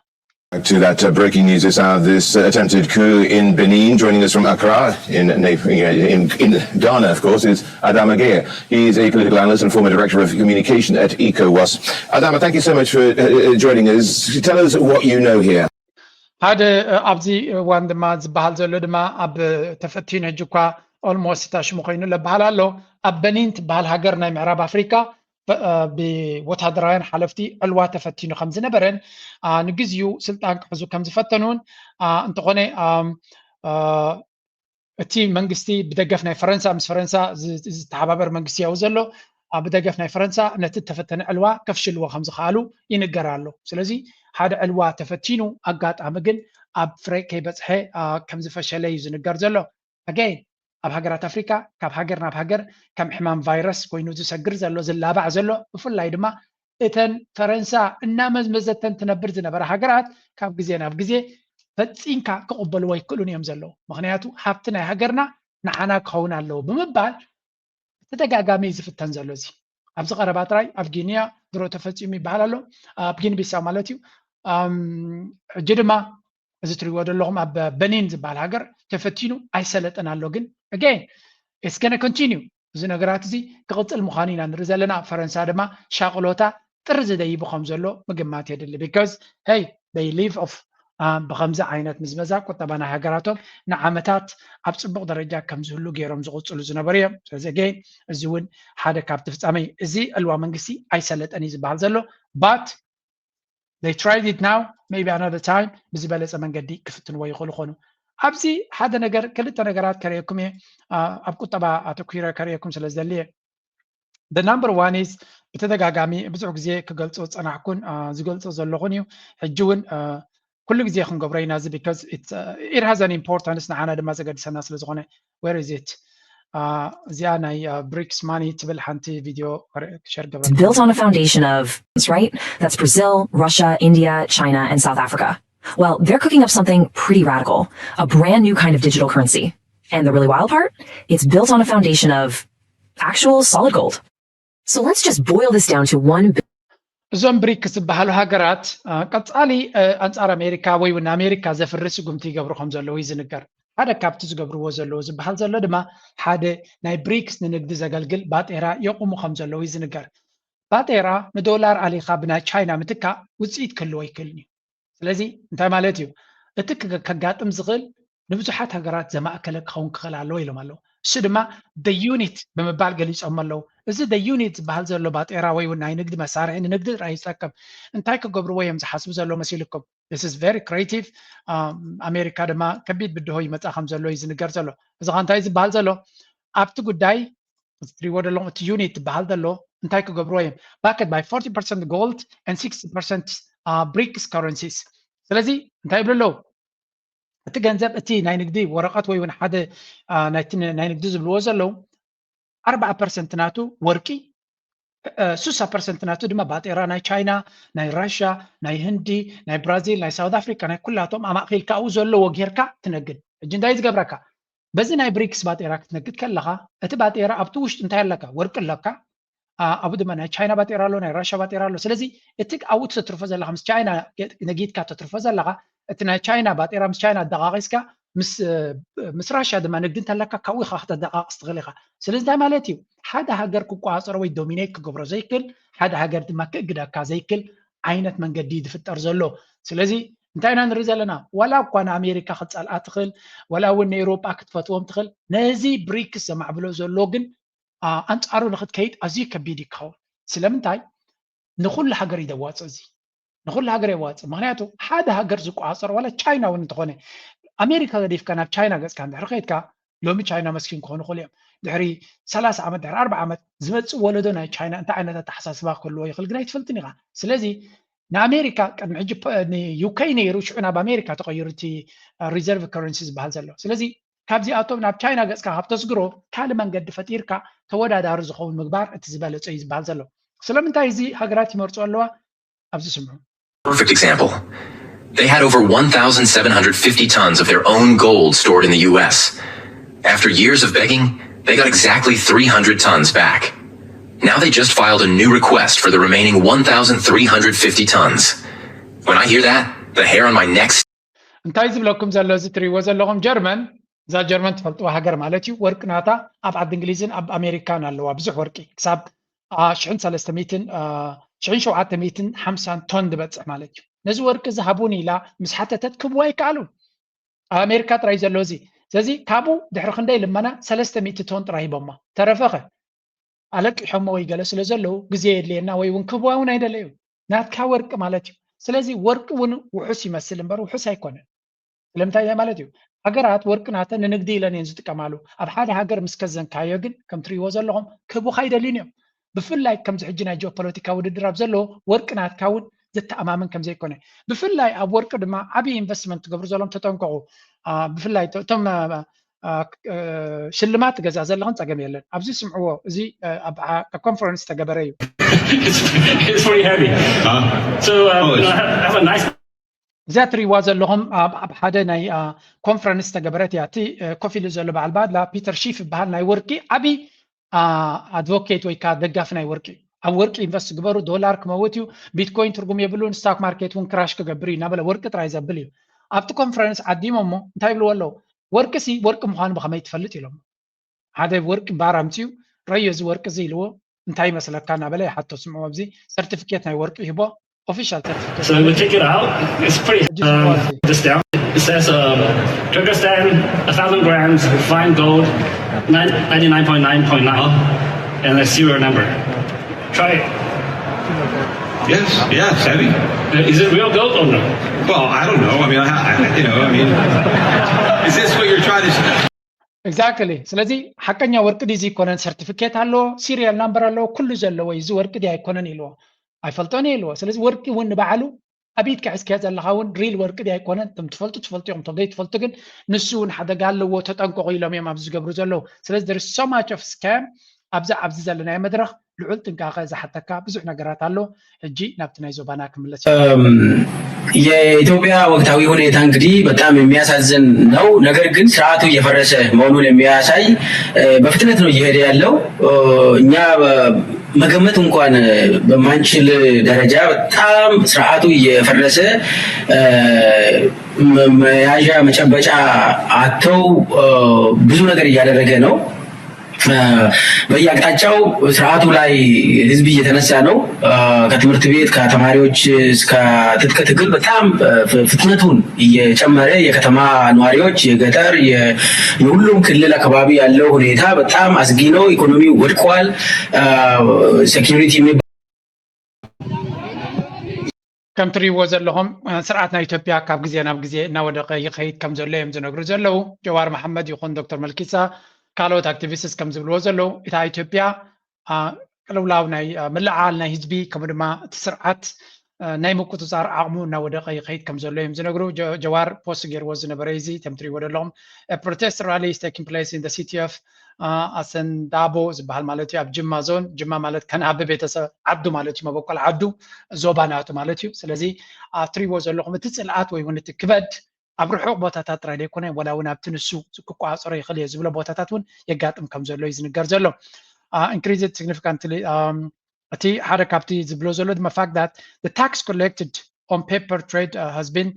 To that uh, breaking news is how this uh, attempted coup in Benin, joining us from Accra, in, in, in Ghana, of course, is Adama Gaye. He is a political analyst and former director of communication at ECOWAS. Adama, thank you so much for uh, joining us. Tell us what you know here. ሓደ ኣብዚ እዋን ድማ ዝበሃል ዘሎ ድማ ኣብ ተፈቲኑ ሕጂ እኳ ኦልሞስት ታሽሙ ኮይኑ ለበሃል ኣሎ ኣብ በኒን ትበሃል ሃገር ናይ ምዕራብ ኣፍሪካ ብወታደራውያን ሓለፍቲ ዕልዋ ተፈቲኑ ከም ዝነበረን ንግዜኡ ስልጣን ክሕዙ ከም ዝፈተኑን እንተኾነ እቲ መንግስቲ ብደገፍ ናይ ፈረንሳ ምስ ፈረንሳ ዝተሓባበር መንግስቲ ያው ዘሎ ብደገፍ ናይ ፈረንሳ ነቲ ተፈተነ ዕልዋ ከፍሽልዎ ከም ዝኽኣሉ ይንገር ኣሎ። ስለዚ ሓደ ዕልዋ ተፈቲኑ ኣጋጣሚ ግን ኣብ ፍረ ከይበፅሐ ከም ዝፈሸለ እዩ ዝንገር ዘሎ። ኣገይን ኣብ ሃገራት ኣፍሪካ ካብ ሃገር ናብ ሃገር ከም ሕማም ቫይረስ ኮይኑ ዝሰግር ዘሎ ዝላባዕ ዘሎ ብፍላይ ድማ እተን ፈረንሳ እናመዝመዘተን ትነብር ዝነበራ ሃገራት ካብ ግዜ ናብ ግዜ ፈፂምካ ክቕበልዎ ኣይክእሉን እዮም ዘለዉ። ምክንያቱ ሃብቲ ናይ ሃገርና ንዓና ክኸውን ኣለዎ ብምባል ብተደጋጋሚ እዩ ዝፍተን ዘሎ። እዚ ኣብዚ ቀረባ ጥራይ ኣብ ጊንያ ድሮ ተፈፂሙ ይበሃል ኣሎ። ኣብ ጊኒ ቢሳው ማለት እዩ። ሕጂ ድማ እዚ ትሪእዎ ዘለኹም ኣብ በኒን ዝበሃል ሃገር ተፈቲኑ ኣይሰለጠን ኣሎ። ግን ኣገይን it's gonna continue እዚ ነገራት እዚ ክቕፅል ምዃኑ ኢና ንርኢ ዘለና። ፈረንሳ ድማ ሻቕሎታ ጥሪ ዝደይቡ ከም ዘሎ ምግማት የድሊ። Because hey they live off ብከምዚ ዓይነት ምዝመዛ ቁጠባ ናይ ሃገራቶም ንዓመታት ኣብ ፅቡቕ ደረጃ ከም ዝህሉ ገይሮም ዝቕፅሉ ዝነበሩ እዮም። ስለዚ ኣገይን እዚ እውን ሓደ ካብቲ ፍፃመ እዩ። እዚ ዕልዋ መንግስቲ ኣይሰለጠን እዩ ዝበሃል ዘሎ but they tried it now maybe another time ብዝበለፀ መንገዲ ክፍትንዎ ይኽእሉ ኾኑ። ኣብዚ ሓደ ነገር ክልተ ነገራት ከርእየኩም እየ ኣብ ቁጠባ ኣተኲረ ከርእየኩም ስለ ዝደሊ እየ። The number one is ብተደጋጋሚ ብዙሕ ግዜ ክገልፆ ዝፀናሕኩን ዝገልፆ ዘለኹን እዩ። ሕጂ እውን ኩሉ ግዜ ክንገብሮ ኢና እዚ because it has an importance ንዓና ድማ ዘገድሰና ስለ ዝኾነ where is it እዚኣ ናይ ብሪክስ ማኒ ትብል ሓንቲ ቪድዮ ሸር ገብረ built on a foundation of right that's Brazil, Russia, India, China, and South Africa. Well, they're cooking up something pretty radical, a brand new kind of digital currency. And the really wild part, it's built on a foundation of actual solid gold. So let's just boil this down to one እዞም ብሪክስ ዝበሃሉ ሃገራት ቀፃሊ ኣንፃር ኣሜሪካ ወይ እውን ኣሜሪካ ዘፍሪ ስጉምቲ ይገብሩ ከም ዘለዉ እዩ ዝንገር። ሓደ ካብቲ ዝገብርዎ ዘለዉ ዝበሃል ዘሎ ድማ ሓደ ናይ ብሪክስ ንንግዲ ዘገልግል ባጤራ የቑሙ ከም ዘለዉ እዩ ዝንገር። ባጤራ ንዶላር ኣሊኻ ብናይ ቻይና ምትካእ ውፅኢት ክህልዎ ኣይክእልን እዩ። ስለዚ እንታይ ማለት እዩ? እቲ ከጋጥም ዝኽእል ንብዙሓት ሃገራት ዘማእከለ ክኸውን ክኽእል ኣለዎ ኢሎም ኣለዉ። እሱ ድማ the unit ብምባል ገሊፆም ኣለዉ። እዚ the unit ዝበሃል ዘሎ ባጤራ ወይ እውን ናይ ንግዲ መሳርሒ ንንግዲ ጥራይ ይጠቅም። እንታይ ክገብርዎ እዮም ዝሓስቡ ዘለዉ መሲልኩም? This is very creative ኣሜሪካ ድማ ከቢድ ብድሆ ይመፃ ከም ዘሎ እዩ ዝንገር ዘሎ። እዚ ኸ እንታይ ዝበሃል ዘሎ ኣብቲ ጉዳይ እዚ ትሪእዎ ዘለኹም እቲ unit ዝበሃል ዘሎ እንታይ ክገብርዎ እዮም? Backed by forty percent gold and sixty percent ብሪክስ currencies። ስለዚ እንታይ ይብሉ ኣለዉ? እቲ ገንዘብ እቲ ናይ ንግዲ ወረቐት ወይ እውን ሓደ ናይ ንግዲ ዝብልዎ ዘለዉ ኣርባዓ ፐርሰንት ናቱ ወርቂ፣ ስሳ ፐርሰንት ናቱ ድማ ባጤራ ናይ ቻይና፣ ናይ ራሻ፣ ናይ ህንዲ፣ ናይ ብራዚል፣ ናይ ሳውት ኣፍሪካ፣ ናይ ኩላቶም ኣማእኺልካ ኣብኡ ዘለዎ ጌርካ ትነግድ። ሕጂ እንታይ ዝገብረካ? በዚ ናይ ብሪክስ ባጤራ ክትነግድ ከለኻ እቲ ባጤራ ኣብቲ ውሽጢ እንታይ ኣለካ? ወርቂ ኣለካ፣ ኣብኡ ድማ ናይ ቻይና ባጤራ ኣሎ፣ ናይ ራሻ ባጤራ ኣሎ። ስለዚ እቲ ኣብኡ ተትርፎ ዘለካ ምስ ቻይና ነጊድካ ተትርፎ ዘለካ እቲ ናይ ቻይና ባጤራ ምስ ቻይና ኣደቃቂስካ ምስ ራሻ ድማ ንግዲ እንተለካ ካብኡ ኢካ ከተደቃቅስ ትኽእል ኢካ። ስለዚ እንታይ ማለት እዩ? ሓደ ሃገር ክቆፃፀሮ ወይ ዶሚኔት ክገብሮ ዘይክል፣ ሓደ ሃገር ድማ ክእግደካ ዘይክል ዓይነት መንገዲ እዩ ዝፍጠር ዘሎ። ስለዚ እንታይ ኢና ንርኢ ዘለና? ዋላ እኳ ንኣሜሪካ ክትፀልኣ ትኽእል፣ ዋላ እውን ንኤውሮጳ ክትፈትዎም ትኽእል፣ ነዚ ብሪክስ ዘማዕብሎ ዘሎ ግን ኣንፃሩ ንክትከይድ ኣዝዩ ከቢድ ይከውን። ስለምንታይ? ንኩሉ ሃገር እዩ ዘዋፅእ። እዚ ንኩሉ ሃገር የዋፅእ። ምክንያቱ ሓደ ሃገር ዝቆፃፀር ዋላ ቻይና እውን እንተኾነ፣ ኣሜሪካ ገዲፍካ ናብ ቻይና ገፅካ እንድሕር ከይድካ፣ ሎሚ ቻይና መስኪን ክኾኑ ይኽእሉ እዮም። ድሕሪ ሰላሳ ዓመት፣ ድሕሪ ኣርባዓ ዓመት ዝመፅእ ወለዶ ናይ ቻይና እንታይ ዓይነት ኣተሓሳስባ ክህልዎ ይኽእል ግን ኣይትፈልጥን ኢኻ። ስለዚ ንኣሜሪካ ቅድሚ ሕጂ ዩኬ ነይሩ፣ ሽዑ ናብ ኣሜሪካ ተቐይሩ እቲ ሪዘርቭ ከረንሲ ዝበሃል ዘሎ። ስለዚ ካብዚኣቶም ናብ ቻይና ገፅካ ካብ ተስግሮ ካልእ መንገዲ ፈጢርካ ተወዳዳሪ ዝኸውን ምግባር እቲ ዝበለፀ እዩ ዝበሃል ዘሎ። ስለምንታይ እዚ ሃገራት ይመርፁ ኣለዋ? ኣብዚ ስምዑ። Perfect example. They had over one thousand seven hundred fifty tons of their own gold stored in the U S. After years of begging, they got exactly three hundred tons back. Now they just filed a new request for the remaining one thousand three hundred fifty tons. When I hear that, the hair on my neck እንታይ ዝብለኩም ዘሎ? እዚ ትሪእዎ ዘለኹም ጀርመን፣ እዛ ጀርመን ትፈልጥዋ ሃገር ማለት እዩ። ወርቂ ናታ ኣብ ዓዲ እንግሊዝን ኣብ ኣሜሪካን ኣለዋ ብዙሕ ወርቂ። ክሳብ ሽሕን ሰለስተ ሚእትን ሽሕን ሸውዓተ ሚእትን ሓምሳን ቶን ዝበፅሕ ማለት እዩ። ነዚ ወርቂ እዚ ሃቡኒ ኢላ ምስ ሓተተት ክህብዋ ኣይከኣሉን። ኣብ ኣሜሪካ ጥራይ ዘሎ እዚ። ስለዚ ካብኡ ድሕሪ ክንደይ ልመና ሰለስተ ሚእቲ ቶን ጥራይ ሂቦማ። ተረፈኸ ኣለቂሖሞ ወይ ገለ ስለ ዘለዉ ግዜ የድልየና ወይ እውን ክህብዋ እውን ኣይደለዩ። ናትካ ወርቂ ማለት እዩ። ስለዚ ወርቂ እውን ውሑስ ይመስል እምበር ውሑስ ኣይኮነን። ስለምንታይ ማለት እዩ? ሃገራት ወርቂ ናተን ንንግዲ ኢለን እየን ዝጥቀማሉ። ኣብ ሓደ ሃገር ምስ ከዘንካዮ ግን ከም ትሪእዎ ዘለኹም ክህቡኻ ኣይደልዩን እዮም። ብፍላይ ከምዚ ሕጂ ናይ ጂኦፖለቲካ ውድድር ኣብ ዘለዎ ወርቂ ናትካ እውን ዘተኣማምን ከም ዘይኮነ፣ ብፍላይ ኣብ ወርቂ ድማ ዓብዪ ኢንቨስትመንት ትገብሩ ዘለኹም ተጠንቀቑ። ብፍላይ እቶም ሽልማት ትገዝኣ ዘለኽን ፀገም የለን። ኣብዚ ስምዕዎ፣ እዚ ኣብ ኮንፈረንስ ተገበረ እዩ። እዚኣ ትሪእዋ ዘለኹም ኣብ ሓደ ናይ ኮንፈረንስ ተገበረት እያ። እቲ ኮፍ ኢሉ ዘሎ በዓል ባድላ ፒተር ሺፍ ይበሃል። ናይ ወርቂ ዓብዪ ኣድቮኬት ወይ ከዓ ደጋፊ ናይ ወርቂ እዩ። ኣብ ወርቂ ኢንቨስት ግበሩ፣ ዶላር ክመውት እዩ፣ ቢትኮይን ትርጉም የብሉን፣ ስታክ ማርኬት እውን ክራሽ ክገብር እዩ እናበለ ወርቂ ጥራይ ዘብል እዩ። ኣብቲ ኮንፈረንስ ዓዲሞሞ እንታይ ይብልዎ ኣለዉ? ወርቂ ሲ ወርቂ ምዃኑ ብኸመይ ትፈልጥ ኢሎም። ሓደ ወርቂ ባር ኣምፅኡ፣ ረዮ እዚ ወርቂ እዚ ኢልዎ፣ እንታይ ይመስለካ እናበለ ይሓቶ። ስምዑ፣ ኣብዚ ሰርቲፊኬት ናይ ወርቂ ይህቦ። Official certificate. So we take it out. It's pretty. Um, this down. It says um, Kyrgyzstan, a thousand grams, fine gold, ninety-nine point nine point nine, and a serial number. Try it. Yes, yes, heavy. Is it real gold or no? Well, I don't know. I mean, I, I, you know, I mean, is this what you're trying to say? Exactly. ስለዚ ሓቀኛ ወርቂ ድዩ ዘይኮነን ሰርቲፊኬት ኣለዎ፣ ሲሪያል ናምበር ኣለዎ፣ ኩሉ ዘለዎ እዩ። እዚ ወርቂ ድዩ ኣይኮነን ኢልዎ። ኣይፈልጦን እየ ኢልዎ። ስለዚ ወርቂ እውን ንባዕሉ ኣብ ኢድካ ሒዝካዮ ዘለኻ እውን ሪል ወርቂ ድዩ ኣይኮነን፣ እቶም ትፈልጡ ትፈልጡ ኢኹም፣ እቶም ዘይትፈልጡ ግን ንሱ እውን ሓደጋ ኣለዎ፣ ተጠንቀቑ ኢሎም እዮም ኣብዚ ዝገብሩ ዘለዉ። ስለዚ there is so much of scam ኣብዚ ኣብዚ ዘለናዮ መድረኽ ልዑል ጥንቃቐ ዝሓተካ ብዙሕ ነገራት ኣሎ። ሕጂ ናብቲ ናይ ዞባና ክምለስ። የኢትዮጵያ ወቅታዊ ሁኔታ እንግዲህ በጣም የሚያሳዝን ነው። ነገር ግን ስርዓቱ እየፈረሰ መሆኑን የሚያሳይ በፍጥነት ነው እየሄደ ያለው። እኛ መገመት እንኳን በማንችል ደረጃ በጣም ስርዓቱ እየፈረሰ መያዣ መጨበጫ አጥተው ብዙ ነገር እያደረገ ነው። በየአቅጣጫው ስርዓቱ ላይ ህዝብ እየተነሳ ነው። ከትምህርት ቤት ከተማሪዎች እስከ ትጥቅ ትግል በጣም ፍጥነቱን እየጨመረ የከተማ ነዋሪዎች የገጠር የሁሉም ክልል አካባቢ ያለው ሁኔታ በጣም አስጊ ነው። ኢኮኖሚው ወድቋል። ሴኪሪቲ የሚባል ከም ትሪእዎ ዘለኹም ስርዓት ናይ ኢትዮጵያ ካብ ግዜ ናብ ግዜ እናወደቀ ይኸይድ ከም ዘሎ እዮም ዝነግሩ ዘለዉ። ጀዋር መሓመድ ይኹን ዶክተር መልኪሳ ካልኦት ኣክቲቪስትስ ከም ዝብልዎ ዘለዉ እታ ኢትዮጵያ ቅልውላው ናይ ምልዓል ናይ ህዝቢ ከምኡ ድማ እቲ ስርዓት ናይ ምቁፅፃር ዓቕሙ እናወደቀ ይኸይድ ከም ዘሎ እዮም ዝነግሩ። ጀዋር ፖስት ገይርዎ ዝነበረ እዚ ከም ትሪእዎ ዘለኹም protest rally is taking place in the city of ኣሰንዳቦ ዝበሃል ማለት እዩ ኣብ ጅማ ዞን። ጅማ ማለት ከናቢ ቤተሰብ ዓዱ ማለት እዩ፣ መበቆል ዓዱ ዞባ ናቱ ማለት እዩ። ስለዚ ኣብ ትሪእዎ ዘለኹም እቲ ፅልኣት ወይ እውን እቲ ክበድ ኣብ ርሑቕ ቦታታት ጥራይ ዘይኮነ ወላ እውን ኣብቲ ንሱ ክቆፃፀሮ ይኽእል እየ ዝብሎ ቦታታት እውን የጋጥም ከም ዘሎ እዩ ዝንገር ዘሎ። Increased significantly እቲ ሓደ ካብቲ ዝብሎ ዘሎ ድማ fact that the tax collected on paper trade has been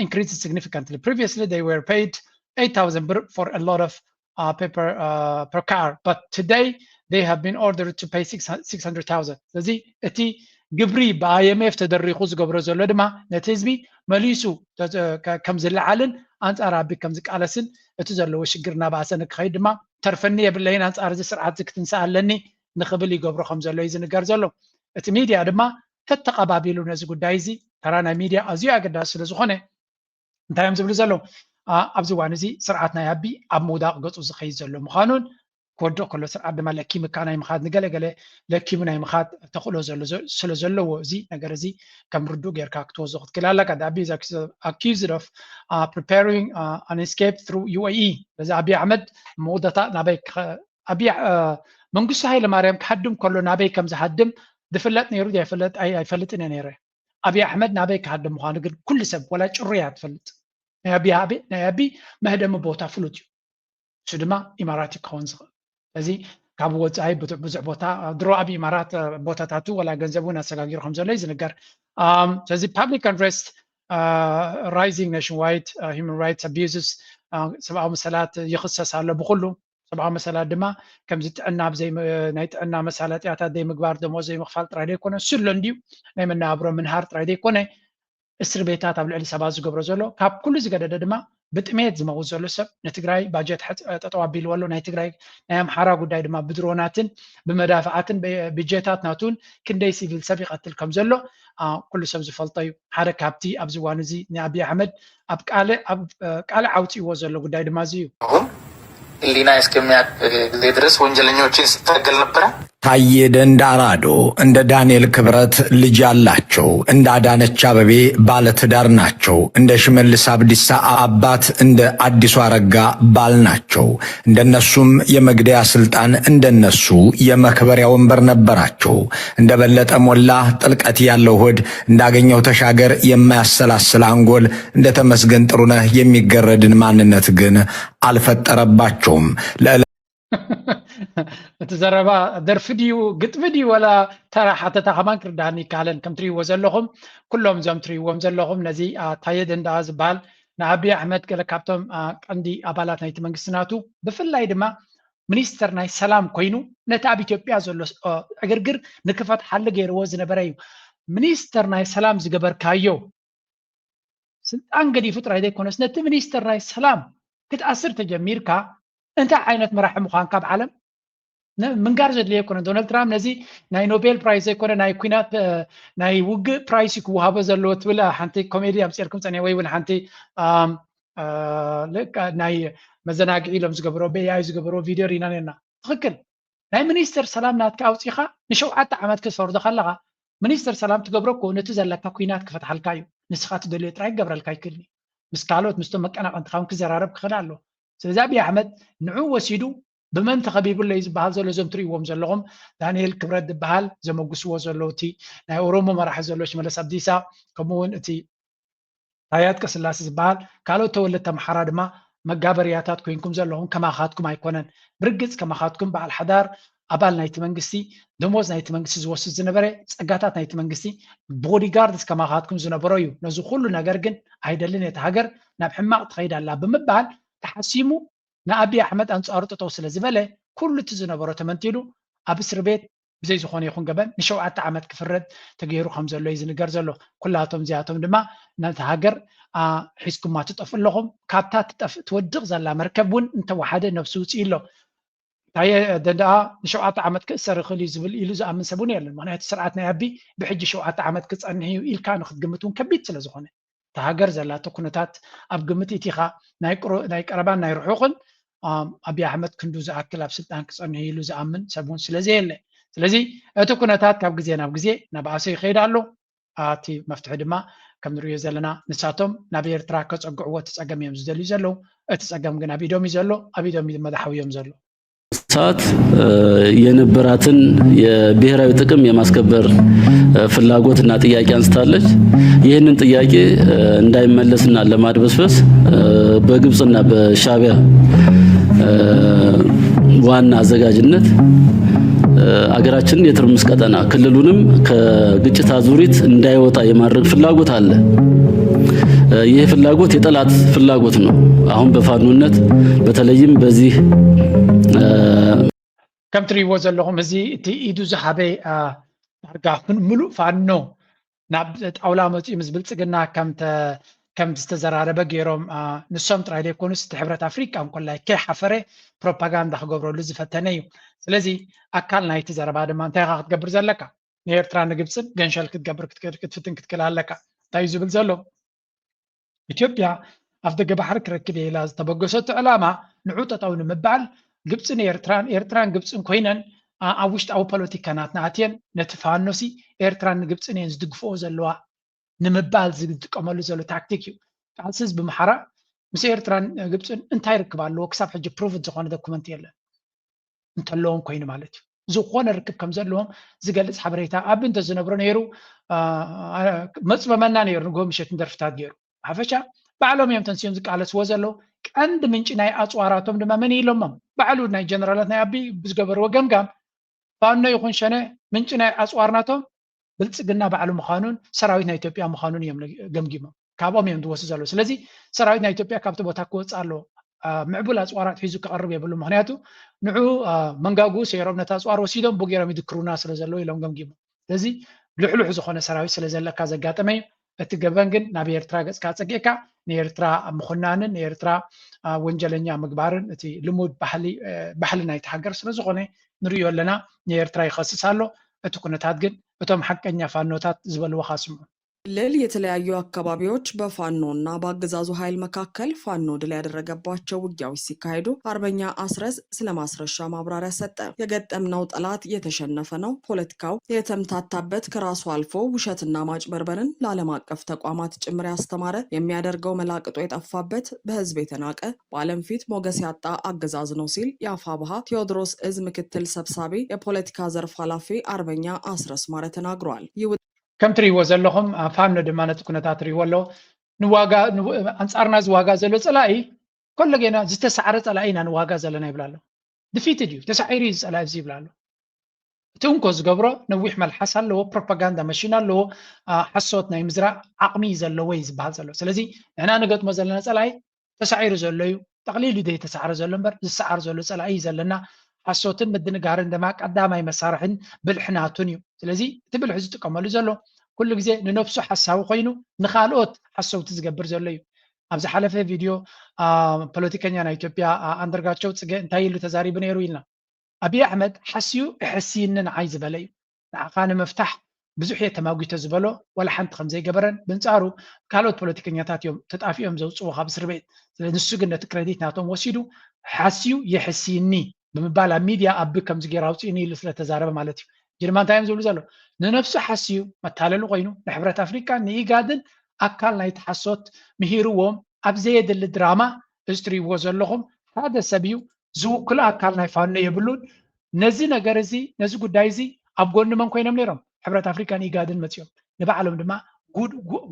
increased significantly. Previously they were paid eight thousand ብር for a lot of uh, paper uh, per car, but today they have been ordered to pay six hundred thousand. ስለዚ እቲ ግብሪ ብ I M F ተደሪኹ ዝገብሮ ዘሎ ድማ ነቲ ህዝቢ መሊሱ ከም ዝለዓልን ኣንጻር ኣቢ ከም ዝቃለስን እቲ ዘለዎ ሽግር እናባእሰ ንክኸይድ ድማ ተርፈኒ የብለይን፣ ኣንጻር እዚ ስርዓት እዚ ክትንስእ ኣለኒ ንክብል ይገብሮ ከም ዘሎ እዩ ዝንገር ዘሎ። እቲ ሚድያ ድማ ተተቐባቢሉ ነዚ ጉዳይ እዚ፣ ተራ ናይ ሚድያ ኣዝዩ ኣገዳሲ ስለ ዝኾነ፣ እንታይ እዮም ዝብሉ ዘለዉ? ኣብዚ እዋን እዚ ስርዓት ናይ ኣቢ ኣብ ምውዳቕ ገጹ ዝኸይድ ዘሎ ምዃኑን ክወድቕ ከሎ ስርዓት ድማ ለኪምካ ናይ ምኻድ፣ ንገለገለ ለኪሙ ናይ ምኻድ ተኽእሎ ስለ ዘለዎ እዚ ነገር እዚ ከም ርዱእ ጌርካ ክትወስዶ ክትክእል ኣለካ። ኣቢ is accused of preparing an escape through U A E። በዚ ኣቢ ኣሕመድ መወዳእታ ናበይ ኣቢ መንግስቱ ሃይለ ማርያም ክሃድም ከሎ ናበይ ከም ዝሃድም ዝፍለጥ ነይሩ ኣይፈልጥን እየ ነይረ። ኣቢ ኣሕመድ ናበይ ክሃድም ምዃኑ ግን ኩሉ ሰብ ወላ ጭሩያ ትፈልጥ። ናይ ኣቢ መህደሚ ቦታ ፍሉጥ እዩ። እሱ ድማ ኢማራት ክኸውን ዝኽእል። ስለዚ ካብ ወፃኢ ብዙሕ ቦታ ድሮ ኣብ ኢማራት ቦታታቱ ወላ ገንዘቡ እውን ኣሰጋጊሩ ከም ዘሎ እዩ ዝንገር። ስለዚ public unrest, rising nationwide human rights abuses፣ ሰብኣዊ መሰላት ይኽሰስ ኣሎ ብኩሉ። ሰብኣዊ መሰላት ድማ ከምዚ ጥዕና ናይ ጥዕና መሳለጥያታት ዘይምግባር፣ ደሞዝ ዘይምኽፋል ጥራይ ዘይኮነ፣ እሱ ኣሎ እንድዩ ናይ መነባብሮ ምንሃር ጥራይ ዘይኮነ፣ እስር ቤታት ኣብ ልዕሊ ሰባት ዝገብሮ ዘሎ። ካብ ኩሉ ዝገደደ ድማ ብጥሜት ዝመውት ዘሎ ሰብ፣ ንትግራይ ባጀት ጠጠው ኣቢልዎ ኣሎ። ናይ ትግራይ ናይ ኣምሓራ ጉዳይ ድማ ብድሮናትን ብመዳፍዓትን ብጀታት ናቱን ክንደይ ሲቪል ሰብ ይቐትል ከም ዘሎ ኩሉ ሰብ ዝፈልጦ እዩ። ሓደ ካብቲ ኣብዚ እዋን እዚ ንኣብይ ኣሕመድ ኣብ ቃልዕ ኣውፂእዎ ዘሎ ጉዳይ ድማ እዚ እዩ። ሕሊና እስከሚያቅ ጊዜ ድረስ ወንጀለኞችን ስታገል ነበረ። ታዬ ደንዳ ራዶ እንደ ዳንኤል ክብረት ልጅ አላቸው። እንደ አዳነች አበቤ ባለትዳር ናቸው። እንደ ሽመልስ አብዲሳ አባት፣ እንደ አዲሱ አረጋ ባል ናቸው። እንደነሱም የመግደያ ስልጣን፣ እንደነሱ የመክበሪያ ወንበር ነበራቸው። እንደ በለጠ ሞላ ጥልቀት ያለው ሆድ፣ እንዳገኘው ተሻገር የማያሰላስል አንጎል፣ እንደ ተመስገን ጥሩነህ የሚገረድን ማንነት ግን አልፈጠረባቸውም። እቲ ዘረባ ደርፊ ድዩ ግጥሚ ድዩ ወላ ተራ ሓተታ ከማን ክርዳኒ ይካለን። ከም ትሪእዎ ዘለኹም ኩሎም እዞም ትሪእዎም ዘለኹም ነዚ ታየ ደንዳ ዝበሃል ንኣብይ ኣሕመድ ገለ ካብቶም ቀንዲ ኣባላት ናይቲ መንግስቲ ናቱ ብፍላይ ድማ ሚኒስተር ናይ ሰላም ኮይኑ ነቲ ኣብ ኢትዮጵያ ዘሎ ዕግርግር ንክፈትሓሉ ገይርዎ ዝነበረ እዩ። ሚኒስተር ናይ ሰላም ዝገበርካዮ ስልጣን ገዲፉ ጥራይ ዘይኮነስ ነቲ ሚኒስተር ናይ ሰላም ክትኣስር ተጀሚርካ እንታይ ዓይነት መራሒ ምዃንካ ኣብ ዓለም ምንጋር ዘድልዮ ኣይኮነን። ዶናልድ ትራምፕ ነዚ ናይ ኖቤል ፕራይዝ ዘይኮነ ናይ ኩናት ናይ ውግእ ፕራይዝ እዩ ክወሃቦ ዘለዎ ትብል ሓንቲ ኮሜዲ ኣምፅኤልኩም ፀኒሐ ወይ እውን ሓንቲ ናይ መዘናግዒ ኢሎም ዝገብሮ ብኤኣይ ዝገብሮ ቪድዮ ሪና ነርና። ትኽክል ናይ ሚኒስተር ሰላም ናትካ ኣውፂኻ ንሸውዓተ ዓመት ክትፈርዶ ከለኻ ሚኒስተር ሰላም ትገብሮ እኮ ነቲ ዘለካ ኩናት ክፈትሓልካ እዩ። ንስኻ ትደልዮ ጥራይ ክገብረልካ ኣይክእልን እዩ። ምስ ካልኦት ምስቶም መቀናቐንትኻ እውን ክዘራረብ ክኽእል ኣለዎ። ስለዚ ኣብይ ኣሕመድ ንዑ ወሲዱ ብመን ተኸቢቡ ኣሎ እዩ ዝበሃል ዘሎ እዞም ትርእይዎም ዘለኹም ዳንኤል ክብረት ዝበሃል ዘመጉስዎ ዘለዉ እቲ ናይ ኦሮሞ መራሒ ዘሎ ሽመለስ ኣብዲሳ ከምኡ እውን እቲ ታዬ ኣጽቀስላሴ ዝበሃል ካልኦት ተወለድቲ ኣምሓራ ድማ መጋበርያታት ኮይንኩም ዘለኹም ከማኻትኩም ኣይኮነን። ብርግጽ ከማኻትኩም በዓል ሓዳር ኣባል ናይቲ መንግስቲ ደሞዝ ናይቲ መንግስቲ ዝወስድ ዝነበረ ጸጋታት ናይቲ መንግስቲ ቦዲጋርድስ ከማኻትኩም ዝነበሮ እዩ። ነዚ ኩሉ ነገር ግን ኣይደልን እየ፣ እታ ሃገር ናብ ሕማቕ ትኸይድ ኣላ ብምባል ተሓሲሙ ንኣብይ ኣሕመድ ኣንጻሩ ጠጠው ስለ ዝበለ ኩሉ እቲ ዝነበሮ ተመንጢሉ ኣብ እስር ቤት ብዘይ ዝኾነ ይኹን ገበን ንሸውዓተ ዓመት ክፍረድ ተገይሩ ከም ዘሎ እዩ ዝንገር ዘሎ። ኩላቶም እዚኣቶም ድማ ነቲ ሃገር ሒዝኩማ ትጠፍኡ ኣለኹም። ካብታ ትጠፍእ ትወድቕ ዘላ መርከብ እውን እንተወሓደ ነብሱ ውፅኢ ኣሎ። ታየ ደንደኣ ንሸውዓተ ዓመት ክእሰር ይኽእል እዩ ዝብል ኢሉ ዝኣምን ሰብ እውን የለን። ምክንያቱ ስርዓት ናይ ኣቢ ብሕጂ ሸውዓተ ዓመት ክፀንሕ እዩ ኢልካ ንክትግምት እውን ከቢድ ስለ ዝኾነ እታ ሃገር ዘላቶ ኩነታት ኣብ ግምት ኢቲኻ ናይ ቀረባን ናይ ርሑቕን ኣብይ ኣሕመድ ክንዱ ዝኣክል ኣብ ስልጣን ክፀንሕ ኢሉ ዝኣምን ሰብ እውን ስለዘየለ ስለዚ እቲ ኩነታት ካብ ግዜ ናብ ግዜ ናብኣሰ ይኸይድ ኣሎ። እቲ መፍትሒ ድማ ከም ንሪኦ ዘለና ንሳቶም ናብ ኤርትራ ከፀግዕዎ እቲ ፀገም እዮም ዝደልዩ ዘለዉ። እቲ ፀገም ግን ኣብ ኢዶም እዩ ዘሎ፣ ኣብ ኢዶም እዩ መድሓዊ እዮም ዘሎ። ሰዓት የነበራትን የብሔራዊ ጥቅም የማስከበር ፍላጎትና ጥያቄ አንስታለች። ይህንን ጥያቄ እንዳይመለስና ለማድበስበስ በግብፅና በሻቢያ ዋና አዘጋጅነት አገራችንን የትርምስ ቀጠና ክልሉንም ከግጭት አዙሪት እንዳይወጣ የማድረግ ፍላጎት አለ። ይህ ፍላጎት የጠላት ፍላጎት ነው። አሁን በፋኖነት በተለይም በዚህ ከም ትሪእዎ ዘለኹም እዚ እቲ ኢዱ ዝሃበ ዳርጋ ሙሉእ ፋኖ ናብ ጣውላ መፂኡ ምስ ብልፅግና ከም ዝተዘራረበ ገይሮም፣ ንሶም ጥራይ ዘይኮኑስ እቲ ሕብረት ኣፍሪቃ እንኮላይ ከይሓፈረ ፕሮፓጋንዳ ክገብረሉ ዝፈተነ እዩ። ስለዚ ኣካል ናይቲ ዘረባ ድማ እንታይ ኢኻ ክትገብር ዘለካ? ንኤርትራ ንግብፅን ገንሸል ክትገብር ክትፍትን ክትክል ኣለካ። እንታይ እዩ ዝብል ዘሎ? ኢትዮጵያ ኣፍ ደገ ባሕሪ ክረክብ እየ ኢላ ዝተበገሰቶ ዕላማ ንዑ ጠጠው ንምባል ግብፅን ኤርትራን ኤርትራን ግብፅን ኮይነን ኣብ ውሽጣዊ ፖለቲካ ናትና ኣትየን ነቲ ፋኖሲ ኤርትራን ንግብፅን እየን ዝድግፍኦ ዘለዋ ንምባል ዝጥቀመሉ ዘሎ ታክቲክ እዩ። ቃልሲ ህዝቢ ምሓራ ምስ ኤርትራን ግብፅን እንታይ ርክብ ኣለዎ? ክሳብ ሕጂ ፕሩቭድ ዝኾነ ዶኩመንት የለን። እንተለዎም ኮይኑ ማለት እዩ። ዝኾነ ርክብ ከም ዘለዎም ዝገልፅ ሓበሬታ ኣብ እንተ ዝነብሮ ነይሩ መፅበመና ነይሩ። ንጎ ምሸት ንደርፍታት ገይሩ ሓፈሻ ባዕሎም እዮም ተንስዮም ዝቃለስዎ ዘለዉ። ቀንዲ ምንጪ ናይ ኣፅዋራቶም ድማ መን ኢሎሞም? ባዕሉ ናይ ጀነራላት ናይ ኣቢ ብዝገበርዎ ገምጋም ፋኖ ይኹን ሸነ ምንጪ ናይ ኣፅዋር ናቶም ብልፅግና ባዕሉ ምዃኑን ሰራዊት ናይ ኢትዮጵያ ምዃኑን እዮም ገምጊሞም። ካብኦም እዮም ዝወስዱ ዘለዉ። ስለዚ ሰራዊት ናይ ኢትዮጵያ ካብቲ ቦታ ክወፅእ ኣለዎ። ምዕቡል ኣፅዋራት ሒዙ ክቐርብ የብሉ። ምክንያቱ ንዑ መንጋጉ ሰይሮም ነቲ ኣፅዋር ወሲዶም ብጌሮም ይድክሩና ስለ ዘለዉ ኢሎም ገምጊሞም። ስለዚ ልሕሉሕ ዝኾነ ሰራዊት ስለ ዘለካ ዘጋጠመ እዩ። እቲ ገበን ግን ናብ ኤርትራ ገፅካ ፀጊዕካ ንኤርትራ ምኹናንን ንኤርትራ ወንጀለኛ ምግባርን እቲ ልሙድ ባህሊ ናይቲ ሃገር ስለ ዝኾነ ንርእዮ ኣለና። ንኤርትራ ይኸስስ ኣሎ። እቲ ኩነታት ግን እቶም ሓቀኛ ፋኖታት ዝበልዎ ካስምዑ። ክልል የተለያዩ አካባቢዎች በፋኖ እና በአገዛዙ ኃይል መካከል ፋኖ ድል ያደረገባቸው ውጊያዎች ሲካሄዱ አርበኛ አስረስ ስለ ማስረሻ ማብራሪያ ሰጠ። የገጠምነው ጠላት የተሸነፈ ነው። ፖለቲካው የተምታታበት፣ ከራሱ አልፎ ውሸትና ማጭበርበርን ለዓለም አቀፍ ተቋማት ጭምር ያስተማረ፣ የሚያደርገው መላቅጦ የጠፋበት፣ በህዝብ የተናቀ፣ በዓለም ፊት ሞገስ ያጣ አገዛዝ ነው ሲል የአፋብኃ ቴዎድሮስ እዝ ምክትል ሰብሳቢ የፖለቲካ ዘርፍ ኃላፊ አርበኛ አስረስ ማረ ተናግሯል። ይህ ከም ትርእይዎ ዘለኹም ፋኖ ድማ ነቲ ኩነታት ትርእይዎ ኣሎ። ንዋጋ ኣንጻርና ዝዋጋ ዘሎ ጸላኢ ኮሎ ጌና ዝተሳዕረ ጸላኢ ኢና ንዋጋ ዘለና ይብላ ኣሎ። ድፊትድ እዩ፣ ተሳዒሩ እዩ ጸላኢ እዚ ይብላ ኣሎ። እቲ እንኮ ዝገብሮ ነዊሕ መልሓስ ኣለዎ፣ ፕሮፓጋንዳ መሽን ኣለዎ፣ ሓሶት ናይ ምዝራእ ዓቕሚ እዩ ዘለዎ እዩ ዝበሃል ዘሎ። ስለዚ ንሕና ንገጥሞ ዘለና ጸላኢ ተሳዒሩ ዘሎ እዩ። ጠቕሊሉ ዘይተሳዕረ ዘሎ እምበር ዝሰዓር ዘሎ ጸላኢ እዩ ዘለና። ሓሶትን ምድንጋርን ድማ ቀዳማይ መሳርሕን ብልሒ ናቱን እዩ። ስለዚ እቲ ብልሒ ዝጥቀመሉ ዘሎ ኩሉ ግዜ ንነብሱ ሓሳዊ ኮይኑ ንኻልኦት ሓሰውቲ ዝገብር ዘሎ እዩ። ኣብ ዝሓለፈ ቪድዮ ፖለቲከኛ ናይ ኢትዮጵያ ኣንደርጋቸው ጽገ እንታይ ኢሉ ተዛሪቡ ነይሩ ኢልና ኣብይ ኣሕመድ ሓስዩ እሕስይኒ ንዓይ ዝበለ እዩ። ንዓኻ ንምፍታሕ ብዙሕ እየ ተማጒተ ዝበሎ ዋላ ሓንቲ ከም ዘይገበረን ብንጻሩ ካልኦት ፖለቲከኛታት እዮም ተጣፊኦም ዘውጽዎ ካብ እስር ቤት። ስለዚ ንሱ ግን ነቲ ክረዲት ናቶም ወሲዱ ሓስዩ የሕስይኒ ብምባል ኣብ ሚድያ ኣቢ ከምዚ ገይሩ ኣውፅእኒ ኢሉ ስለተዛረበ ማለት እዩ። ሕጂ ድማ እንታይ እዮም ዝብሉ ዘሎ? ንነብሱ ሓስዩ መታለሊ ኮይኑ ንሕብረት ኣፍሪቃን ንኢጋድን ኣካል ናይቲ ሓሶት ምሂርዎም ኣብ ዘየድሊ ድራማ እዚ ትርእይዎ ዘለኹም ሓደ ሰብ እዩ ዝውክሎ ኣካል ናይ ፋኖ የብሉን። ነዚ ነገር እዚ ነዚ ጉዳይ እዚ ኣብ ጎኒ መን ኮይኖም ነይሮም? ሕብረት ኣፍሪካን ኢጋድን መፂኦም ንባዕሎም ድማ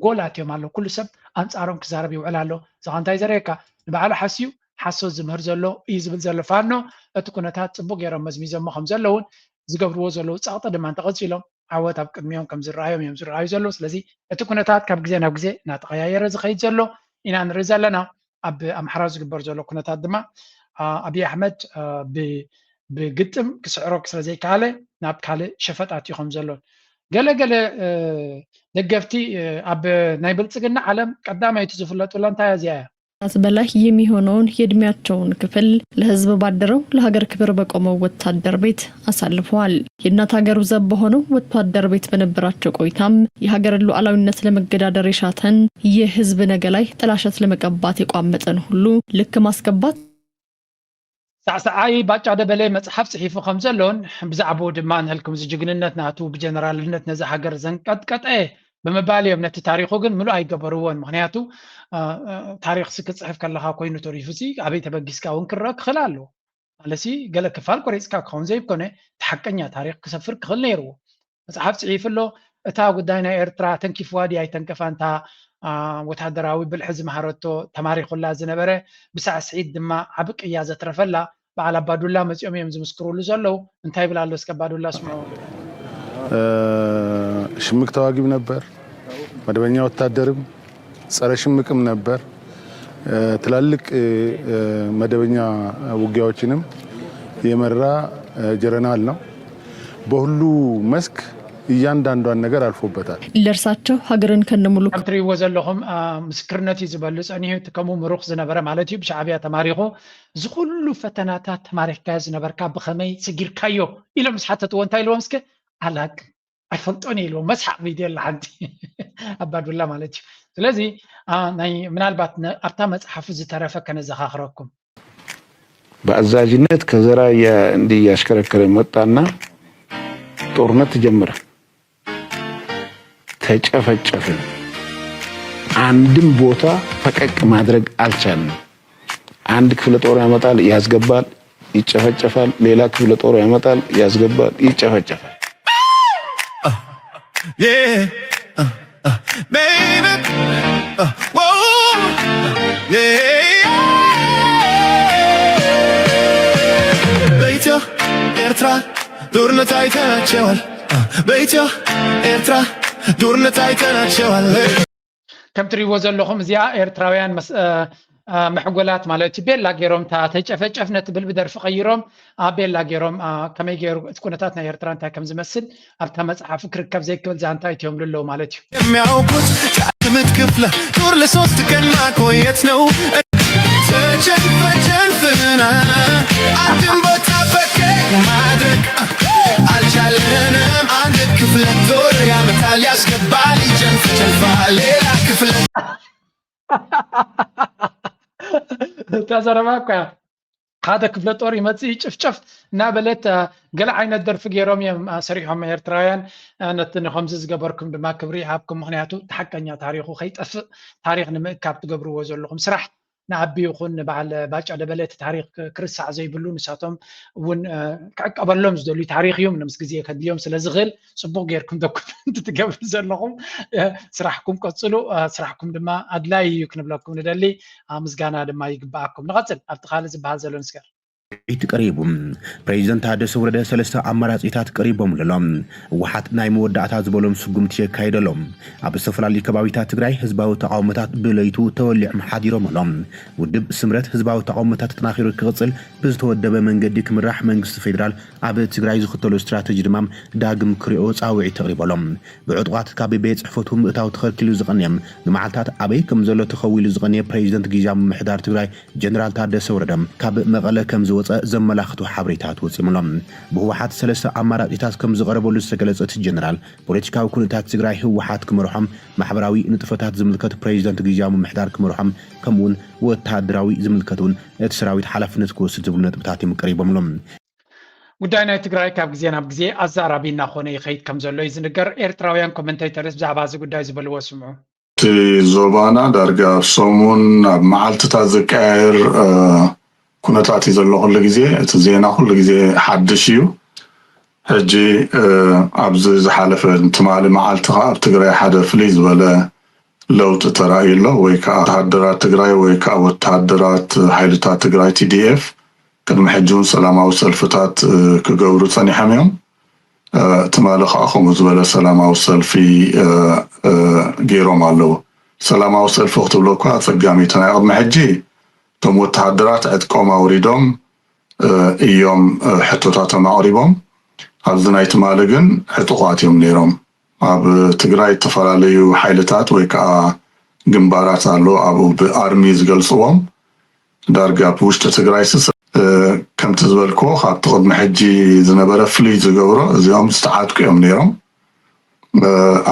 ጎል ኣትዮም ኣለዉ። ኩሉ ሰብ ኣንፃሮም ክዛረብ ይውዕል ኣሎ። እዚ ኸ እንታይ ዘርእየካ? ንባዕሉ ሓስዩ ሓሶት ዝምህር ዘሎ እዩ ዝብል ዘሎ ፋኖ እቲ ኩነታት ፅቡቅ ገይሮም መዝሚዞሞ ከም ዘለውን ዝገብርዎ ዘለዉ ፀቕጢ ድማ እንተቐፂሎም ዓወት ኣብ ቅድሚኦም ከም ዝረኣዮም እዮም ዝረኣዩ ዘለዉ። ስለዚ እቲ ኩነታት ካብ ግዜ ናብ ግዜ እናተቐያየረ ዝኸይድ ዘሎ ኢና ንርኢ ዘለና። ኣብ ኣምሓራ ዝግበር ዘሎ ኩነታት ድማ ኣብይ ኣሕመድ ብግጥም ክስዕሮ ስለ ዘይከኣለ ናብ ካልእ ሸፈጥ ኣትዩ ከም ዘሎን ገለ ገለ ደገፍቲ ኣብ ናይ ብልፅግና ዓለም ቀዳመይቲ ዝፍለጡላ እንታይ እያ እዚኣ እያ። በላይ የሚሆነውን የእድሜያቸውን ክፍል ለህዝብ ባደረው ለሀገር ክብር በቆመው ወታደር ቤት አሳልፈዋል። የእናት ሀገሩ ዘብ በሆነው ወታደር ቤት በነበራቸው ቆይታም የሀገርን ሉዓላዊነት ለመገዳደር የሻተን የህዝብ ነገ ላይ ጥላሸት ለመቀባት የቋመጠን ሁሉ ልክ ማስገባት ሳዕሳዓይ ባጫ ደበሌ መፅሓፍ ፅሒፉ ከም ዘሎን ብዛዕባኡ ድማ ንህልኩም እዚ ጅግንነት ናቱ ብጀነራልነት ነዛ ሃገር ዘንቀጥቀጠ ብምባል እዮም ነቲ ታሪኹ ግን ምሉእ ኣይገበርዎን። ምኽንያቱ ታሪኽሲ ክፅሕፍ ከለኻ ኮይኑ ተሪፉሲ ኣበይ ተበጊስካ እውን ክረአ ክኽእል ኣለዎ። ማለትሲ ገለ ክፋል ቆሪፅካ ክኸውን ዘይኮነ እቲ ሓቀኛ ታሪኽ ክሰፍር ክኽእል ነይርዎ። መፅሓፍ ፅሒፉ ኣሎ። እታ ጉዳይ ናይ ኤርትራ ተንኪፍዋ ድያ ኣይተንከፋን እታ ወታደራዊ ብልሒ ዝመሃረቶ ተማሪኹላ ዝነበረ ብሳዕስዒት ድማ ዓቢ ቅያ ዘትረፈላ በዓል ኣባዱላ መፂኦም እዮም ዝምስክሩሉ ዘለዉ። እንታይ ይብል ኣሎ እስከ ኣባዱላ ስምዑ። ሽምቅ ተዋጊም ነበር፣ መደበኛ ወታደርም ጸረ ሽምቅም ነበር። ትላልቅ መደበኛ ውጊያዎችንም የመራ ጀረናል ነው። በሁሉ መስክ እያንዳንዷን ነገር አልፎበታል። ለእርሳቸው ሀገርን ከነሙሉ ከም ትሪእዎ ዘለኹም ምስክርነት እዩ ዝበሉ ጸኒሑ። እቲ ከምኡ ምሩኽ ዝነበረ ማለት እዩ ብሻዕብያ ተማሪኹ እዚ ኩሉ ፈተናታት ተማሪኽካዮ ዝነበርካ ብኸመይ ስጊርካዮ ኢሎም ምስ ሓተትዎ እንታይ ኢልዎም እስከ ኣላቅ ኣይፈልጦን ኢልዎም። መስሓቕ ቪድዮ ኣላ ሓንቲ ኣባዱላ ማለት እዩ። ስለዚ ምናልባት ኣብታ መፅሓፉ ዝተረፈ ከነዘኻኽረኩም። በአዛዥነት ከዘራ እንዲህ እያሽከረከረ መጣና ጦርነት ተጀመረ። ተጨፈጨፍን። አንድም ቦታ ፈቀቅ ማድረግ አልቻልንም። አንድ ክፍለ ጦር ያመጣል፣ ያስገባል፣ ይጨፈጨፋል። ሌላ ክፍለ ጦር ያመጣል፣ ያስገባል፣ ይጨፈጨፋል። Yeah, uh, uh, baby. Uh, whoa. Yeah. በኢትዮ ኤርትራ ጦርነት አይተናቸዋል። Uh, በኢትዮ ኤርትራ ጦርነት አይተናቸዋል። ከም ትሪእዎ ዘለኹም እዚኣ ኤርትራውያን መስ- እ፣ እ፣ መሕጎላት ማለት እዩ ቤላ ገይሮም እታ ተጨፈጨፍነ ትብል ብደርፊ ቀይሮም ኣብ ቤላ ገይሮም እ፣ ከመይ ገይሩ እቲ ኩነታት ናይ ኤርትራ እንታይ ከም ዝመስል ኣብታ መፅሓፍ ክርከብ ዘይክብል ዛንታ እትዮም ልለው ማለት እዩ። የሚያውቁት ቃልምት ክፍለ ጦር ለሶስት ቀን ማቆየት ነው። ተጨንፈጨንፍና አንድን ቦታ ፈቀቅ ማድረግ አልቻለንም። አንድ ክፍለ ጦር ያመጣል ያስገባል ይጨንፈጨንፋል ሌላ ክፍለ እታ ዘረባ እኳ ሓደ ክፍለ ጦር ይመፅእ ይጭፍጨፍ እናበለት እ፣ ገለ ዓይነት ደርፊ ገይሮም እዮም እ፣ ሰሪሖም ኤርትራውያን እ፣ ነቲ ንከምዚ ዝገበርኩም ድማ ክብሪ ይሃብኩም። ምክንያቱ እቲ ሓቀኛ ታሪኹ ከይጠፍእ ታሪክ ንምእካብ ትገብርዎ ዘለኹም ስራሕ ንኣቢ ይኹን ንበዓል ባጫ ደበለ እቲ ታሪክ ክ- ክርሳዕ ዘይብሉ ንሳቶም እውን እ፣ ክዕቀበሎም ዝደልዩ ታሪክ እዩ። ምስ ግዜ ከድልዮም ስለ ዝኽእል ፅቡቅ ጌርኩም ዶኩመንት ትገብሩ ዘለኹም እ፣ ስራሕኩም ቀፅሉ። እ፣ ስራሕኩም ድማ ኣድላይ እዩ ክንብለኩም ንደሊ። እ፣ ምስጋና ድማ ይግበኣኩም። ንቐፅል ኣብቲ ካልእ ዝበሃል ዘሎ ንስገር። እቲ ቀሪቡ ፕሬዚደንት ታደሰ ወረደ ሰለስተ ኣማራፂታት ቀሪቦም ኣሎ። ህወሓት ናይ መወዳእታ ዝበሎም ስጉምቲ የካይድ ኣሎ። ኣብ ዝተፈላለዩ ከባቢታት ትግራይ ህዝባዊ ተቃውሞታት ብለይቱ ተወሊዖም ሓዲሮም ኣሎ። ውድብ ስምረት ህዝባዊ ተቃውሞታት ተጠናኺሩ ክቕፅል ብዝተወደበ መንገዲ ክምራሕ መንግስቲ ፌዴራል ኣብ ትግራይ ዝኽተሎ ስትራተጂ ድማ ዳግም ክሪኦ ፃውዒት ተቕሪቦሎም። ብዕጡቓት ካብ ቤት ፅሕፈቱ ምእታው ተኸልኪሉ ዝቐንየ ንመዓልታት ኣበይ ከም ዘሎ ተኸዊሉ ዝቐንየ ፕሬዚደንት ግዝያዊ ምምሕዳር ትግራይ ጀነራል ታደሰ ወረደ ካብ መቐለ ከም ዝወፀ ዘመላኽቱ ሓበሬታት ወፂኦምሎም። ብህወሓት ሰለስተ ኣማራፂታት ከም ዝቐረበሉ ዝተገለፀ እቲ ጀነራል ፖለቲካዊ ኩነታት ትግራይ ህወሓት ክመርሖም ማሕበራዊ ንጥፈታት ዝምልከት ፕሬዚደንት ግዝያዊ ምምሕዳር ክመርሖም ከምኡውን ወታደራዊ ዝምልከት እውን እቲ ሰራዊት ሓላፍነት ክወስድ ዝብሉ ነጥብታት እዮም ቀሪቦምሎም። ጉዳይ ናይ ትግራይ ካብ ግዜ ናብ ግዜ ኣዛራቢ እናኾነ ይኸይድ ከም ዘሎ እዩ ዝንገር። ኤርትራውያን ኮመንቴተርስ ብዛዕባ እዚ ጉዳይ ዝበልዎ ስምዑ። እቲ ዞባና ዳርጋ ኣብ ሰሙን ኣብ መዓልትታት ዝቀያየር ኩነታት እዩ ዘሎ። ኩሉ ግዜ እቲ ዜና ኩሉ ግዜ ሓድሽ እዩ። ሕጂ ኣብዚ ዝሓለፈ ትማሊ መዓልቲ ከዓ ኣብ ትግራይ ሓደ ፍልይ ዝበለ ለውጢ ተራእዩ ኣሎ። ወይ ከዓ ወተሃደራት ትግራይ ወይ ከዓ ወተሃደራት ሓይልታት ትግራይ ቲ ዲ ኤፍ ቅድሚ ሕጂ እውን ሰላማዊ ሰልፍታት ክገብሩ ፀኒሖም እዮም። ትማሊ ከዓ ከምኡ ዝበለ ሰላማዊ ሰልፊ ገይሮም ኣለዉ። ሰላማዊ ሰልፊ ክትብሎ እኳ ኣፀጋሚ እቲ ናይ ቅድሚ ሕጂ እቶም ወተሃደራት ዕጥቆም ኣውሪዶም እዮም ሕቶታቶም ኣቕሪቦም። ኣብዚ ናይ ትማሊ ግን ዕጡቓት እዮም ነይሮም። ኣብ ትግራይ ዝተፈላለዩ ሓይልታት ወይ ከዓ ግንባራት ኣለዉ ኣብኡ ብኣርሚ ዝገልፅዎም ዳርጋ ኣብ ውሽጢ ትግራይ ስስ ከምቲ ዝበልክዎ ካብቲ ቅድሚ ሕጂ ዝነበረ ፍሉይ ዝገብሮ እዚኦም ዝተዓጥቁ እዮም ነይሮም።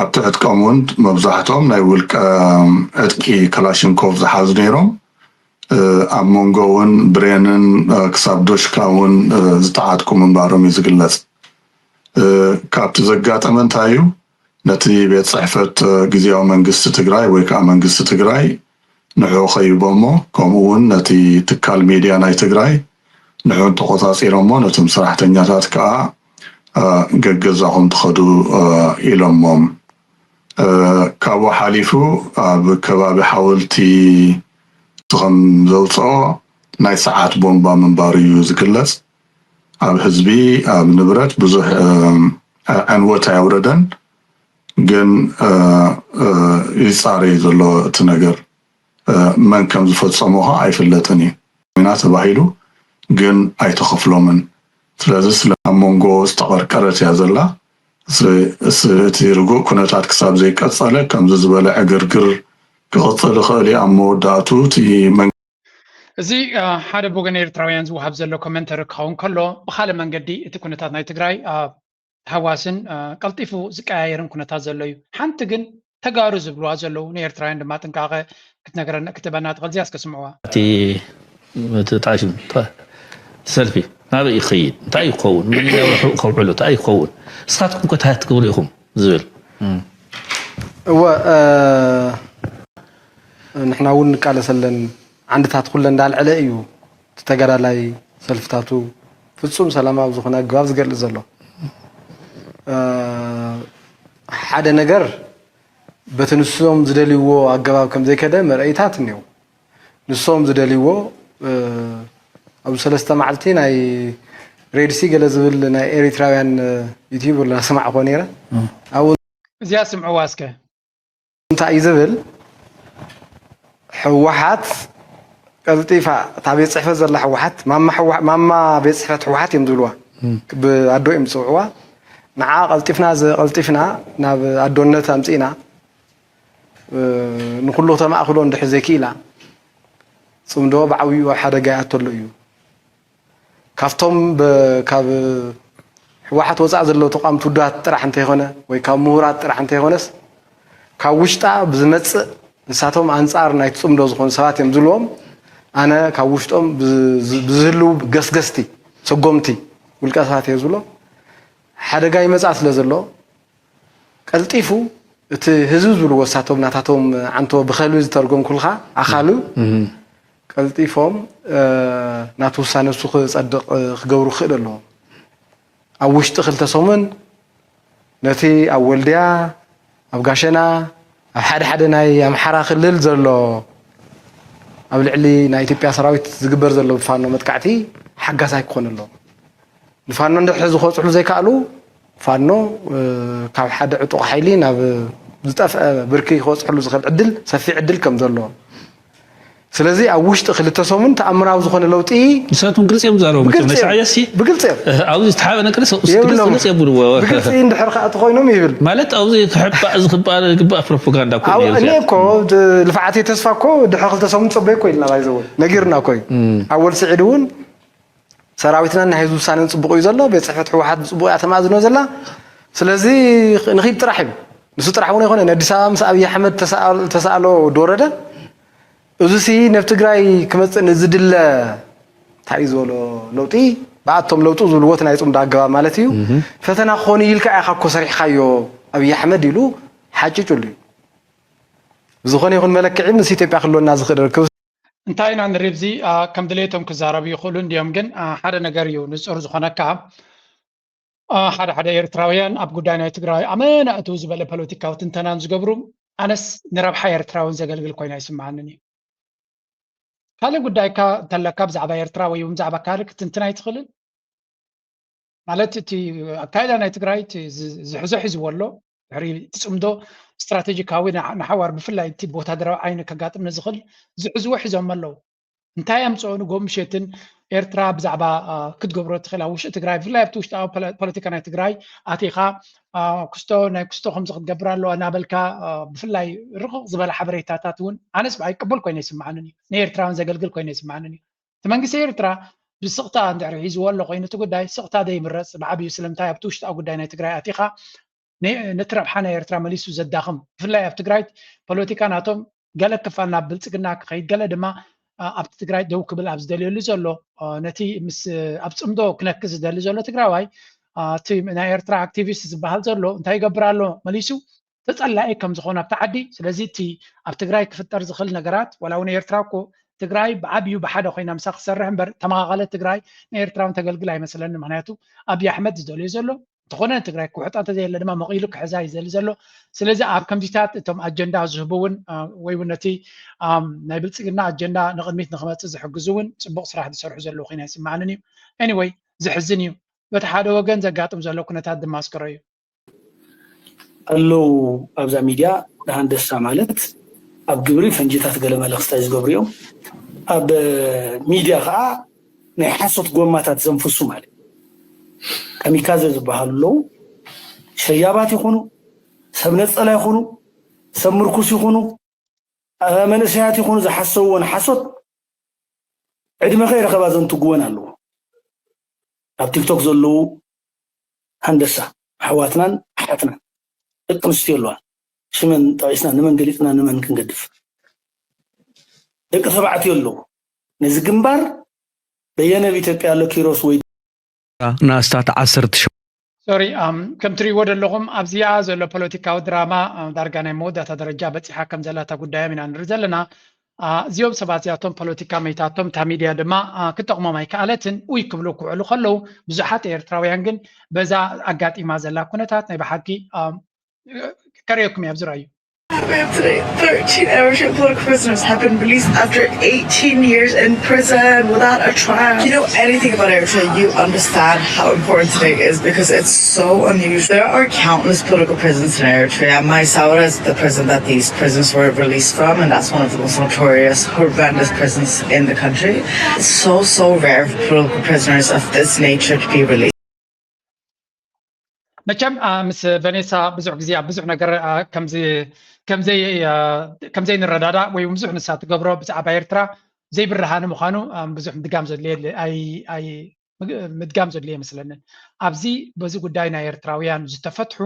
ኣብቲ ዕጥቆም እውን መብዛሕትኦም ናይ ውልቀ ዕጥቂ ክላሽንኮቭ ዝሓዙ ነይሮም። ኣብ መንጎ እውን ብሬንን ክሳብ ዶሽካ እውን ዝተዓጥቁ ምንባሮም እዩ ዝግለፅ። ካብቲ ዘጋጠመ እንታይ እዩ ነቲ ቤት ፅሕፈት ግዜያዊ መንግስቲ ትግራይ ወይ ከዓ መንግስቲ ትግራይ ንዑ ከይቦሞ ከምኡ እውን ነቲ ትካል ሚድያ ናይ ትግራይ ንዑ ተቆፃፂሮሞ ነቶም ሰራሕተኛታት ከዓ ገገዛኹም ትኸዱ ኢሎሞም። ካብኡ ሓሊፉ ኣብ ከባቢ ሓወልቲ ከም ዘውፅኦ ናይ ሰዓት ቦምባ ምንባሩ እዩ ዝግለፅ። ኣብ ህዝቢ ኣብ ንብረት ብዙሕ ዕንወት ኣየውረደን። ግን ይፃረይ ዘሎ እቲ ነገር መን ከም ዝፈፀሞ ከዓ ኣይፍለጥን እዩ ኢና ተባሂሉ ግን ኣይተኸፍሎምን። ስለዚ ስለ ኣብ መንጎ ዝተቐርቀረት እያ ዘላ። እቲ ርጉእ ኩነታት ክሳብ ዘይቀጸለ ከምዚ ዝበለ ዕግርግር ክቕጽል ይኽእል እዩ። ኣብ መወዳእቱ እቲ መን- እዚ ሓደ ብወገን ኤርትራውያን ዝወሃብ ዘሎ ኮመንተሪ ክኸውን ከሎ፣ ብኻልእ መንገዲ እቲ ኩነታት ናይ ትግራይ ተሃዋስን ቀልጢፉ ዝቀያየርን ኩነታት ዘሎ እዩ። ሓንቲ ግን ተጋሩ ዝብልዋ ዘለዉ፣ ንኤርትራውያን ድማ ጥንቃቐ ክትነግረና ክትበና ትኽእል እዚኣ እስከ ስምዕዋ። እቲ እቲ ተዓሽም ሰልፊ ናበይ ይኸይድ? እንታይ ይኸውን? መን ኢለ ርሑቕ ከውዕሎ? እንታይ ይኸውን? ንስኻትኩም ከ እንታይ ትገብሩ ኢኹም ዝብል? እወ፣ ንሕና እውን ንቃለሰለን ዓንድታት ኩለን እንዳልዐለ እዩ። እቲ ተጋዳላይ ሰልፍታቱ ፍጹም ሰላማዊ ዝኾነ ኣገባብ ዝገልጽ ዘሎ። ሓደ ነገር በቲ ንሶም ዝደልይዎ ኣገባብ ከም ዘይከደ መርኣይታት እኒው። ንሶም ዝደልይዎ፣ ኣብዚ ሰለስተ መዓልቲ ናይ ሬድሲ ገለ ዝብል ናይ ኤሪትራውያን ዩቲዩብ እናሰማዕኮ ነይረ። ኣብኡ እዚኣ ስምዕዋ እስከ። እንታይ እዩ ዝብል? ህወሓት ቀልጢፋ፣ እታ ቤት ጽሕፈት ዘላ ህወሓት፣ ማማ ህወሓ-፣ ማማ ቤት ጽሕፈት ህወሓት እዮም ዝብልዋ። ብኣዶ እዮም ዝጽውዕዋ። ንዓ ቀልጢፍና ዘ-፣ ቀልጢፍና ናብ ኣዶነት ኣምጺእና፣ ንኹሉ ከተማእኽሎ እንድሕር ዘይክኢላ፣ ጽምዶ ብዓብዩ ኣብ ሓደጋ ይኣተሉ እዩ። ካብቶም ብ-፣ ካብ ህወሓት ወፃእ ዘለዉ ተቋምቲ ውድባት ጥራሕ እንተይኮነ፣ ወይ ካብ ምሁራት ጥራሕ እንተይኮነስ፣ ካብ ውሽጣ ብዝመፅእ፣ ንሳቶም ኣንፃር ናይቲ ጽምዶ ዝኾኑ ሰባት እዮም ዝብልዎም። ኣነ ካብ ውሽጦም ብዝ-፣ ብዝህልዉ ገስገስቲ፣ ሰጎምቲ ውልቀ ሰባት እየ ዝብሎ። ሓደጋ ይመፅኣ ስለ ዘሎ፣ ቀልጢፉ እቲ ህዝቢ ዝብልዎ፣ እሳቶም ናታቶም ዓንቶ ብኸልቢ ዝተርጎምኩልካ ኣኻልብ፣ እም። ቀልጢፎም፣ እ፣ ናቲ ውሳነ እሱ ክጸድቕ፣ እ፣ ክገብሩ ክኽእል ኣለዎም። ኣብ ውሽጢ ክልተ ሰሙን ነቲ ኣብ ወልድያ፣ ኣብ ጋሸና፣ ኣብ ሓደ ሓደ ናይ ኣምሓራ ክልል ዘሎ፣ ኣብ ልዕሊ ናይ ኢትዮጵያ ሰራዊት ዝግበር ዘሎ ብፋኖ መጥቃዕቲ ሓጋሳይ ክኾን ኣለዎ። ንፋኖ እንድሕር ዝኸጽሕሉ ዘይከኣሉ፣ ፋኖ፣ እ፣ ካብ ሓደ ዕጡቕ ሓይሊ ናብ ዝጠፍአ ብርኪ ክበጽሕሉ ዝኽእል ዕድል፣ ሰፊሕ ዕድል ከም ዘሎ። ስለዚ ኣብ ውሽጢ ክልተ ሰሙን ተኣምራዊ ዝኾነ ለውጢ ንሳቶም ግልፂ እዮም ዝዛረቡ። መቸም ብግልፂ እዮም። ኢሳያስ ሲ፣ ብግልፂ እዮም። እ፣ ኣብዚ ዝተሓበ ነገር ሰ-፣ የብሎምን። ግልፂ የብልዎ። ብግልፂ እንድሕር ከኣ ተኾይኖም ይብል። ማለት ኣብዚ ክሕባእ ዝግባእ፣ ዝግባእ ፕሮፓጋንዳ እኮ ኣብ-፣ እዩ እኔ እዚኣ። እኮ ድ-፣ ልፍዓተይ ተስፋ እኮ ድሕሪ ክልተ ሰሙን ጸበይ እኮ ኢልና ባይዘወ ነጊርና እኮ እዩ። እም። ኣወል ስዒድ እውን ሰራዊትና ናይ ህዝቢ ውሳኔን ጽቡቕ እዩ ዘሎ፣ ቤት ጽሕፈት ህወሓት ጽቡቕ እያ ተማእዝኖ ዘላ። ስለዚ ንኺድ ጥራሕ እዩ። ንሱ ጥራሕ እውን ኣይኮነን፣ ኣዲስ ኣበባ ምስ ኣብይ ኣሕመድ ተሰኣል-፣ ተሰኣሎ ወዲ ወረደ፣ እዙሲ ነብ ትግራይ ክመጽእ ንዝድለ እንታይ እዩ ዝበሎ ለውጢ፣ ብኣቶም ለውጡ ዝብልዎ እቲ ናይ ጽምዶ ኣገባብ ማለት እዩ። እህ። ፈተና ክኾኑ ኢልካ ኢኻ እኮ ሰሪሕካዮ ኣብይ ኣሕመድ ኢሉ ሓጭጭሉ እዩ። ብዝኾነ ይኹን መለክዒ ምስ ኢትዮጵያ ክህልወና ዝኽእል ርክብ እንታይ ኢና ንሪኢ ኣብዚ፣ ኣ፣ ከም ድሌቶም ክዛረቡ ይኽእሉ እንድዮም፣ ግን፣ ኣ፣ ሓደ ነገር እዩ ንጹር ዝኾነካ። ኣ፣ ሓደ ሓደ ኤርትራውያን ኣብ ጉዳይ ናይ ትግራይ ኣመና እትው ዝበለ ፖለቲካዊ ትንተናን ዝገብሩ፣ ኣነስ ንረብሓ ኤርትራውያን ዘገልግል ኮይና ይስምዓንን እዩ። ካልእ ጉዳይካ እንተለካ ብዛዕባ ኤርትራ ወይ እውን ብዛዕባ ካልእ ክትንትን ኣይትኽእልን? ማለት እቲ ኣካይዳ ናይ ትግራይ እቲ ዝ-፣ ዝሕዞ ሒዝዎ ኣሎ። ድሕሪ እቲ ጽምዶ ስትራቴጂካዊ ንሓ-፣ ንሓዋር ብፍላይ እቲ ብወታደራዊ ዓይኒ ከጋጥም ንዝኽእል ዝሕዝዎ ሒዞም ኣለዉ። እንታይ ኣምጽኦ ንጎ ምሸትን ኤርትራ ብዛዕባ፣ ኣ፣ ክትገብሮ ትኽእል ኣብ ውሽጢ ትግራይ፣ ብፍላይ ኣብቲ ውሽጣዊ ፖለ-፣ ፖለቲካ ናይ ትግራይ ኣቲኻ፣ ኣ፣ ክስቶ፣ ናይ ክስቶ ከምዚ ክትገብር ኣለዋ እናበልካ፣ ኣ፣ ብፍላይ ርቕቕ ዝበለ ሓበሬታታት እውን ኣነስ ብኣይ ቅቡል ኮይነ ይስምዓንን እዩ። ንኤርትራውያን ዘገልግል ኮይነ ይስምዓንን እዩ። እቲ መንግስቲ ኤርትራ ብስቕታ እንድሕር ሒዝዎ ኣሎ ኮይኑ እቲ ጉዳይ ስቕታ ዘይምረጽ ብዓብዩ ስለምንታይ ኣብቲ ውሽጣዊ ጉዳይ ናይ ትግራይ ኣቲኻ ነ-፣ ነቲ ረብሓ ናይ ኤርትራ መሊሱ ዘዳኽም፣ ብፍላይ ኣብ ትግራይ ፖለቲካ ናቶም ገለ ክፋል ናብ ብልጽግና ክኸይድ፣ ገለ ድማ፣ ኣ፣ ኣብቲ ትግራይ ደው ክብል ኣብ ዝደልየሉ ዘሎ፣ ኣ፣ ነቲ ምስ፣ ኣብ ጽምዶ ክነክስ ዝደሊ ዘሎ ትግራዋይ፣ ኣ፣ እቲ ናይ ኤርትራ ኣክቲቪስት ዝበሃል ዘሎ እንታይ ይገብር ኣሎ መሊሱ? ተጸላኢ ከም ዝኾነ ኣብቲ ዓዲ። ስለዚ እቲ ኣብ ትግራይ ክፍጠር ዝኽእል ነገራት፣ ዋላ እውን ኤርትራ እኮ ትግራይ ብዓብዩ ብሓደ ኮይና ምሳ ክትሰርሕ እምበር፣ ተመኻኸለት ትግራይ ንኤርትራ እውን ተገልግል ኣይመስለኒ። ምኽንያቱ ኣብይ ኣሕመድ ዝደልዮ ዘሎ እንተኾነ ትግራይ ክውሕጣ እንተዘየለ ድማ መቒሉ ክሕዛ እዩ ዝደሊ ዘሎ። ስለዚ ኣብ ከምዚታት እቶም ኣጀንዳ ዝህቡ እውን፣ ኣ፣ ወይ እውን ነቲ፣ ኣም፣ ናይ ብልጽግና ኣጀንዳ ንቕድሚት ንኽመጽእ ዝሕግዙ እውን ጽቡቕ ስራሕ ዝሰርሑ ዘለዉ ኮይና ይስምዓንን እዩ። ኤኒወይ፣ ዘሕዝን እዩ። በቲ ሓደ ወገን ዘጋጥም ዘሎ ኩነታት ድማ ኣስከሮ እዩ። ኣለዉ ኣብዛ ሚድያ። ደሃንደሳ ማለት ኣብ ግብሪ ፈንጂታት ገለ መለ ክስታይ ዝገብሩ እዮም። ኣብ ሚድያ ከዓ ናይ ሓሶት ጎማታት ዘንፍሱ ማለት እዩ። ካሚካዘ ዝበሃሉ ኣለዉ። ሸያባት ይኹኑ፣ ሰብ ነጸላ ይኹኑ፣ ሰብ ምርኩስ ይኹኑ፣ እ፣ መንእሰያት ይኹኑ ዝሓሰብዎን ሓሶት ዕድመ ከይረኸባ ዘንትግወን ኣለዉ። ኣብ ቲክቶክ ዘለዉ ሃንደሳ ኣሕዋትናን ኣሓትናን ደቂ ኣንስትዮ ኣለዋ። ሽመን ጠቒስና ንመን ገሊጽና ንመን ክንገድፍ? ደቂ ተባዕትዮ ኣለዉ። ነዚ ግንባር በየነ ኣብ ኢትዮጵያ ኣሎ፣ ኪሮስ ወይ ናስታት ዓሰርተ ሶሪ፣ ኣም፣ ከም ትሪእዎ ዘለኹም ኣብዚኣ ዘሎ ፖለቲካዊ ድራማ፣ ኣ፣ ዳርጋ ናይ መወዳእታ ደረጃ በጺሓ ከም ዘላ እታ ጉዳዮም ኢና ንርኢ ዘለና። ኣ፣ እዚኦም ሰባት እዚኣቶም ፖለቲካ መይታቶም እታ ሚድያ ድማ፣ ኣ፣ ክትጠቕሞም ኣይከኣለትን። ኡይ ክብሉ ክውዕሉ ከለዉ፣ ብዙሓት ኤርትራውያን ግን በዛ ኣጋጢማ ዘላ ኩነታት ናይ ብሓቂ፣ ኣም፣ ከርእየኩም እየ፣ ኣብዚ ረኣዩ። Happened today. Thirteen Eritrean political prisoners have been released after eighteen years in prison without a trial. If you know anything about Eritrea, you understand how important today is because it's so unusual. There are countless political prisons in Eritrea. Maï Saoura is the prison that these prisoners were released from, and that's one of the most notorious, horrendous prisons in the country. It's so, so rare for political prisoners of this nature to be released. መቸም፣ ኣ፣ ምስ ቨኔሳ ብዙሕ ግዜ ኣብ ብዙሕ ነገር፣ ኣ፣ ከምዚ-፣ ከምዘይ-፣ ኣ፣ ከምዘይንረዳዳእ ወይ እውን ብዙሕ ንሳ ትገብሮ ብዛዕባ ኤርትራ ዘይብርሃኒ ምዃኑ፣ ኣ፣ ብዙሕ ምድጋም ዘድልየ የለ-፣ ኣይ-፣ ኣይ-፣ ምግ-፣ ምድጋም ዘድልየ ኣይመስለንን። ኣብዚ በዚ ጉዳይ ናይ ኤርትራውያን ዝተፈትሑ፣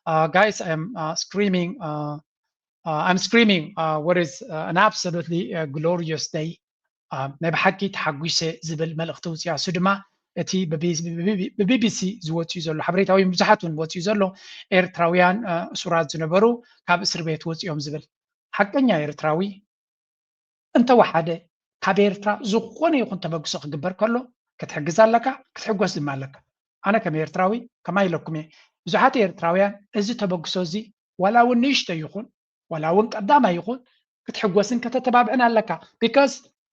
ኣ፣ guys, I'm, ኣ፣ screaming, ኣ፣ ኣ፣ I'm screaming, ኣ፣ what is, ኣ፣ an absolutely, ኣ፣ glorious day. ኣ፣ ናይ ብሓቂ ተሓጒሰ ዝብል መልእኽቲ ውፅያ። እሱ ድማ እቲ ብቢ-፣ ብቢ-፣ ብቢቢሲ ዝወፅዩ ዘሎ ሓበሬታ ወይ ብዙሓት እውን ወፅዩ ዘሎ ኤርትራውያን፣ ኣ፣ እሱራት ዝነበሩ ካብ እስር ቤት ወፅዮም ዝብል። ሓቀኛ ኤርትራዊ እንተወሓደ ካብ ኤርትራ ዝኾነ ይኹን ተበግሶ ክግበር ከሎ ክትሕግዝ ኣለካ፣ ክትሕጎስ ድማ ኣለካ። ኣነ ከም ኤርትራዊ ከማይ ኢለኩም እየ። ብዙሓት ኤርትራውያን እዚ ተበግሶ እዚ ዋላ እውን ንእሽቶ ይኹን ዋላ እውን ቀዳማይ ይኹን ክትሕጎስን ከተተባብዕን ኣለካ። ቢካዝ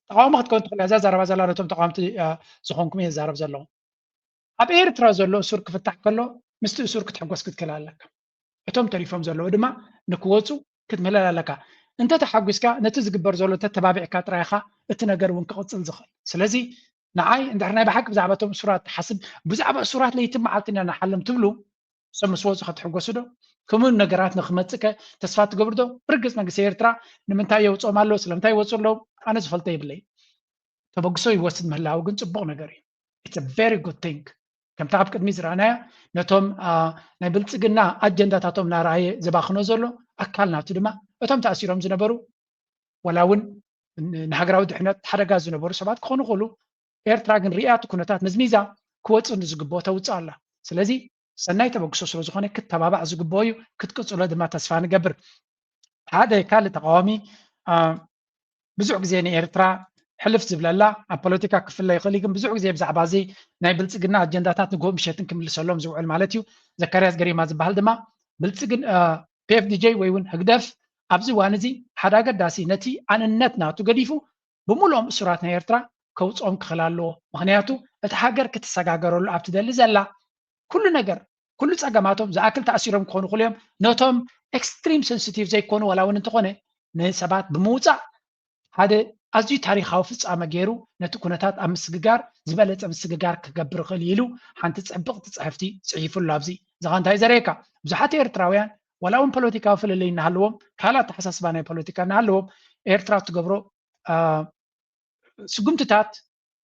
ተቃውሞ ክትከውን ትኽእል እያ። እዛ ዘረባ ዘላ ነቶም ተቃወምቲ፣ እ፣ ዝኾንኩም እየ ዝዛረብ ዘለኹ። ኣብ ኤርትራ ዘሎ እሱር ክፍታሕ ከሎ ምስቲ እሱር ክትሕጎስ ክትክእል ኣለካ። እቶም ተሪፎም ዘለዉ ድማ ንክወፁ ክትምህለል ኣለካ። እንተ ተሓጒስካ ነቲ ዝግበር ዘሎ ተተባቢዕካ ጥራይ ኢኻ እቲ ነገር እውን ክቕጽል ዝኽእል። ስለዚ ንዓይ እንድሕር ናይ ብሓቂ ብዛዕባ እቶም እሱራት ትሓስብ፣ ብዛዕባ እሱራት ለይትን መዓልትን ኢና ንሓልም ትብሉ፣ እሶም ምስ ወፁ ከ ትሕጎሱ ዶ? ከምኡ ነገራት ንክመፅእ ከ ተስፋ ትገብሩ ዶ? ብርግፅ መንግስቲ ኤርትራ ንምንታይ የውፅኦም ኣሎ? ስለምንታይ ይወፁ ኣለዉ? ኣነ ዝፈልጦ የብለይ። ተበግሶ ይወስድ ምህላው ግን ፅቡቕ ነገር እዩ። It's a very good thing። ከምታ ኣብ ቅድሚ ዝረኣናያ ነቶም፣ ኣ፣ ናይ ብልፅግና ኣጀንዳታቶም እናረኣየ ዘባኽኖ ዘሎ ኣካል ናቱ ድማ እቶም ተኣሲሮም ዝነበሩ ዋላ እውን ን-፣ ንሃገራዊ ድሕነት ሓደጋ ዝነበሩ ሰባት ክኾኑ ይኽእሉ። ኤርትራ ግን ሪኣ እቲ ኩነታት መዝሚዛ ክወፅእ ንዝግብኦ ተውፅእ ኣላ። ስለዚ ሰናይ ተበግሶ ስለ ዝኾነ ክተባባዕ ዝግብኦ እዩ። ክትቅፅሎ ድማ ተስፋ ንገብር። ሓደ ካልእ ተቃዋሚ፣ ኣ፣ ብዙሕ ግዜ ንኤርትራ ሕልፍ ዝብለላ፣ ኣብ ፖለቲካ ክፍለ ይኽእል እዩ፣ ግን ብዙሕ ግዜ ብዛዕባ እዚ ናይ ብልጽግና ኣጀንዳታት ንግሆ ምሸትን ክምልሰሎም ዝውዕል ማለት እዩ። ዘካርያስ ገሪማ ዝበሃል ድማ ብልጽግን-፣ አ፣ ፒ ኤፍ ዲ ጄ ወይ እውን ህግደፍ ኣብዚ እዋን እዚ ሓደ ኣገዳሲ ነቲ ኣንነት ናቱ ገዲፉ ብምሉኦም እሱራት ናይ ኤርትራ ከውጽኦም ክኽእል ኣለዎ። ምኽንያቱ እታ ሃገር ክትሰጋገረሉ ኣብ ትደሊ ዘላ ኩሉ ነገር፣ ኩሉ ጸገማቶም ዝኣክል ተኣሲሮም ክኾኑ ይኽእሉ እዮም። ነቶም ኤክስትሪም ሴንሲቲቭ ዘይኮኑ ዋላ እውን እንተኾነ ንሰባት ብምውጻእ ሓደ ኣዝዩ ታሪኻዊ ፍጻመ ገይሩ ነቲ ኩነታት ኣብ ምስግጋር ዝበለጸ ምስግጋር ክገብር ይኽእል እዩ ኢሉ ሓንቲ ጽብቕቲ ጽሕፍቲ ጽሒፉ ኣሎ። ኣብዚ እዚ ኸኣ እንታይ ዘርእየካ? ብዙሓት ኤርትራውያን ዋላ እውን ፖለቲካዊ ፍልልይ እናሃለዎም፣ ካልእ ኣተሓሳስባ ናይ ፖለቲካ እናሃለዎም ኤርትራ እትገብሮ፣ አ፣ ስጉምትታት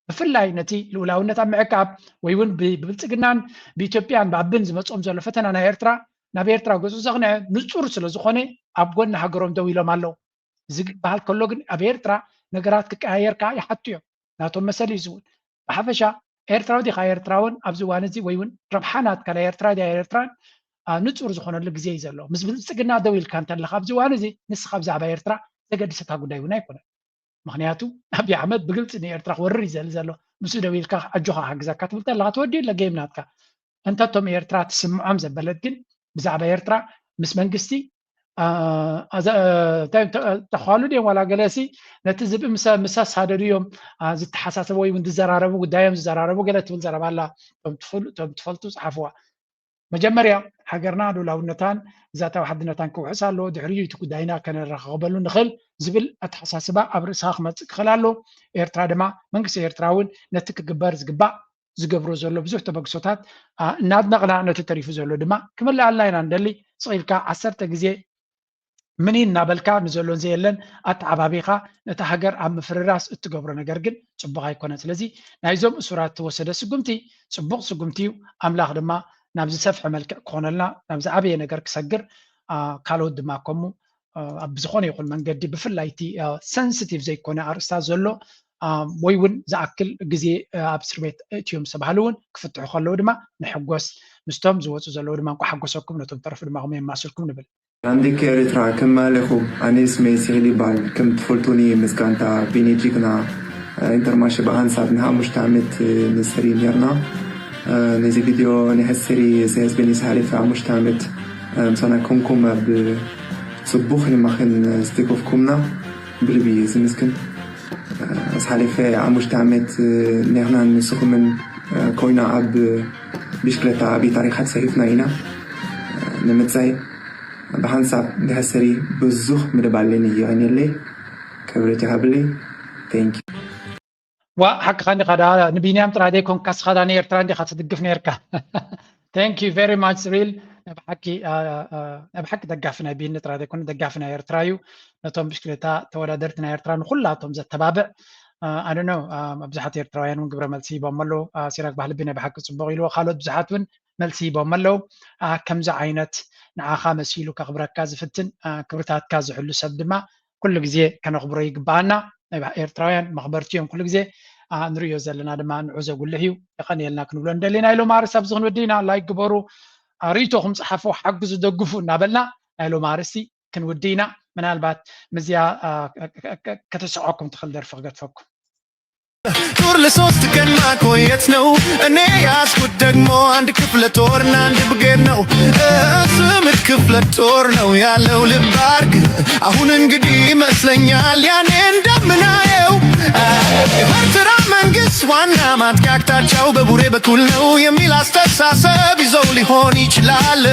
ብፍላይ ነቲ ልኡላውነት ኣብ ምዕቃብ ወይ እውን ብ-፣ ብብልጽግናን ብኢትዮጵያን ብኣቢን ዝመጽኦም ዘሎ ፈተና ናይ ኤርትራ ናብ ኤርትራ ገጹ ዘቕንዐ ንጹር ስለ ዝኾነ ኣብ ጎኒ ሃገሮም ደው ኢሎም ኣለዉ። እዚ ክበሃል ከሎ ግን ኣብ ኤርትራ ነገራት ክቀያየር ከኣ ይሓቱ እዮም። ናቶም መሰል እዩ ዝብል። ብሓፈሻ ኤርትራዊ ዲኻ ኤርትራውን ኣብዚ እዋን እዚ ወይ እውን ረብሓ ናትካ ናይ ኤርትራ ድያ ኤርትራን፣ አ፣ ንጹር ዝኾነሉ ግዜ እዩ ዘሎ። ምስ ብልጽግና ደው ኢልካ እንተለኻ ኣብዚ እዋን እዚ ንስኻ ብዛዕባ ኤርትራ ዘገድሰካ ጉዳይ እውን ኣይኮነን። ምኽንያቱ ኣብይ ኣሕመድ ብግልጺ ንኤርትራ ክወርር እዩ ዝእል ዘሎ። ምስኡ ደው ኢልካ ኣጆኻ ክሕግዘካ ትብል ተለኻ ተወዲኡ ኣሎ ጌም ናትካ። እንተ እቶም ኤርትራ ትስምዖም ዘበለት ግን ብዛዕባ ኤርትራ ምስ መንግስቲ፣ አ፣ ኣዘ-፣ ተ-፣ ተ-፣ ተዃሉ ድዮም ዋላ ገለሲ ነቲ ዝብኢ ምስ፣ ምስ ኣሳደዱ እዮም፣ አ፣ ዝተሓሳሰቡ ወይ እውን ዝዘራረቡ ጉዳዮም ዝዘራረቡ ገለ ትብል ዘረባ ኣላ። እቶም ትፍል-፣ እቶም ትፈልጡ ጸሓፍዋ። መጀመርያ ሃገርና ልኡላውነታን ግዝኣታዊ ሓድነታን ክውሕስ ኣለዎ፣ ድሕሪኡ እቲ ጉዳይና ከነራኻኽበሉ ንኽእል ዝብል ኣተሓሳስባ ኣብ ርእስኻ ክመጽእ ክኽእል ኣለዎ። ኤርትራ ድማ መንግስቲ ኤርትራ እውን ነቲ ክግበር ዝግባእ ዝገብሮ ዘሎ ብዙሕ ተበግሶታት እናድነቕና፣ ነቲ ተሪፉ ዘሎ ድማ ክምልኣልና ኢና ንደሊ። ስቕ ኢልካ ዓሰርተ ግዜ ምኒን እናበልካ ንዘሎን ዘየለን ኣተዓባቢኻ ነታ ሃገር ኣብ ምፍርራስ እትገብሮ ነገር ግን ጽቡቕ ኣይኮነን። ስለዚ ናይዞም እሱራት እተወሰደ ስጉምቲ ጽቡቕ ስጉምቲ እዩ። ኣምላኽ ድማ ናብ ዝሰፍሐ መልክዕ ክኾነልና፣ ናብ ዝዓበየ ነገር ክሰግር፣ ካልኦት ድማ ከምኡ ኣብ ዝኾነ ይኹን መንገዲ ብፍላይ እቲ ሰንስቲቭ ዘይኮነ ኣርእስታት ዘሎ ወይ እውን ዝኣክል ግዜ ኣብ እስር ቤት እትዮም ዝተባህሉ እውን ክፍትሑ ከለዉ ድማ ንሕጎስ፣ ምስቶም ዝወፁ ዘለዉ ድማ እንኳ ሓጎሰኩም፣ ነቶም ተረፉ ድማ ከምኡ የማስልኩም ንብል። ኣንዲክ ኤርትራ ከም ማለኹም ኣነ ስመይ ሲል ይባል ከም ትፈልጡኒ ምስ ጋንታ ቢኒ ጅግና ኢንተርማሽ ብሃንሳብ ንሓሙሽተ ዓመት ንሰሪ ነርና። ነዚ ቪድዮ ንሕሰሪ ሰያስ ቢኒ ዝሓለፈ ሓሙሽተ ዓመት ምሳና ኮንኩም ኣብ ጽቡቕ ይማኽን ዝደገፍኩምና ብልቢ ዝምስክን። ዝሓለፈ ሓሙሽተ ዓመት ንሕናን ንስኹምን ኮይና ኣብ ብሽክለታ ዓብዪ ታሪኻት ሰሪሕና ኢና። ንምጻይ ብሓንሳብ ንሕሰሪ ብዙሕ ምድብ ኣለኒ ይቐንየለይ። ክብረት ይሃብለይ። Thank you። ዋ ሓቅኻ እንዲኻ ዳ ንቢንያም ጥራይ ዘይኮንካ ስኻ ዳ ንኤርትራ እንዲኻ ትድግፍ ነርካ። Thank you very much ሪል። ናይ ብሓቂ ናይ ብሓቂ ደጋፊ ናይ ቢኒ ጥራይ ዘይኮነ ደጋፊ ናይ ኤርትራ እዩ። ነቶም ብሽክሌታ ተወዳደርቲ ናይ ኤርትራ ንኩላቶም ዘተባብዕ ኣነ ነው። ብዙሓት ኤርትራውያን እውን ግብረ መልሲ ሂቦም ኣለዉ። ሲራክ ባህልቢ ናይ ብሓቂ ጽቡቕ ኢልዎ፣ ካልኦት ብዙሓት እውን መልሲ ሂቦም ኣለዉ። ከምዚ ዓይነት ንዓኻ መሲሉ ከኽብረካ ዝፍትን ክብርታትካ ዝሕሉ ሰብ ድማ ኩሉ ግዜ ከነኽብሮ ይግባኣና። ናይ ኤርትራውያን መኽበርቲ እዮም ኩሉ ግዜ። ንርእዮ ዘለና ድማ ንዑ ዘጉልሕ እዩ። የቐንየልና ክንብሎ ንደሊ። ናይ ሎም ኣርእስቲ ኣብዚ ክንወዲ ኢና። ላይክ ግበሩ፣ ርእይቶኹም ጸሓፉ፣ ሓግዙ፣ ደግፉ እናበልና ናይ ሎም ኣርእስቲ ክንውዲ ኢና። ምናልባት ምዚኣ ከተስዖኩም ትኽእል ደርፊ ክገድፈኩም። ቱር ለሶስት ቀን ማቆየት ነው። እኔ ያስኩት ደግሞ አንድ ክፍለ ጦርና አንድ ብርጌድ ነው። ስምንት ክፍለ ጦር ነው ያለው ልብ አርግ። አሁን እንግዲህ ይመስለኛል ያኔ እንደምናየው የኤርትራ መንግስት ዋና ማጥቂያ አቅጣጫው በቡሬ በኩል ነው የሚል አስተሳሰብ ይዘው ሊሆን ይችላል።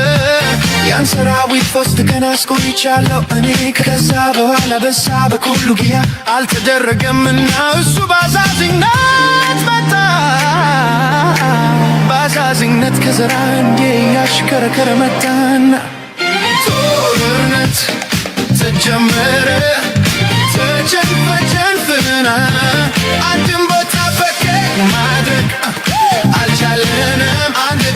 ያን ሰራዊት ሶስት ቀን አስቆይቻለሁ እኔ። ከዛ በኋላ በሳ በኩል ውጊያ አልተደረገምና እሱ ባዛዝነት መጣ። ባዛዝነት ከዘራ እንዴ ያሽከረከረ መጣና ጦርነት ተጀመረ።